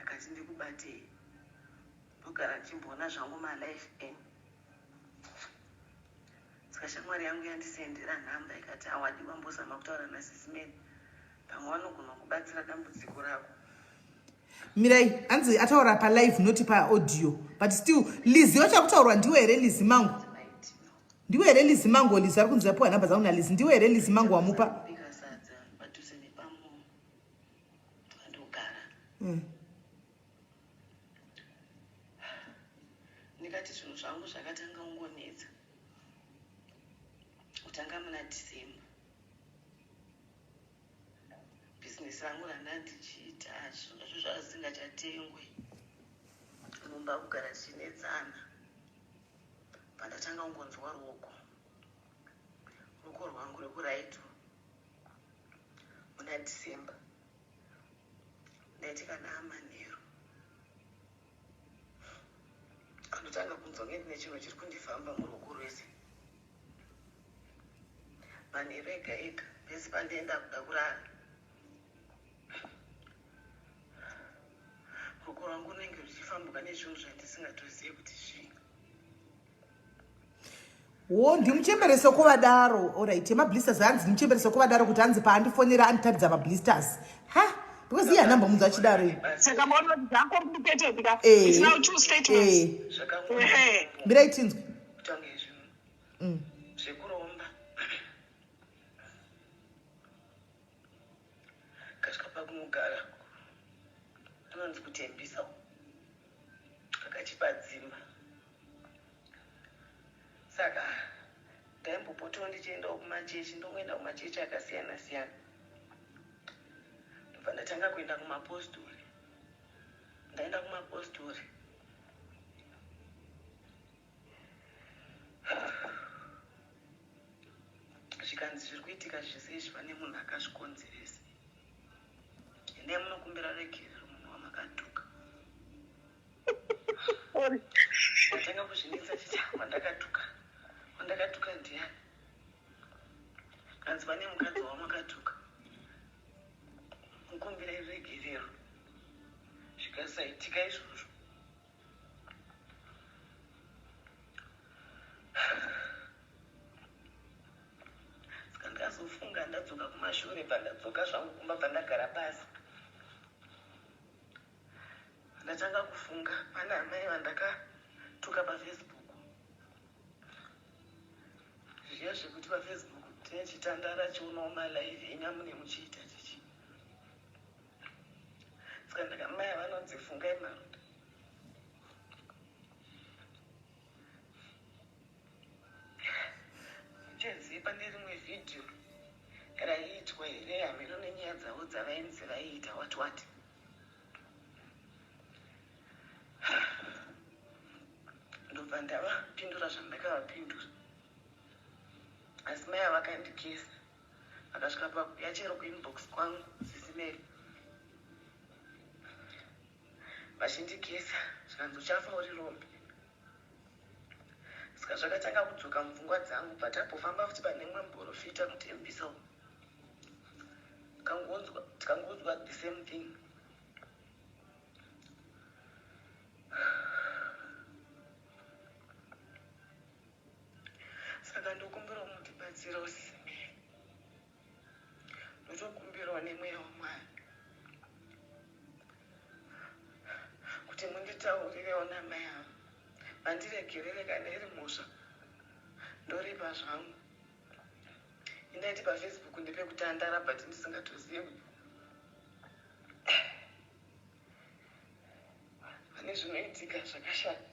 akati ndikubatei, ndogara ndichimboona zvangu malive enyu. Saka shamwari yangu yandisendera nhamba ikati awadiwa mbozama kutaura naSisi Meli, pamwe vanogona kubatsira dambudziko rako. Mirai, hanzi ataura palive, not paaudio, but still Lizi wachakutaurwa ndiwe here? Lizi mangu, ndiwe here Lizi mangu? Lizi ari kunzi apiwa nhamba dzangu naLizi. Ndiwe here Lizi mangu wamupa? Kubika sadza padhuze nepamu pandogara. Ndikati zvinhu zvangu zvakatanga kungonetsa kutanga muna December. Bhizinesi rangu randa ndichiita, zvinhu zvacho zvazvisingachatengwe, mumba kugara tichinetsana. Pandatanga kungonzwa ruoko rwangu rwekuright muna December, ndaiti kana amanheru andotanga kunzwa nge ndine chinhu chiri kundifamba muruoko rwese manheru ega ega, pese pandienda kuda kurara, ruoko rwangu runenge ruchifambuka nezvinhu zvandisingatozivi kuti zvii. Wo, ndimuchemberese kuvadaro. Alright, yemablisters, hanzi ndimuchemberese kuvadaro kuti hanzi paandifonera anditaridza mablisters. Ha, because iye hanamba munhu achidaro iyi. Saka maona kuti zvacomplicated ka. Eh. It's now two statements. Eh. Ehe. Mirai tinzwe. Kutange zvinhu zvekuromba kasvika pakunogara anonzi kutembisa akachipa dzimba. Saka ndaimbopotawo ndichiendawo kumachechi, ndongoenda kumachechi akasiyana siyana. Ndobva ndatanga kuenda kumapostori. Ndaenda kumapostori, zvikanzi zviri kuitika zvese izvi pane munhu akazvikonzeresa, endai munokumbira regerero munhu wamakatuka. Ndatanga kuzvinetsa chiti wandakatuka, wandakatuka ndiani? Kanzi pane mukadzi wamakatuka, mukumbira regerero. Zvikasaitika izvozvo, saka ndikazofunga ndadzoka kumashure, bva ndadzoka zvangu kumba, bva ndagara pasi, ndatanga kufunga pane amai vandakatuka paFacebook. Zviya zvekuti paFacebook tine chitandara chionawo malive enyu amune muchiita chichi. Saka ndakamai vanonzi Fungai Maruda. Muchazivi pane rimwe vhidhiyo raiitwa here, hameno nenyaya dzavo dzavainzi vaiita wati wati. Ndobva ndavapindura zvandakavapindura, asi mai avakandikesa vakasvika pakuya chero kuinbox kwangu, Sisi Meli, vachindikesa, zvikanzi uchafa uri rombe. Saka zvakatanga kudzoka mupfungwa dzangu bva tambofamba futi pane mumwe muporofita kutembisa uko. Kangonzwa tikangoudzwa the same thing. Saka ndokumbirawo mundibatsirawo sisi. Ndotokumbirawo nemweya waMwari kuti munditaurirewo namai ava vandiregerere kana iri mhosva ndoripa zvangu. Indaiti pafacebook ndepekutandara but ndisingatozivi pane zvinoitika zvakashata.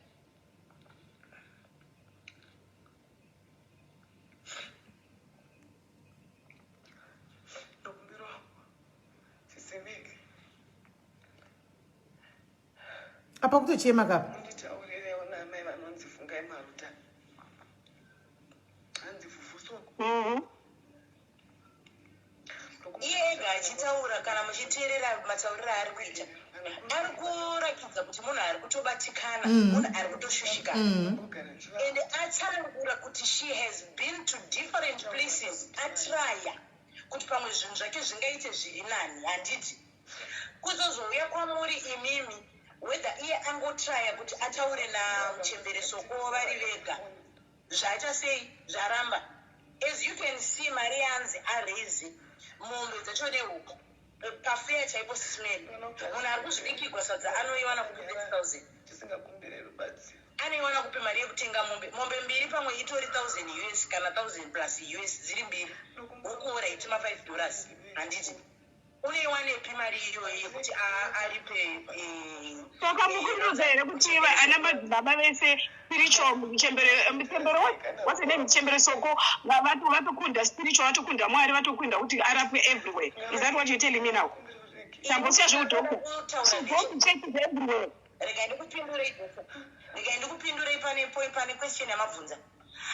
Apa kutochema kapa. Nditaurirewo naamai vanonzi Fungai Maruta. Hanzi Fufu Soko. Iye ega achitaura kana muchiteerera matauriro aari kuita ari kurakidza kuti munhu ari kutobatikana munhu ari kutoshushikana ende atsanangura kuti she has been to different places atraya kuti pamwe zvinhu zvake zvingaite zviri nani handiti kuzozouya kwamuri imimi whether iye angotraya kuti ataure namuchembere soko vari vega Zvaita sei zvaramba as you can see mari yanzi araise mombe dzacho nehuku pafair chaipo sis Mary munhu ari kuzvibikirwa sadza anoiwana kupi 30000 anoiwana kupi mari yekutenga mombe mombe mbiri pamwe itori 1000 us kana 1000 plus us dziri mbiri huku alright ma 5 dollars handiti Unoiwanepi mari iyoyo yekuti aripe? Eh, Saka mukundiudza here kuti ana madzibaba vese spiritual muchembere muchembere what's the name muchembere soko vatokunda spiritual vatokunda mwari vatokunda kuti arapwe everywhere is that what you're telling me now tambosiya zveudoctor she go to churches everywhere regai ndikupindurei regai ndikupindurei pane pane question yamabvunza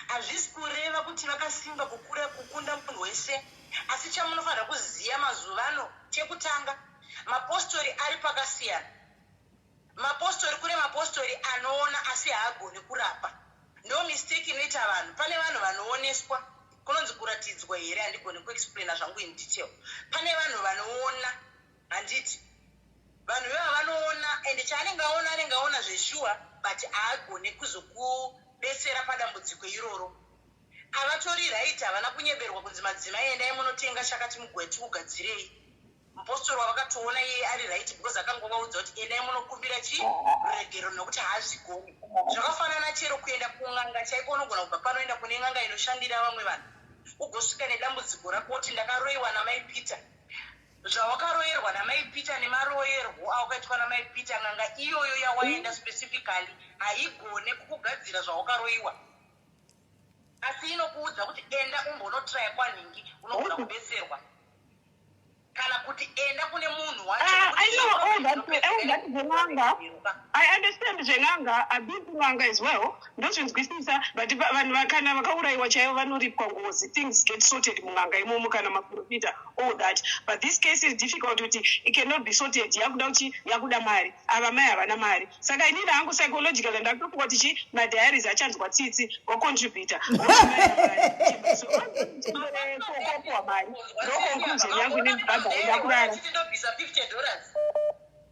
Hazvisi kureva kuti vakasimba kukura kukunda munhu wese asi chamunofanira kuziya mazuvano chekutanga mapostori ari pakasiyana mapostori kune mapostori anoona asi haagoni kurapa ndo mistake inoita vanhu pane vanhu vanooneswa kunonzi kuratidzwa here handigoni kuexplaina zvangu in detail pane vanhu vanoona handiti vanhu ivava vanoona and chaanenge aona anenge aona zveshuwa but haagone kuzokubetsera padambudziko iroro avatori right havana kunyeberwa kunzi madzimai endai munotenga chakati mugweti kugadzirei mupostori wavakatoona iye ari right because akangovaudza kuti endai munokumbira chi ruregero nokuti haazvigoni zvakafanana chero kuenda kun'anga chaiko unogona kubva panoenda kune n'anga inoshandira vamwe vanhu ugosvika nedambudziko rako woti ndakaroiwa namai peter Zvawakaroyerwa namai Peter nemaroyerwo awakaitwa namai Peter n'anga iyoyo yawaenda specifically haigone kukugadzira zvawakaroyiwa asi inokuudza kuti enda umbonotraya kwanhingi unogona kubetserwa kana kuti enda kune munhu wacho Ah, I know all that, all that zven'anga. I understand zven'anga. I've been to n'anga as well. Ndozvinzwisisa but vanhu kana vakaurayiwa chaivo vanoripwa ngozi things get sorted mun'anga imomo kana maprofita all that but this case is difficult kuti it cannot be sorted yakuda kuti yakuda mari ava mai havana mari saka inini hangu psychologically ndakutofunga kuti chi madiaries achanzwa tsitsi vocontributa kokopuwa mari ndoconclusion yangu inini baba ndakurara ndobvisa 50 dollars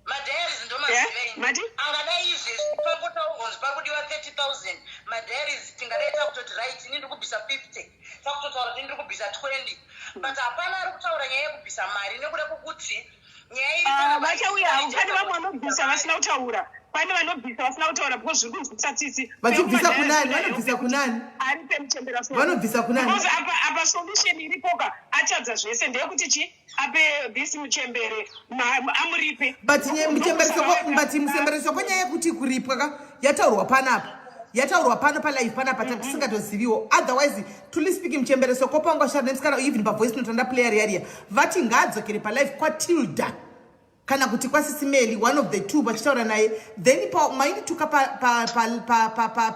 Madiaries ndomaziva Eh, ini. mati? Angadai izvezvi pangotaurwa kunzi pakudiwa 30000 madiaries tingadai takutoti right ini ndiri kubvisa 50 takutotaura kuti ndiri kubvisa 20 but hapana ari kutaura nyaya yekubvisa mari nekuda kwekuti nyaya iri Ah, panapa vachauya havo haisi pane vamwe mari vanobvisa vasina kutaura pane vanobvisa vasina kutaura because zviri kunzwisa tsitsi Vachibvisa kunani? Vanobvisa kunani? ari pemuchembera so Vanobvisa kunani? because apa apa solution iripoka atadza zvese ndeyekuti chi ape this muchembere amuripe but muchembere soko but muchembere soko nyaya yekuti kuripwa ka yataurwa panapa yataurwa pano palive panapa mhm. tatisingatoziviwo otherwise truly speaking muchembere soko panga shara nemusikana even pavoice note ndaplayer riya riya vati ngaadzokere palive kwatilda kana kuti kwasisimeli one of the two vachitaura naye then maindituka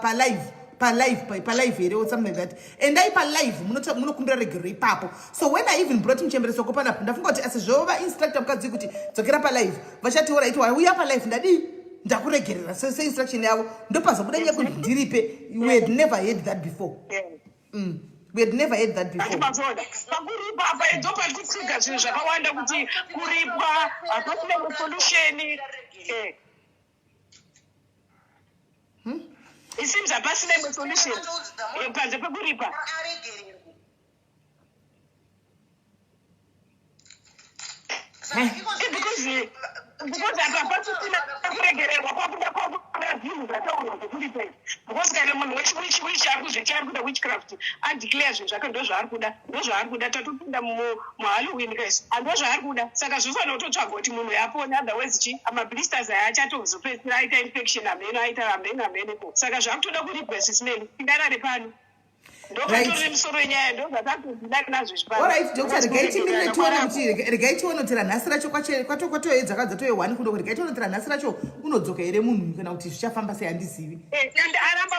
palive palive palive here or something like that endai palive munokumbira regerero ipapo so when i even brought muchembere soko panapo ndafunga kuti asi zvova instructor mukadzi kuti dzokera palive vachati orit wauya palive ndadii Ndakuregerera seinstruction yavo. Ndopazobuda nyaya kuti ndiripe. We had never heard that before. We had never heard that before. Mazona pakuripa apa ndo pari kutsiga zvinhu zvakawanda kuti kuripwa hapasina solution. It seems hapasina imwe solution panze pekuripa. Aregererwe. Because apa pasisina kuregererwa, kwakuda zvinhu zvataurwa zvekuripa izvi, because kana munhu wechiwitch ari kuzviti ari kuda witchcraft, adeclare zvinhu zvake, ndo zvaari kuda, ndo zvaari kuda. Tatopinda muHalloween guys, ndo zvaari kuda. Saka zvofanira kutotsvagwa kuti munhu yapone, otherwise chi amablisters aya achatozopedzisira aita infection, hameno aita hameno hameneko. Saka zvakutoda kuripwa zvisineni tingarare pano, ndopatori musoro wenyaya, ndo zvatatozida nazvo izvi pano. Alright, doctor, regai timirire tione kuti, regai tione kuti ranhasi racho kwatoedza kadzatoye one kuno. Regai tione kuti ranhasi racho unodzoka here munhu kana kuti zvichafamba sei, handizivi. And aramba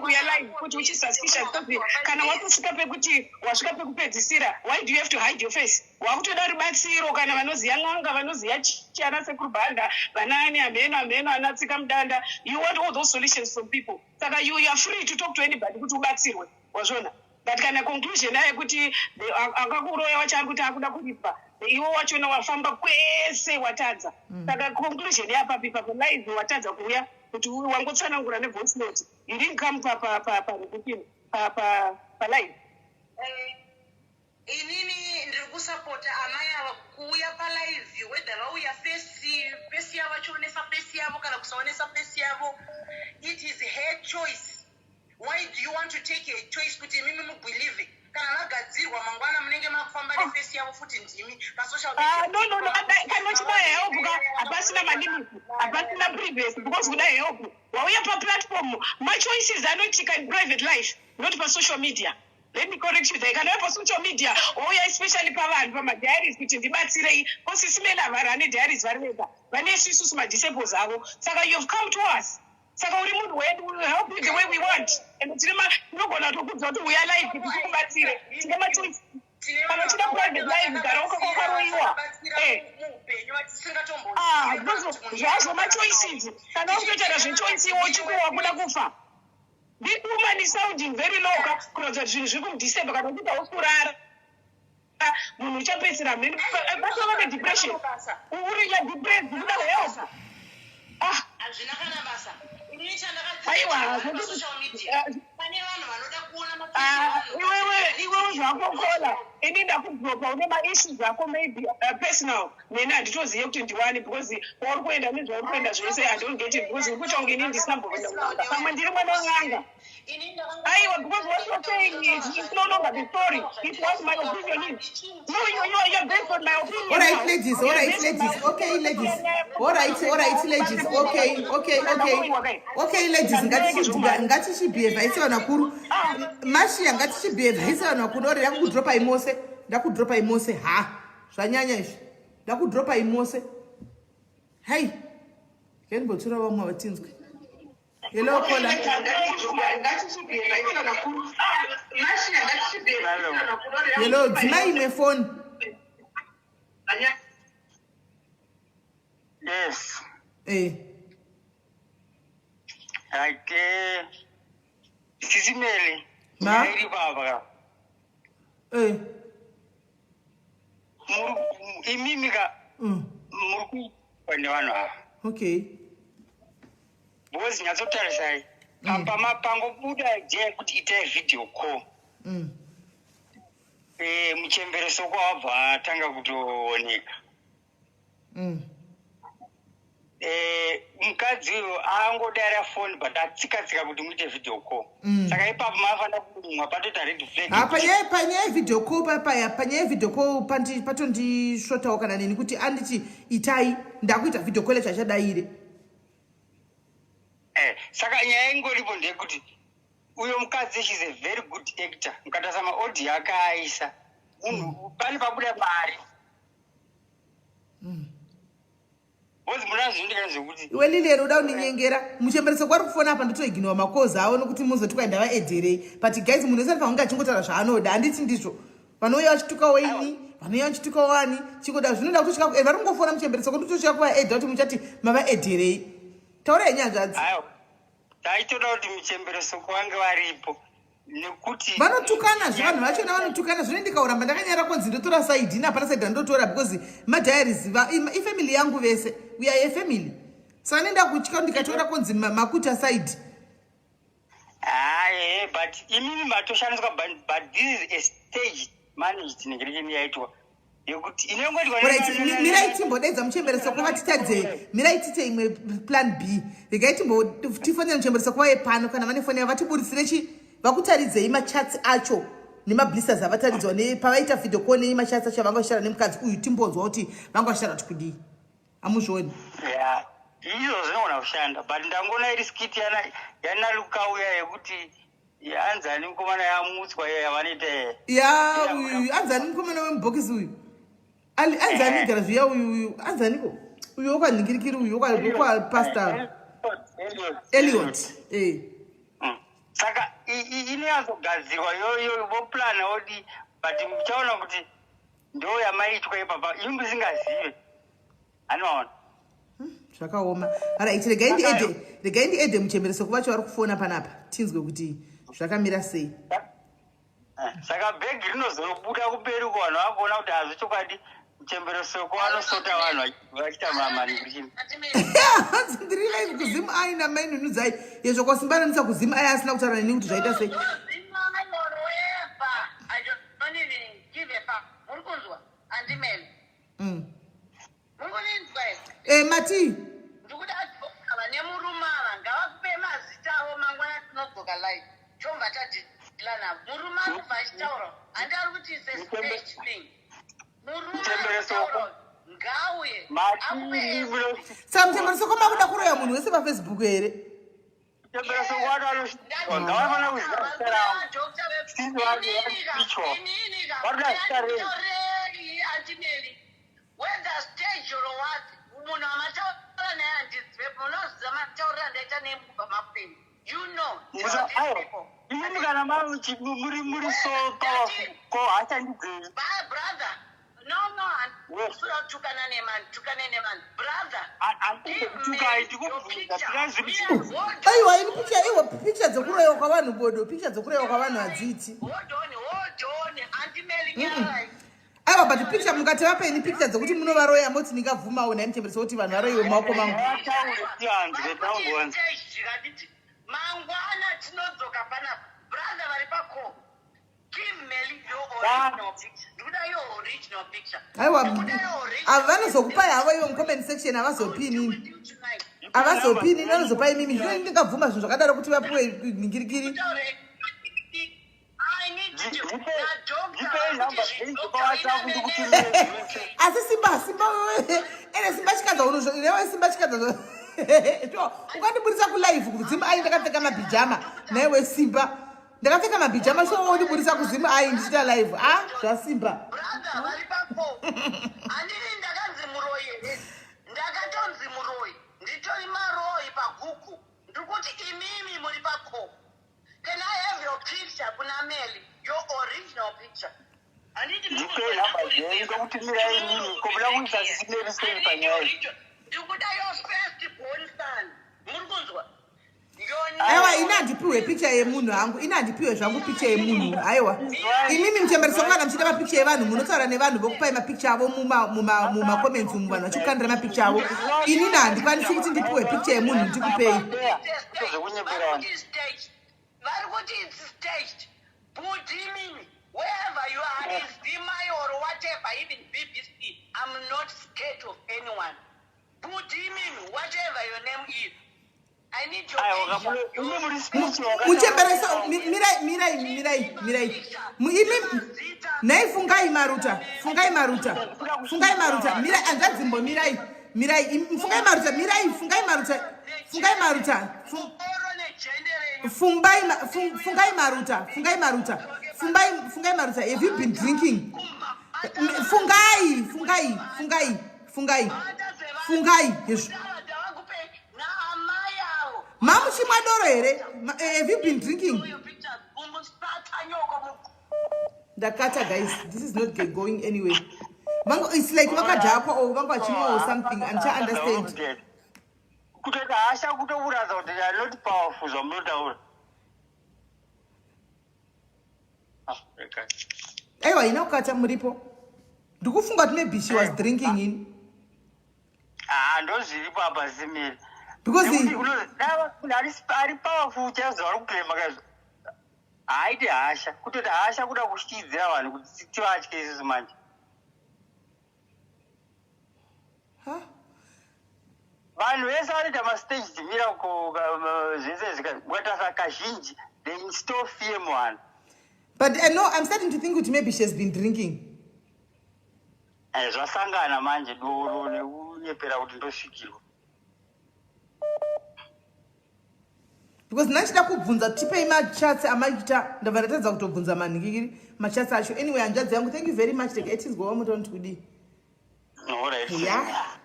kuya live kuti which is suspicious, because kana watosvika pekuti wasvika pekupedzisira, why do you have to hide your face? Wakutoda rubatsiro, kana vanoziva n'anga, vanoziva chi, ana Sekuru Bhanda, vanaani, hameno hameno, ana Tsika Mudanda. You want all those solutions from people, saka you are free to talk to anybody kuti ubatsirwe, wazvona? But kana conclusion yaye kuti akakuroya wacho ari kuti akuda kuripa, iwe wachona wafamba kwese watadza. Saka conclusion yapapi papo? Live watadza kuuya kuti wangotsanangura nevoice note. You didn't come palive. Inini ndiri kusapota amai ava kuuya palive, whether vauya face yavo, vachionesa face yavo kana kusaonesa face yavo, it is her choice. Why do you want to take a choice kuti imimi mubelieve? Kana vagadzirwa mangwana, munenge makufamba neface yavo futi, ndimi pasocial. Ah, no, kana uchida help ka, hapasina malimits, hapasina privacy, because kuda help wauya paplatform. Machoices anoitika in private life, not pasocial media. Let me correct you there. Kana uya pasocial media, wauya especially pavanhu pamadiaries kuti ndibatsirei, kosisimela havarane diaries vari vega, vane isu isusu madisciples avo. Saka you have come to us, saka uri munhu wedu, we will help you the way we want. And tinogona kutokudza kuti uya live kuti tikubatsire. Tine machoice. Kana uchida private life, gara wakaroiwa. Muupenyu. Ah, zvazvo machoices. Kana uri zvechoice, iwe uchikuwa kuda kufa. This woman is sounding very low ka, kuratidza kuti zvinhu zviri kumudisturba. Kana uchiti hausi kurara, munhu uchapedzisira mheni batova nedepression, uri yadepressed, kuda help. Ah. Hazvina kana basa. Inini Aiwa, chandakadzidza, social media pane vanhu vanoda kuona. Ah, iwewe zvakokola, ini ndakudropa. Une maissues ako maybe personal neni, handitozive kuti ndiwani, because kwauri kuenda nezvauri kuenda zvese, I don't get it, because uri kuita kunge inini ndisina mbokuenda kun'anga, pamwe ndiri mwana wen'anga. Aiwa, because what you're saying is it's no longer the story, it's what my opinion is. No, you're based on my opinion All right, now. ladies, all You're right, based on ladies. my Okay, ladies. All right, ladies. Okay, ladies. Ngatichibehave sevanhu vakuru. Mashiya, ngatichibehave sevanhu vakuru. Ore ndakudropai mose. Ndakudropai mose. Ha. Zvanyanya izvi. Ndakudropai mose. Hey. Kenimbotsura vamwe vatinzwe. Hello, caller. Hello, dzimai imwe phone. Yes. Eh. Right. Sisimele. Ma? Iri baba ka. Muri imimi ka, muri kuitwa nevanhu ava. Because nyatsotarisai. Pama pangobuda idea yekuti itai video call. Muchembere soko wabva atanga kutooneka. Mukadzi uyo angodara phone, but atsika tsika kuti muite video call. Saka ipapo mafanira kumwa patoita red flag. Ha, panyaya yevideo call papaya, panyaya yevideo call patondisvotawo kana neni kuti anditi itai, ndakuita video call yacho achadaire. Saka nyaya ingoripo ndeyekuti uyo mukadzi, she's a very good actor. Mukatarisa maaudio akaaisa, munhu pane pabuda mari, because munazvindikana zvekuti Iwe Lilian, uda kundinyengera muchembereso kwari kufona apa, ndotoignora makozi avo nokuti muzoti kwai ndavaedherei. But guys, munhu wese anofanira kunge achingotaura zvaanoda, handiti ndizvo? Vanouya vachitukawo ini, vanouya vachitukawo ani, chingoda zvinoda kutosvika vari kungofona muchembereso, kundotosvika kuvaedha kuti muchati mavaedherei. Taura henyu hanzvadzi. Aiwa, taitoda kuti muchembere soko vange varipo nekuti vanotukana zve vanhu vachona vanotukana zvino ndikauramba ndakanyara konzi ndotora saidi ini hapana saidi randotora because madiaries ifamily yangu vese we are a family saka nenda kutya ndikatora konzi makuta saidi. Haye, but imimi matoshandiswa, but this is a stage managed negerekeni yaitwa yekuti inongoitwa. Mirai timbodaidza muchembere soko vatitadze. Mirai tiite imwe plan B. Regai timbo tifonere muchembere soko vaye pano kana vane foni yavo vatiburitsire chi vakutaridzei machats acho nemablisters avataridzwa pavaita video call nemachats acho avanga vachitaura nemukadzi uyu, timbonzwa kuti vanga vachitaura kuti kudii. Amuzvioni? Ya, izvo zvinogona kushanda, but ndangoona iri skit yana Lukauya yekuti anzani mukomana yamutswa iya yavanoita iya. Ya, uyu anzani mukomana wemubhokisi uyu, anzani gara zviya uyu, uyu anzaniko uyu wokwanhingirikiri uyu wokwapastor Eliot, eh. Saka inonyatsogadzirwa yoyo, voplana wodi, but muchaona kuti ndo yamaitwa ipapa imi musingazive, anoona. Zvakaoma. Alright, regai ndiadde, regai ndiadde muchembereso kuvacho vari kufona panapa, tinzwe kuti zvakamira sei. Saka bhegi rinozobuda kumberi uko, vanhu vakuona kuti hazvi chokwadi muchembere soko anosota vanhu vachiita maningirikini. Hanzi ndiri live kuZim ai namainhunudzai yezvo kwasimba anonisa kuZim ai asina kutaura neni kuti zvaita sei. I don't even give a fuck. Muri kunzwa? Andimeli. Muri kuninzwa here? E, mati. Ndikuda ava nemurume ava ngavakupe mazita avo, mangwana tinodzoka live. Chobva tadeala navo. Murume ari kubva achitaura. Handi ari kuti it's a stage thing. Murume ari Muchembere Soko. kutaura ngauye. Akupe Saka muchembere soko makuda kuroya munhu wese paFacebook here? Muchembere soko watu anosvikwa, ngavafanira kuziva zita ravo. Sisi vacho vari kuda zita rei? Antimeli, whether stage or what, munhu amataura naye handizive. Munoziva mataurira ndaita neye mukubva mapenyu, you know. Aiwa, imimi kana muri so powerful, ko hachandidzei? Bye, brother. No, no, handisura kutukana nevanhu, tukane nevanhu, brother. Handikutukai, ndikubvunza tinazviri. Aiwa, ini picha, iwa picha dzekuroyiwa kwavanhu bodo, picha dzekuroyiwa kwavanhu hadziiti. Hold on, hold on, Antimeli, nyarai. Aiwa, but picture mukati vapeini picture dzekuti munovaroya moti ndingabvumawo nhai muchembereso kuti vanhu varoyiwe mumaoko mangu? Vataure tianzwe, taungonza. Zvikatiti mangwana tinodzoka panapa. Brother vari pacall, give Meli your original picture. Ndikuda your original picture. Aiwa, Ndikuda your original. ava vanozokupai havo ivo mucomment section, havazopi inini, havazopi inini, vanozopa imimi. Zvino ndingabvuma zvinhu zvakadaro kuti vapiwe ningirikiri? Kutaure, I need to Ndipei namba dzenyu paWhatsApp ndikutumire zvese. Asi Simba, Simba wewe, ene Simba chikadza unewe, Simba chikadza, ukandiburisa kulive kuZim ai ndakapfeka mabhijama naiwe Simba, ndakapfeka mabhijama, so wondiburisa kuZim ai ndichiita live, a zvaSimba. Brother vari pako, handini ndakanzi muroyi here? Ndakatonzi muroyi, nditori maroyi paGoogle. Ndiri kuti imimi muri pako, can I have your picture kuna Meli, your original picture? Handiti? Ndipei namba dzenyu ndokutumirai inini, kobuda kuisa sisimeri sei panyaya iyi? Ndikuda your first born son. Muri kunzwa? Aiwa, ini handipiwe picha yemunhu hangu, ini handipiwe zvangu picha yemunhu. Aiwa, imimi muchembereso kana muchiita mapicha evanhu munotaura nevanhu vokupai mapicha avo mumacomments umu, vanhu vachikukandira mapicha avo. Inini handikwanisi kuti ndipiwe picha yemunhu ndikupei. Zvekunyepera vanhu. Vari kuti it's staged, but imimi, wherever you are, is Zimai or whatever, even BBC, I'm not scared of anyone. But imimi, whatever your name is, I need your Aiwa, picture. imi muri spiritual. Muchembereso, mirai, mirai, mirai, mirai. Imi nhai, Fungai Maruta, Fungai Maruta, Fungai Maruta, mirai hanzvadzimbo, mirai, mirai. Fungai Maruta, mirai, Fungai Maruta, Fungai Maruta, Oro negender renyu. Fungai Maruta, Fungai Maruta, Fungai, Fungai Maruta, have you been drinking? Fungai, Fungai, Fungai, Fungai, Fungai, hezvo. Ndavakupe naamai avo. Mamuchimwa doro here? Have you been drinking? Your pictures. Umusatanyoko. Ndakata guys, this is not going anywhere. Vangu, it's like vakadhakwa or vanga vachimwa or something, andicha understand. Kutoita hasha kutokuratidza kuti you are not powerful zvamunotaura. Ah, rega. Aiwa ina kukata muripo. Ndikufunga kuti maybe she was drinking in. Ah, ndozviripo apa simiri. Because Nekuti he- dai munhu ari powerful chaizvo vari kuclaima kaizvo. Haaite hasha. Kutoita hasha kuda kutyityidzira vanhu kuti tivatye isusu manje. Ha? Vanhu vese vanoita mastage miracle zvese izvi ukatarisa kazhinji they instill fear muvanhu. But I know I'm starting to think kuti maybe she has been drinking. Zvasangana manje doro nekunyepera kuti ndosvikirwa. Because ndachida kubvunza tipei machats amaita ndabva ndatadza kutobvunza manhikiri machats acho. Anyway hanzvadzi yangu thank you very much rega itinzwa wamuta kuti kudii. All right. Yeah.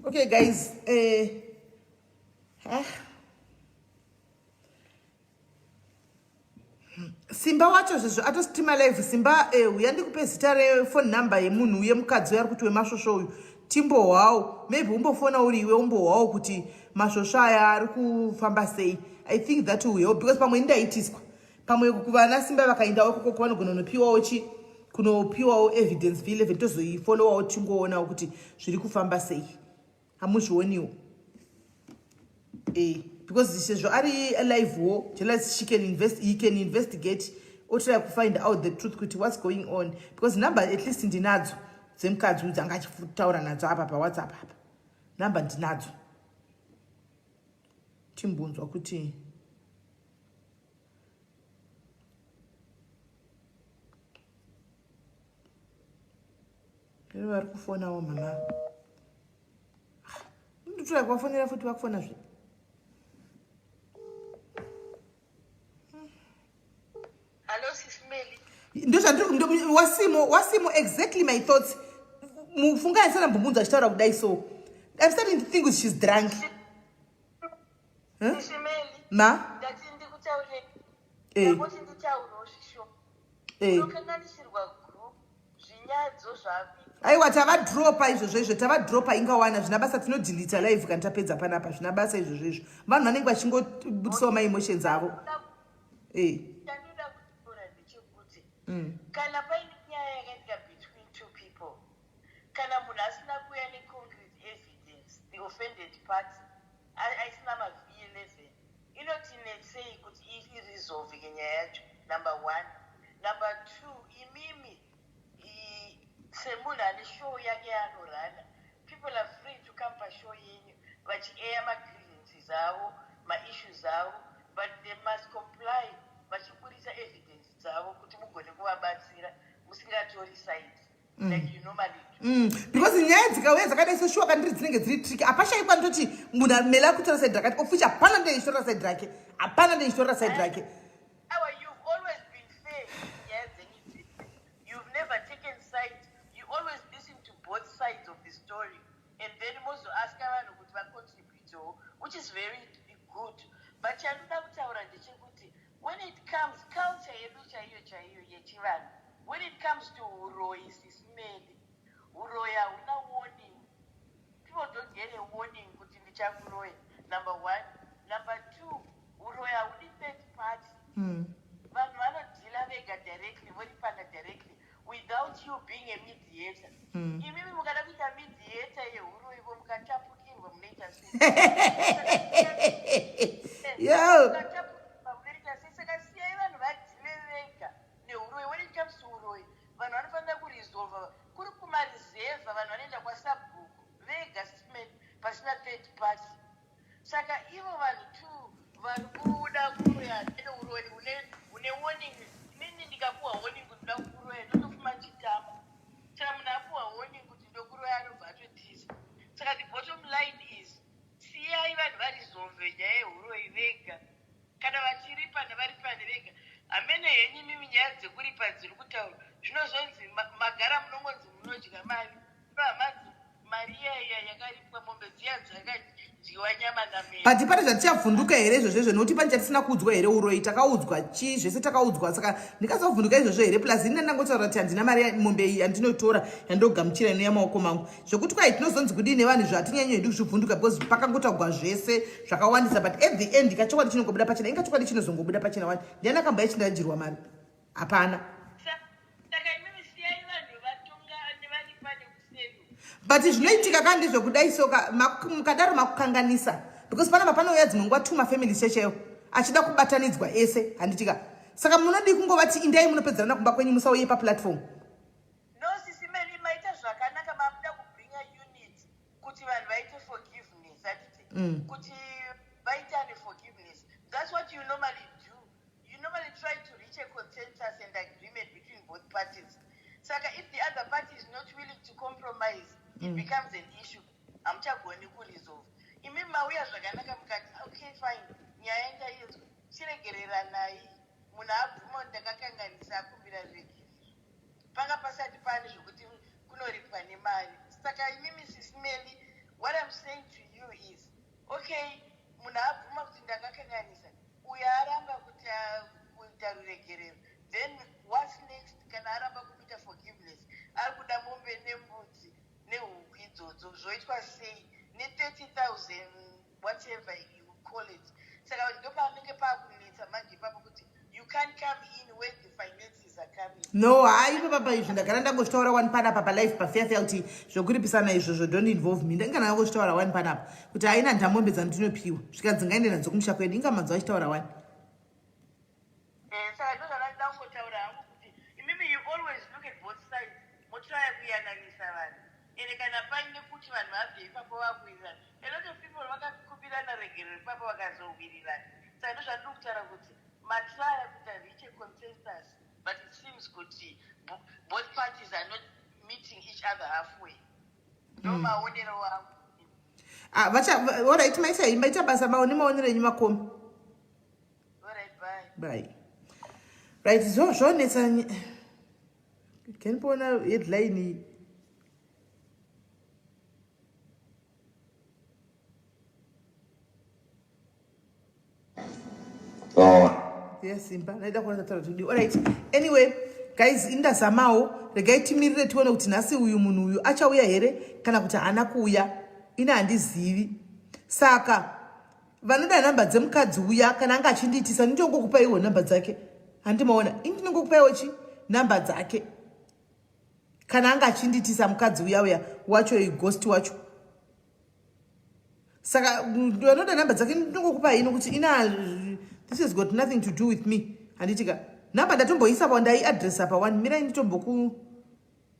Okay guys, Simba wacho zvezvo atostima live Simba uya ndikupe zita rephone number yemunhu uye mukadzi uya ari kuti wemasvosvo uyu timbohwawo maybe umbofona uri iwe umbohwawo kuti masvosvo aya ari kufamba sei. I think that will help because pamwe ndaitiswa pamwe kuvana Simba vakaendawo ikoko vanogona kunopiwawo chi kunopiwawo evidence v11 tozoifollowawo tingoonawo kuti zviri kufamba sei. Hamuzvioniwo because sezvo ari live wo jealous she can invest, he can investigate otry kufind out the truth kuti what's going on because number at least ndinadzo dzemukadzi uyu dzanga achitaura nadzo apa pawhatsapp apa number ndinadzo timbunzwa kuti vari kufonawo mama ndotoya kuvafonera futi vakufona zve. Hello, Sis Melly. Ndozvandiri wasimo wasimo exactly my thoughts. Mufunga yasana mbubunza achitaura kudai so. I'm starting to think she's drunk. Huh? Sis Melly. Ma? Ndati ndikutaure. Ndangoti nditaurewo zvisho. Unokanganisirwa group zvinyadzo zvakuita. Aiwa tavadropa izvozvo izvo tavadropa ingawana zvina basa tinodelete live kana tapedza panapa zvina basa izvozvo izvo. Vanhu vanenge vachingobudisawo maemotions avo. Chandoda kutaura ndechekuti kana paine nyaya yakaitika between two people kana munhu asina kuuya neconcrete evidence the offended party aisina maV11 inotinetsei kuti iresolveke nyaya yacho number 1. Number 2 imimi semunhu ane show yake yaanorana people are free to come pashow yenyu vachiair magrievances avo maissues avo but they must comply vachiburitsa evidence dzavo kuti mugone kuvabatsira musingatori sides like you normally do. Because nyaya dzikauya dzakadai seshuwa kandiri dzinenge dziri tricky apashaikwa ndoti munhu mele akutora side rakati ofucha hapana ndeichitora side rake hapana ndeichitora side rake. Awa, you've always been fair nyaya dzenyu dzese. You've never taken sides. You always listen to both sides of the story and then mozoaska vanhu kuti vacontributewo, which is very good. But chandoda kutaura ndechekuti when it comes culture yedu chaiyo chaiyo yechivanhu, when it comes to uroyi sisimeli, uroyi hauna warning. People don't get a warning kuti ndichakuroya, number 1. Number 2, uroyi haudi third party. Vanhu vanodhila vega directly, voripana directly without you being a mediator. Imimi mukada kuita mediator yehuroyi vo mukatapukirwa munoita sei? Yo. Mukatapukirwa munoita sei? Saka siyai vanhu vadhile vega nehuroyi. When it comes to uroyi, vanhu vanofanira kuresolva kuri kumareserva, vanhu vanoenda kwasabhuku vega sisimeni pasina third party. Saka ivo vanhu two vari kuda kuroya neuroyi une warning. Inini ndikapuwa warning kuti ndoda kukuroya ndotofuma chitama. Saka munhu apuwa warning kuti ndokuroya anobva atotiza. Saka the bottom line is siyai vanhu varesolve nyaya yehuroyi vega. Kana vachiripa nevaripane vega. Hamene henyu imimi nyaya dzekuripa dziri kutaurwa zvinozonzi magara munongonzi munodya mari. Hama mari iya iya yakaripwa mombe dziya dzakadyiwa. kudyiwa nyama namene. But pane zvatichavhunduka here izvozvo izvo nokuti pane chatisina kuudzwa here uroyi takaudzwa chii zvese takaudzwa saka ndikazovhunduka izvozvo here plus ini ndangotaura kuti handina mari mombe iyi yandinotora yandogamuchira ino yamaoko mangu zvekuti kwai tinozonzi kudii nevanhu izvo hatinyanyi hedu kuzvivhunduka because pakangotaugwa zvese zvakawandisa but at the end kachokwadi chinongobuda pachena inga chokwadi chinozongobuda pachena wani ndiani akambouya chindajirwa mari hapana but zvinoitika ka ndezvekudai soka mukadaro makukanganisa because panapa panouya dzimwe nguva two mafamilies chechaiwo achida kubatanidzwa ese handitika saka munodii kungovati indai munopedzerana kumba kwenyu musauye paplatform No sisi Melly maita zvakanaka makuda kubringa unity kuti vanhu vaite forgiveness handiti mm. kuti vaitane forgiveness that's what you normally do you normally try to reach a consensus and agreement between both parties saka if the other party is not willing to compromise it mm. becomes an issue hamuchagoni kuresolve imi mauya zvakanaka mukati okay fine nyaya ndainzwa chiregereranai munhu abvuma kuti ndakakanganisa akumbira regerero panga pasati pane zvekuti kunoripwa nemari saka imimi sisi Melly what I'm saying to you is okay munhu abvuma kuti ndakakanganisa uyo aramba kuti kuita ruregerero then what's next kana aramba kumuita forgiveness ari kuda mombe nembudzi nehuku idzodzo zvoitwa sei ne 30 000 whatever you call it saka ndopanenge pakunetsa manje ipapo kuti you can't come in when the finances are coming no hayi ipapa izvi ndagara ndangozvitaura wani panapa palife pafeya feya kuti zvokuripisana izvozvo don't involve me ndanga ndangozvitaura wani panapa kuti haina ndamombe dzandinopiwa zvikanzi ngaende nadzo kumusha kwedu inga manzwa achitaura wani Eh, saka ndozvandandida kungotaura hangu kuti imimi you always look at both sides motraya kuyananisa vanhu ende kana paine kuti vanhu vabve ipapo vakuwirirana a lot of people vakakumbirana regerero ipapo vakazowirirana saka ndozvandiri kutaura kuti matraya kuita reach a consensus but it seems kuti both parties are not meeting each other halfway ndo hmm. maonero angu ah, vacha orit maita maita basa maone maonero enyu makomi bye right so zvonetsa can poona headline iyi Oh. Yes, Simba. Ndaida kuona tataura kuti alright. Anyway, guys, indazamawo regai timirire tione kuti nhasi uyu munhu uyu achauya here kana kuti haana kuuya. Ini handizivi. Saka vanoda nhamba dzemukadzi uya kana anga achindiitisa ndinongokupaiwo nhamba dzake handimaona ini ndinongokupaiwo chi nhamba dzake kana anga achindiitisa mukadzi uya uya wacho ighost wacho saka vanoda nhamba dzake ndinongokupai ino kuti ina this has got nothing to do with me handitika nhamba ndatomboisa pa ndaiadressa pa one mirai nditomboku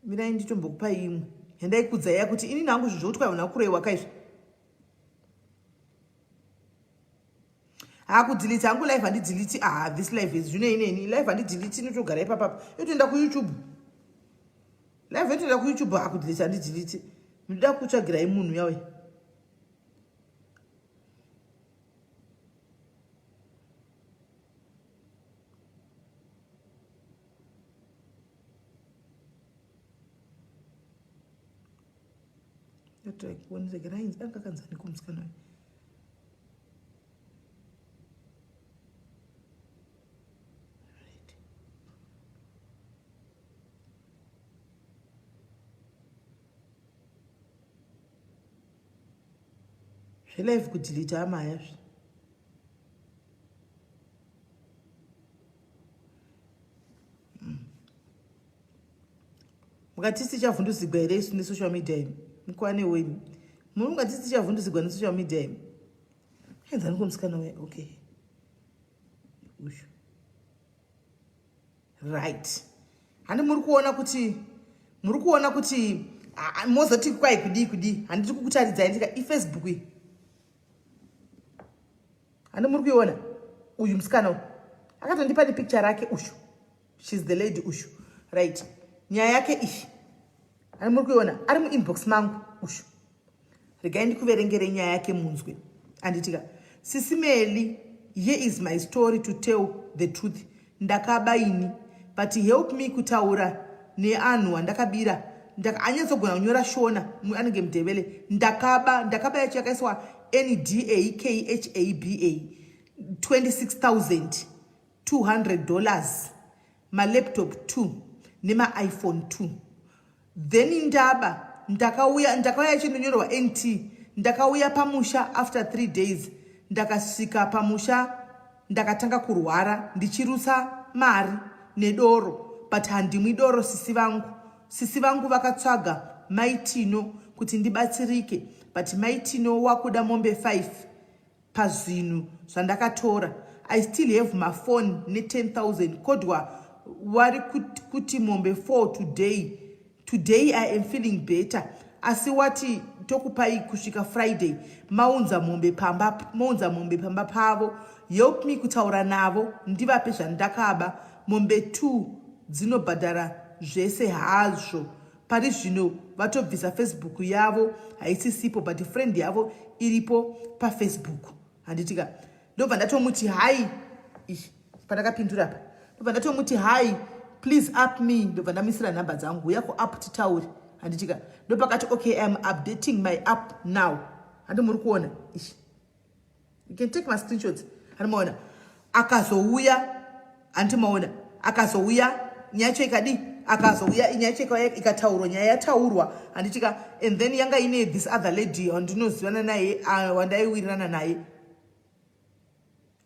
mirai nditombokupai imwe yandaikudza iya kuti ini nangu zvinhu zvokuti kwaivona kuroiwa kaizvi haa kudhiliti hangu live handidhiliti ah this live is zvino ineni live handidhiliti inotogara ipapapa yotoenda kuyoutube live yotoenda kuyoutube haa kudhiliti handidhiliti ndoda kutsvagirai munhu yawe Regerai anga kanzani kumusikana uyu. Right. Zvelive kudelete amaya zvi. Mukati tichavhunduzigwa here isu nesocial media imi? Mukwane imi. Muri mukati tichavhunduzigwa nesocial media imi? Enzani kumusikana uya. Okay. Uyu. Right. Handi muri kuona kuti muri kuona kuti mozoti kwai kudii kudii handiri kukutaridzai ndika ifacebook iyi handi muri kuiona uyu musikana uyu akatondipa nepicture rake uyu She's the lady ushu. Right. Nyaya yake iyi. Ari muri kuiona ari muinbox mangu ushu. Regai ndikuverengere nyaya yake munzwe. Anditika. Sisi Meli, here is my story to tell the truth. Ndakaba ini but help me kutaura neanhu andakabira. Anyatsogona kunyora Shona, anenge Mudebele. Ndakaba, ndakaba yacho yakaiswa NDAKHABA $26,200, malaptop 2 nemaiPhone 2. Then ndaba ndakauya, ndakauya yachindonyorwa NT. Ndakauya pamusha after 3 days. Ndakasvika pamusha ndakatanga kurwara ndichirutsa mari nedoro, but handimwi doro. Sisi vangu, sisi vangu vakatsvaga Maitino kuti ndibatsirike, but Maitino wakuda mombe 5 pazvinhu zvandakatora. I still have mafone ne10 000, kodwa wari kuti mombe 4. Today, today I am feeling better, asi wati tokupai kusvika Friday maunza mombe pamba, maunza mombe pamba pavo. Help me kutaura navo ndivape zvandakaba. Mombe 2 dzinobhadhara zvese hazvo. Pari zvino vatobvisa Facebook yavo, haisisipo, but friend yavo iripo paFacebook, handitika? Ndobva ndatomuti hai, pandakapindura pa ndobva ndatomuti hi, please up me. Ndobva ndamisira nhamba dzangu, uya kuapp titaure, handitika? Ndopakati okay, I am updating my app now. Handi muri kuona ishi? You can take my screenshots, handimaona? Akazouya, handimaona? Akazouya, nyaya yacho ikadi, akazouya, nyaya yacho ikataurwa, nyaya yataurwa, handitika? And then yanga ine this other lady wandinozivana naye, wandaiwirirana naye,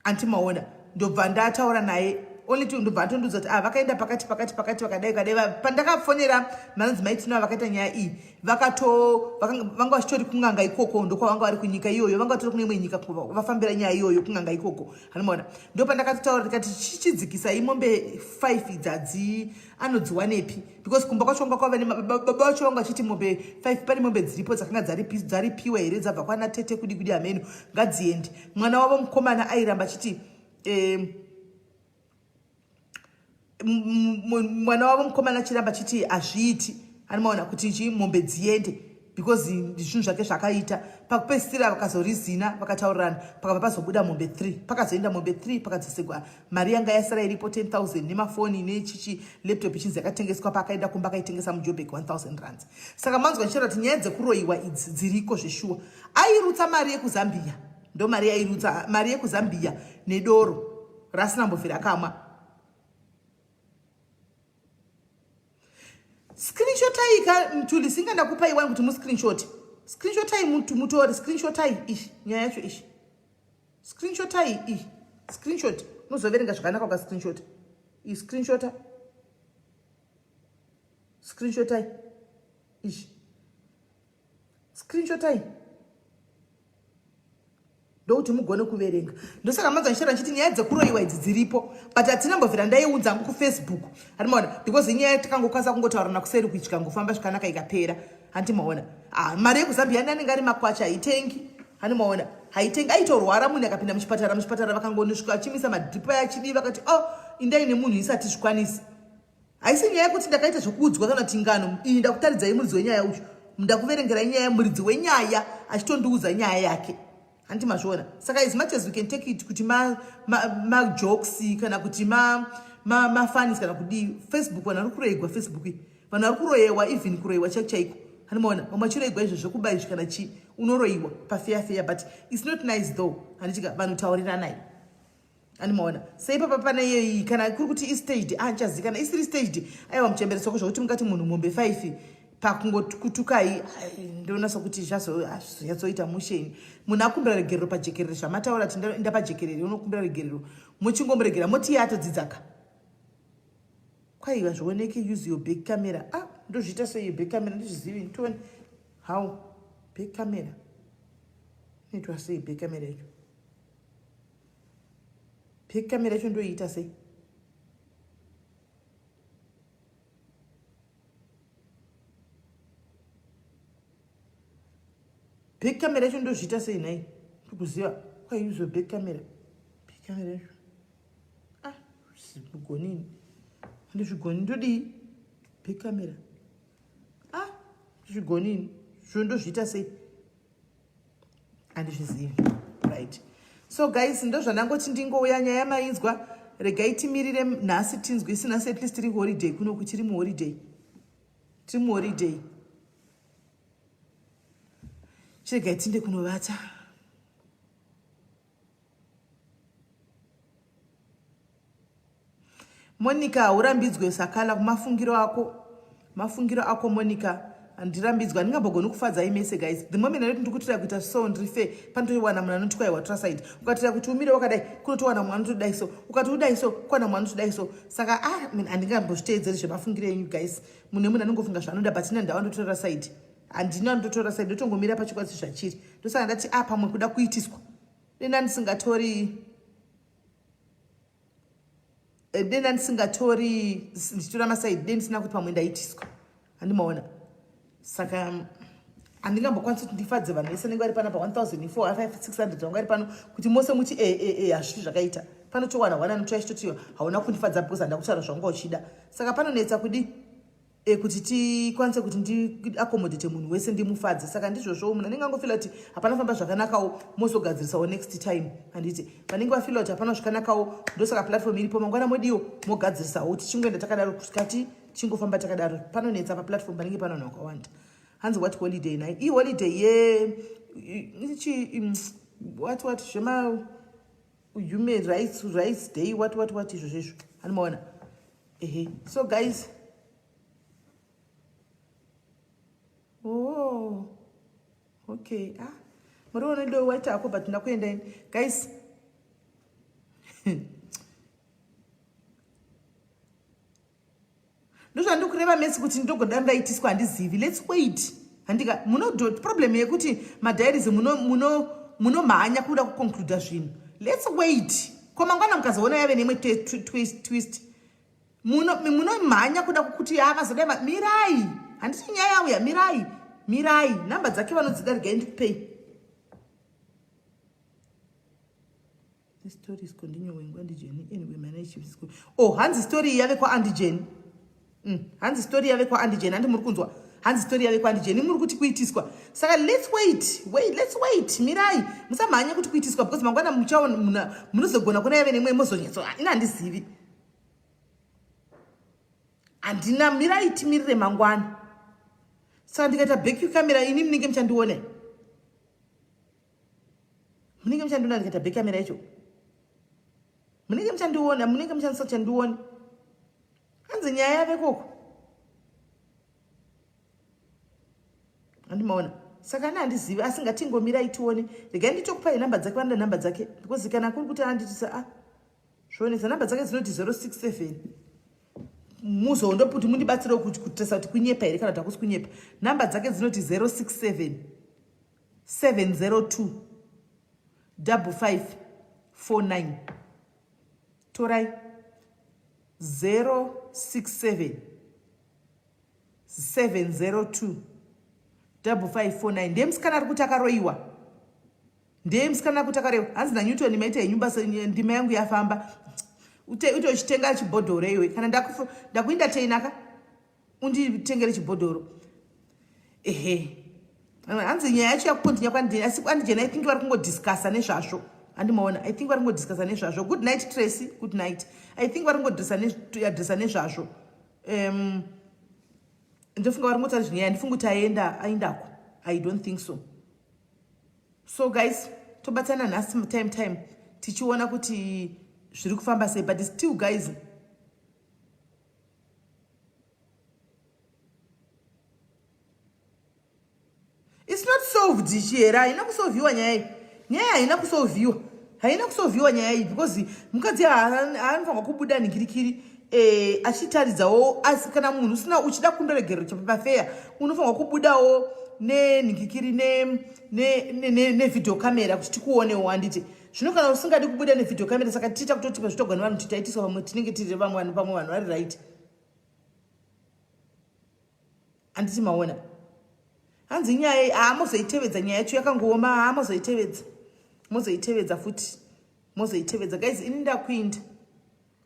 antimaona? Ndobva ndataura naye only to ndobva atondiudza kuti ah, vakaenda pakati pakati pakati, vakadai kadai. Pandakafonera manonzi Maitina vakaita nyaya iyi, vakato vanga vachitori kung'anga ikoko, ndokwavanga vari kunyika iyoyo, vanga vatori kune imwe nyika, vafambira nyaya iyoyo kung'anga ikoko, hanimaona? Ndo pandakatotaura ndikati chichidzikisai mombe 5 idzadzi anodziwanepi? Because kumba kwacho vanga kwava baba vacho vanga vachiti mombe 5, pane mombe dziripo dzakanga dzaripiwa here, dzabva kwana tete kudi kudi, hameno, ngadziende. Mwana wavo mukomana airamba achiti mwana wavo mukomana achiramba achiti hazviiti, anomaona kuti chi mombe dziende because zvinhu zvake zvakaita. Pakupedzisira vakazorizina, vakataurirana, pakabva pazobuda mombe 3, pakazoenda mombe 3, pakadzoserwa mari yanga yasara iripo 10 000 nemafoni nechichi laptop ichinzi yakatengeswa paakaenda kumba, akaitengesa muJobek 1000 rands. Saka manzwa ndichitaura kuti nyaya dzekuroyiwa idzi dziriko zveshuwa. Airutsa mari yekuZambia, ndo mari yairutsa, mari yekuZambia nedoro rasina mbovhera akamwa. Screenshotai ka mtuli singa ndakupai wani kuti muscreenshot. Screenshotai mutore, screenshotai ishi nyaya yacho ishi, screenshotai iyi screenshot, unozoverenga zvakanaka uka screenshot iyi. Screenshota, screenshotai ishi, screenshotai ndokuti mugone kuverenga. Ndosaka manzwa ndichitaura ndichiti nyaya dzekuroyiwa idzi dziripo, but hatina mbovhera ndaiudza hangu kuFacebook, handimaona? Because inyaya takangokwanisa kungotaurana kuseri kuityika ngofamba zvakanaka ikapera, handimaona? Ah, mari yekuZambia anenge ari makwacha haitengi, handimaona? Haitengi. Aitorwara munhu akapinda muchipatara, muchipatara vakangonosvika vachimisa madhripu achidii, vakati oh, indai nemunhu isati zvikwanisi. Haisi nyaya yekuti ndakaita zvekuudzwa kana kuti ngano iyi. Ndakutaridzai muridzi wenyaya uyu, ndakuverengerai nyaya, muridzi wenyaya achitondiudza nyaya yake, handi mazviona? Saka as much as we can take it kuti majokes ma, ma kana kuti mafanis ma, ma kana kudii, Facebook vanhu vari kuroyegwa, Facebook iyi vanhu vari kuroyewa, even kuroyewa chaiko chaiko, handimaona? Vamwe vachiroyegwa izvo zvekuba izvi kana chii, unoroyiwa pafeya feya, but it's not nice though, handitika? Vanhu tauriranai, animaona? Seipapa pane iyoyi, kana kuri kuti istaged, anchazikana isiri staged, aiwa muchemberesoko zvokuti mungati munhu mombe 5 pakungokutukai, ndoona sokuti zvazonyatsoita musheni. Munhu akumbira regerero pajekerere, zvamataura ti inda pajekerere unokumbira regerero, muchingomuregera moti iye atodzidzaka kwaiva zvioneke. Use your back camera. Ah, ndozviita sei back camera? Ndizvizivi, tione how back camera inoitwa sei. Back camera yacho, back camera yacho ndoiita sei? Back camera yacho ndozviita sei nhai? Ndikuziva kwaiuzwa back camera, back camera yacho, ah, zvigonini, handizvigoni, ndodii back camera? Ah, zvigonini zvo, ndozviita sei? Handizvizivi. Right, so guys, ndo zvandangoti ndingouya. Nyaya mainzwa, regai timirire nhasi tinzwe. Isi nhasi at least tiri holiday kuno, kuchiri muholiday. Tiri muholiday. Chiregai tinde kunovata. Monica haurambidzwe sakala kumafungiro ako mafungiro ako Monica handirambidzwe handingambogoni kufadzai mese guys the moment andoti ndikutira kuita so ndiri fair panotowana munhu anoti kwaiwa tora side ukatira kuti umire wakadai kunotowana mumwe anotodai so ukati udai so kuwana mumwe anotodai so saka ah handingambozviteedzeri zvemafungiro enyu guys munhu nemunhu anongofunga zvaanoda but ina ndawa ndotora side handina ndotora side ndotongomira pachikwasi zvachiri ndosaka ndati ah pamwe kuda kuitiswa dena ndisingatori eh, dena ndisingatori ndichitora masaidi de ndisina kuti pamwe ndaitiswa handimaona saka mm, handingambokwanisi kuti ndifadze vanhu vese vanenge vari pana pa 1400 vanga vari pano kuti mose muti e e e hazviti zvakaita panotowana wana anotoya chitoti hauna kundifadza because handina kutaura zvanga uchida saka panonetsa kudi e, kuti tikwanise kuti ndiaccommodate munhu wese ndimufadze saka ndizvozvo munhu anenge angofila kuti hapana famba zvakanakawo mozogadzirisawo next time handiti vanenge vafila kuti hapana zvakanakawo ndosaka platform iripo mangwana modiwo mogadzirisawo tichingoenda takadaro kusvika ti tichingofamba takadaro panonetsa paplatform panenge pano vanhu vakawanda hanzi what holiday nai iholiday ye chi mm, what what zvema human rights rights day what what what izvo zvezvo handimaona ehe so guys oh okay ah muri one do waita ako but ndakuenda ini guys ndozvandikureva mesi kuti ndogoda ndaitiswa handizivi let's wait handika muno problem yekuti madiaries muno muno munomhanya kuda kuconcluda zvinhu let's wait ko mangwana mukazoona yave neimwe twist twist munomhanya kuda kuti akazodai ah, mirai handiti nyaya yauya mirai mirai nhamba dzake vanodzida regai ndikupei The story is continuing kwandijeni anyway my chief is oh hanzi story yave kwaandijeni mm. hanzi story yave kwaandijeni handi muri kunzwa hanzi story yave kwaandijeni muri kuti kuitiswa saka let's wait wait let's wait mirai musamhanye kuti kuitiswa because mangwana muchaona munozogona kuna yave nemwe mozonyatso ah, ini handizivi handina mirai timirire mangwana saka ndikaita back camera ini munenge muchandiona munenge muchandiona ndikaita back camera yacho munenge muchandiona munenge muchandisa chandiona hanzi nyaya yave koko andimaona saka ani handizivi asi ngatingomirai tione regai nditokupai nhamba dzake vanoda nhamba dzake because kana kuri kuti anditisa a ah, zvonetsa nhamba dzake dzinoti 067 muzondo kuti mundibatsirewo kutesa kuti kunyepa here kana kuti hakusi kunyepa nhamba dzake dzinoti 067 702 5549 torai 067 702 5549 ndiye musikana ari kuti akaroiwa ndiye musikana ari kuti akaroiwa hanzi nanewton maita henyu basa ndima yangu yafamba ute uchitenga chibhodhoro iwe kana ndakuinda teinaka unditengere chibhodhoro ehe hanzi nyaya yacho yakukontinya kwandijeni asi kwandijeni i think vari kungodiscussa nezvazvo handimaona i think vari kungodiscussa nezvazvo good night tracy good night i think vari kungodressa nezvazvo um ndofunga vari kungotaura zvinyaya ndifunga kuti aenda aendako i don't think so so guys tobatsana nhasi time time tichiona kuti zviri kufamba sei but still guys It's not solved chihera haina kusolviwa nyaya iyi nyaya haina kusolviwa haina kusolviwa nyaya iyi because mukadzi haanofanirwa kubuda ningirikiri eh, achitaridzawo asi kana munhu usina uchida kundoregerero chapapafeya unofanirwa kubudawo nenhingikiri nevideo camera kuti tikuonewo handiti zvino kana usingadi kubuda nevideo camera saka tiita kutotipa zvitogwa nevanhu kuti taitiswa vamwe tinenge tiri vamwe vanhu pamwe vanhu vari right handiti maona hanzi nyaya haa mozoitevedza nyaya yacho yakangooma haa mozoitevedza mozoitevedza futi mozoitevedza guys ini ndakuinda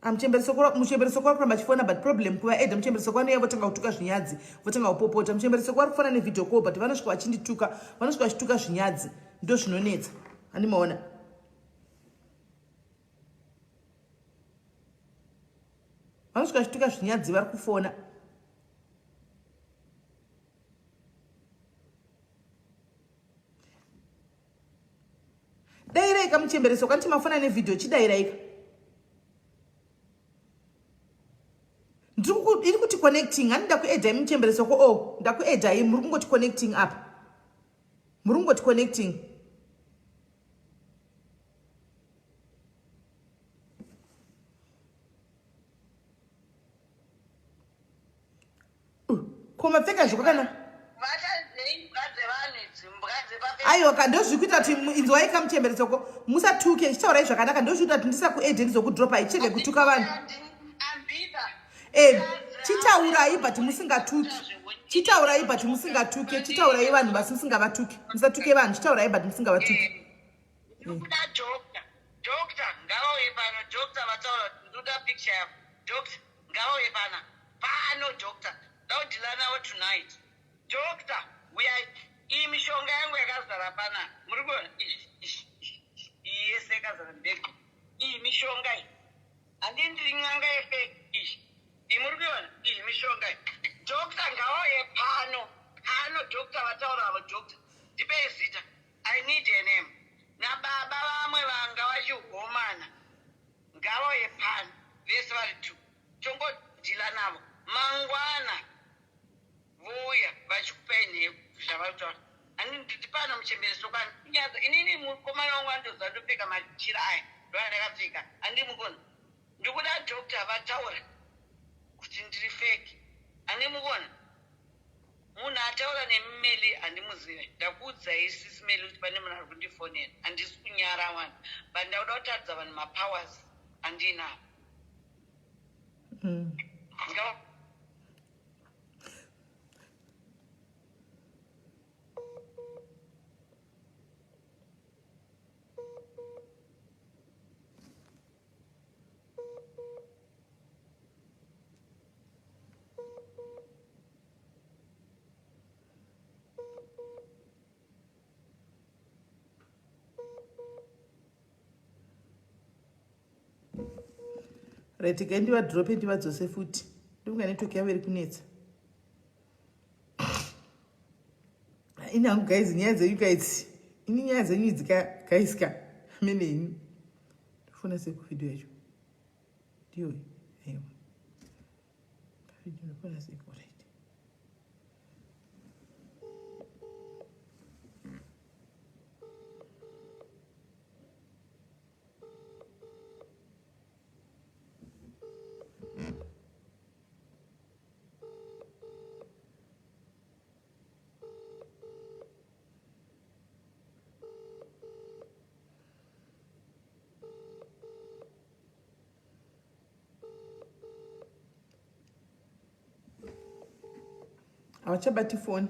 Ah, muchembere soko vari kuramba achifona but problem kuva eda muchembere soko vanouya votanga kutuka zvinyadzi votanga kupopota muchembere soko vari kufona nevideo call but vanosvika vachindituka vanosvika vachituka zvinyadzi ndo zvinonetsa andimaona vanosvika vachituka zvinyadzi vari kufona. Dairaika muchembereso kanti mafona nevhidhiyo chidairaika. Iri kuti connecting handi ndakuedai muchembereso ko oh ndakuedai muri kungoti connecting apa. Muri kungoti connecting. Ko mapfeka zviko kana aiwa ka ndozvikuita kuti inzwai kamuchembere tsoko musatuke chitaurai zvakanaka ndozvikuita kuti ndisakuedhe ndizokudropai chirege kutuka vanhu e chitaurai but musingatuki chitaurai but musingatuke chitaurai vanhu basi musingavatuki musatuke vanhu chitaurai but musingavatuki Ndokuda doctor. Doctor ngavauye pano. Doctor vataura kuti ndoda picture yavo. Doctor ngavauye pana. Pano doctor. Ndaudhila navo tonight. Doctor uyai. Iyi mishonga yangu yakazara pana. Muri kuona? Iyi iyi yese yakazara mbegu. Iyi mishonga iyi. Handii ndiri n'anga yefake iyi. Iyi muri kuiona? Iyi mishonga iyi. Doctor ngavauye pano. Pano doctor vataura avo doctor. Ndipei zita. I need a name. Nababa vamwe vanga vachihomana ngavauye pano vese vari two tongodhila navo mangwana vouya vachikupai nheyo zvavari kutaura ani nditi pano muchembere sokani kunyaza inini mukomana wangu andoziva ndopfeka machira aya ndoandakapfeka andimukona ndikuda doctor vataura kuti ndiri fake andimukona Munhu ataura nemi Melly handimuzive ndakuudzai sis Melly kuti pane munhu ari kundifonera handisi kunyara wani but ndakuda kutaridza vanhu mapowers andiinawo. Mm. Right, gai ndivadrope ndivadzose futi. Ndinga network yavo iri kunetsa. Ini hangu guys nyaya dzenyu ka idzi. Ini nyaya dzenyu idzi ka guys ka. Mene ini. Ndofona sei kuvideo yacho. Ndiyo. Aiwa. Pavideo ndofona sei right. Havachabati foni,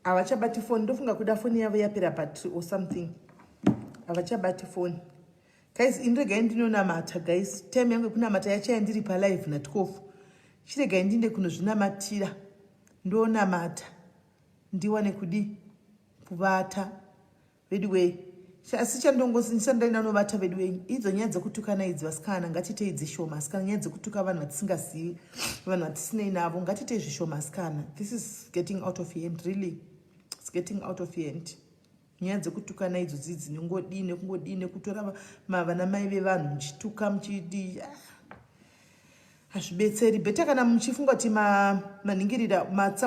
havachabati foni. Ndofunga kuda foni yavo yapera battery or something. Havachabati foni guys. Ini regai ndinonamata guys, time yangu yekunamata yachaya ndiri palive na 12. Chiregai ndinde kunozvinamatira, ndonamata ndiwane kudi kuvata veduwee. Asi chandongosandaina novata veduwee, idzo nyaya dzekutukana idzi vasikana ngatitei dzishoma asikana. Nyaya dzekutuka vanhu vatisingazivi, vanhu vatisinei navo, ngatitei zvishoma asikana. This is getting out of hand, really it's getting out of hand. Nyaya dzekutukana idzo dzidzi nengodii nekungodii nekutora vana mai vevanhu muchituka muchidii, hazvibetseri. Beta kana muchifunga kuti manhingirira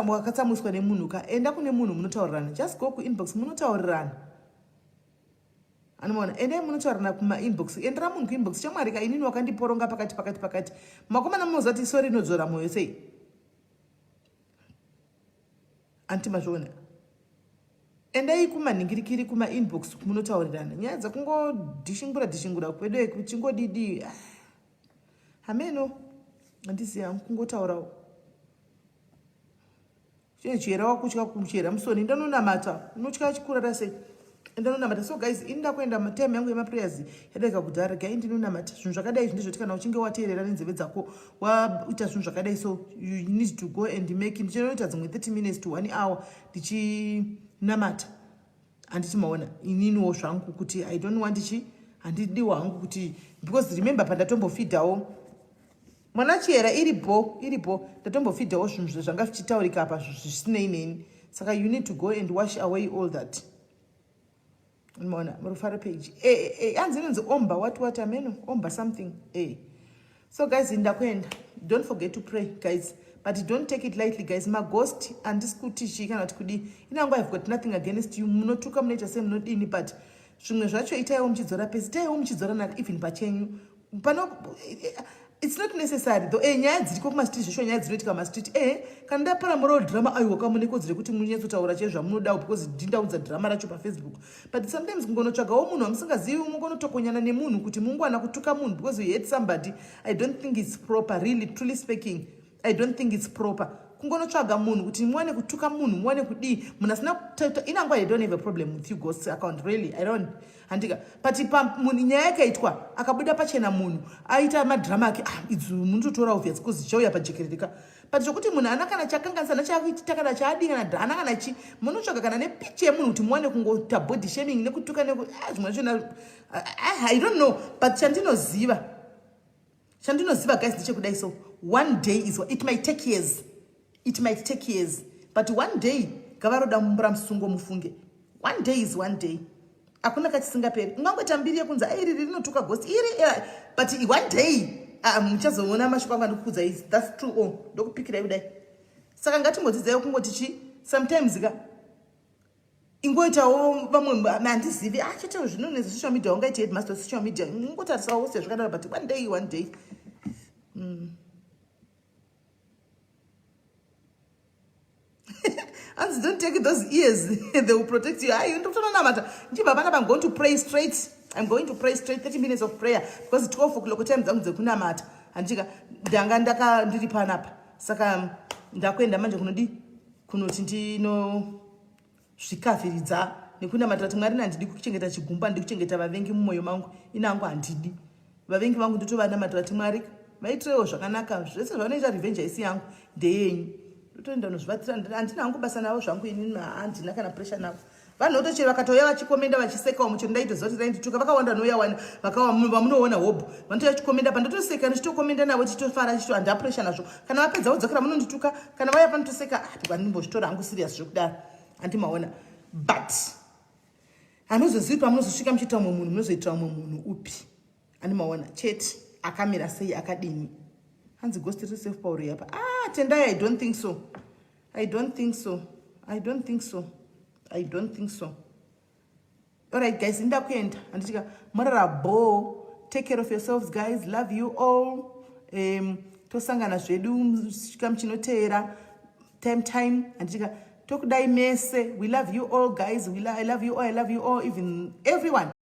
wakatsamwiswa nemunhu ka, enda kune munhu munotaurirana. Just go kuinbox munotaurirana. Anomaona, endai munotaurirana kumainbox. Endera munhu kuinbox, shamwari ka, inini wakandiporonga pakati pakati pakati. Makomana munoziva kuti sori inodzora mwoyo sei, anti mazviona. Endai kumanhingirikiri kumainbox munotaurirana. Nyaya dzekungodhishingura dhishingura kwedu kuchingodidi, ah, hameno, handiziva kungotaurawo chera wakutya kuchera musoni. Ndanonamata, unotya chikurara sei? Ndanonamata. So guys, ini ndakuenda, time yangu yemaprayers yadarika kudhara. Gai ndinonamata. Zvinhu zvakadai izvi ndezvoti kana uchinge wateerera nenzeve dzako, waita zvinhu zvakadai, so you need to go and make. Ndichinoita dzimwe 30 minutes to 1 hour ndichinamata, handiti maona? Ininiwo zvangu kuti I don't want chi, handidiwo hangu kuti, because remember pandatombofidhawo mwana Chiyera, iri bo iri bo, ndatombofidhawo zvinhu zvanga zvichitaurika apa zvisinei neni. Saka you need to go and wash away all that. Mona Rufaro page. Eh, eh, eh, hanzi inonzi omba what what ameno omba something. Eh. So guys, ndakuenda. Don't forget to pray guys. But don't take it lightly guys. Maghost andisi kuti chii kana kuti kudii. Inangu I've got nothing against you. Munotuka munoita sei munodini but zvimwe zvacho itaiwo muchidzora pesi itaiwo muchidzora na even pachenyu. Pano it's not necessary though eh nyaya dziriko kumastreet zveshuwa nyaya dzinoitika mumastreet eh kana ndapara moral drama aiwa kamune kodzero yekuti munyatsotaura chaizvo zvamunodawo because ndindaudza drama racho pafacebook but sometimes kungonotsvagawo munhu wamusingazivi mungonotokonyana nemunhu kuti mungowana kutuka munhu because you hate somebody i don't think it's proper really truly speaking i don't think it's proper kungonotsvaga munhu kuti muwane kutuka munhu muwane kudii munhu asina inangwa i don't have a problem with you ghost account really i don't handika but munhu nyaya yakaitwa akabuda pachena munhu aita madrama ake ah, idzi munototora obvious because zvichauya pajekerereka but zvokuti munhu ana kana chakanganisa nachakuita kana chaadii kana ana kana chi munotsvaga kana nepicha yemunhu kuti muwane kungoita body shaming nekutuka neku ah, zvimwe zvachona ah, i don't know but chandinoziva chandinoziva guys ndechekudai so one day is it might take years it might take years but one day gavaroda mumbura musungo mufunge one day is one day hakuna kachisingaperi ungangoita mbiri yekunzi airiri rinotuka ghost iri eh, but one day ah, muchazoona mashoko angu andikuudza izi thats true o oh, ndokupikirai kudai saka ngatingodzidzai kungoti chi sometimes ka ingoitawo vamwe handizivi ah chete zvinonetsa social media ungaiti headmaster social media ingotarisawo sezvakadaro but one day one day mm. hanzi don't take those ears they will protect you hayi ndokutononamata ndichibva panapa i'm going to pray straight i'm going to pray straight 30 minutes of prayer because 12 o'clock time dzangu dzekunamata handichika ndanga ndaka ndiri panapa saka ndakuenda manje kunodii kunoti ndinozvikaviridza nekunamatira kuti mwari handidi kuchengeta chigumbu handidi kuchengeta vavengi mumwoyo mangu inangu handidi vavengi vangu ndotovanamatira kuti mwari vaitirewo zvakanaka zvese zvavanoita revenge haisi yangu ndeyenyu ndotoenda nozvibatsira handina hangu basa navo zvangu ini handina kana pressure navo vanhu votochero vakatouya vachikomenda vachisekawo muchero ndaitoziva kuti raindituka vakawanda vanouya wani vamunoona hobho vanotouya vachikomenda pa ndotoseka ndichitokomenda navo tichitofara tichito handa pressure nazvo kana vapedza vodzokera munondituka kana vauya panotoseka ah, ndimbozvitora hangu serious zvekudaro handimaona but hamuzozivi pamunozosvika muchiita umwe munhu munozoitira umwe munhu upi andimaona chete akamira sei akadini hanzi ghost riri safe pauri apa ah tendai i don't think so i don't think so i don't think so i don't think so alright guys inda kuenda handitika morara bo take care of yourselves guys love you all um, tosangana zvedu chikamu chinoteera time time handitika tokudai mese we love you all guys we lo i love you all i love you all even everyone.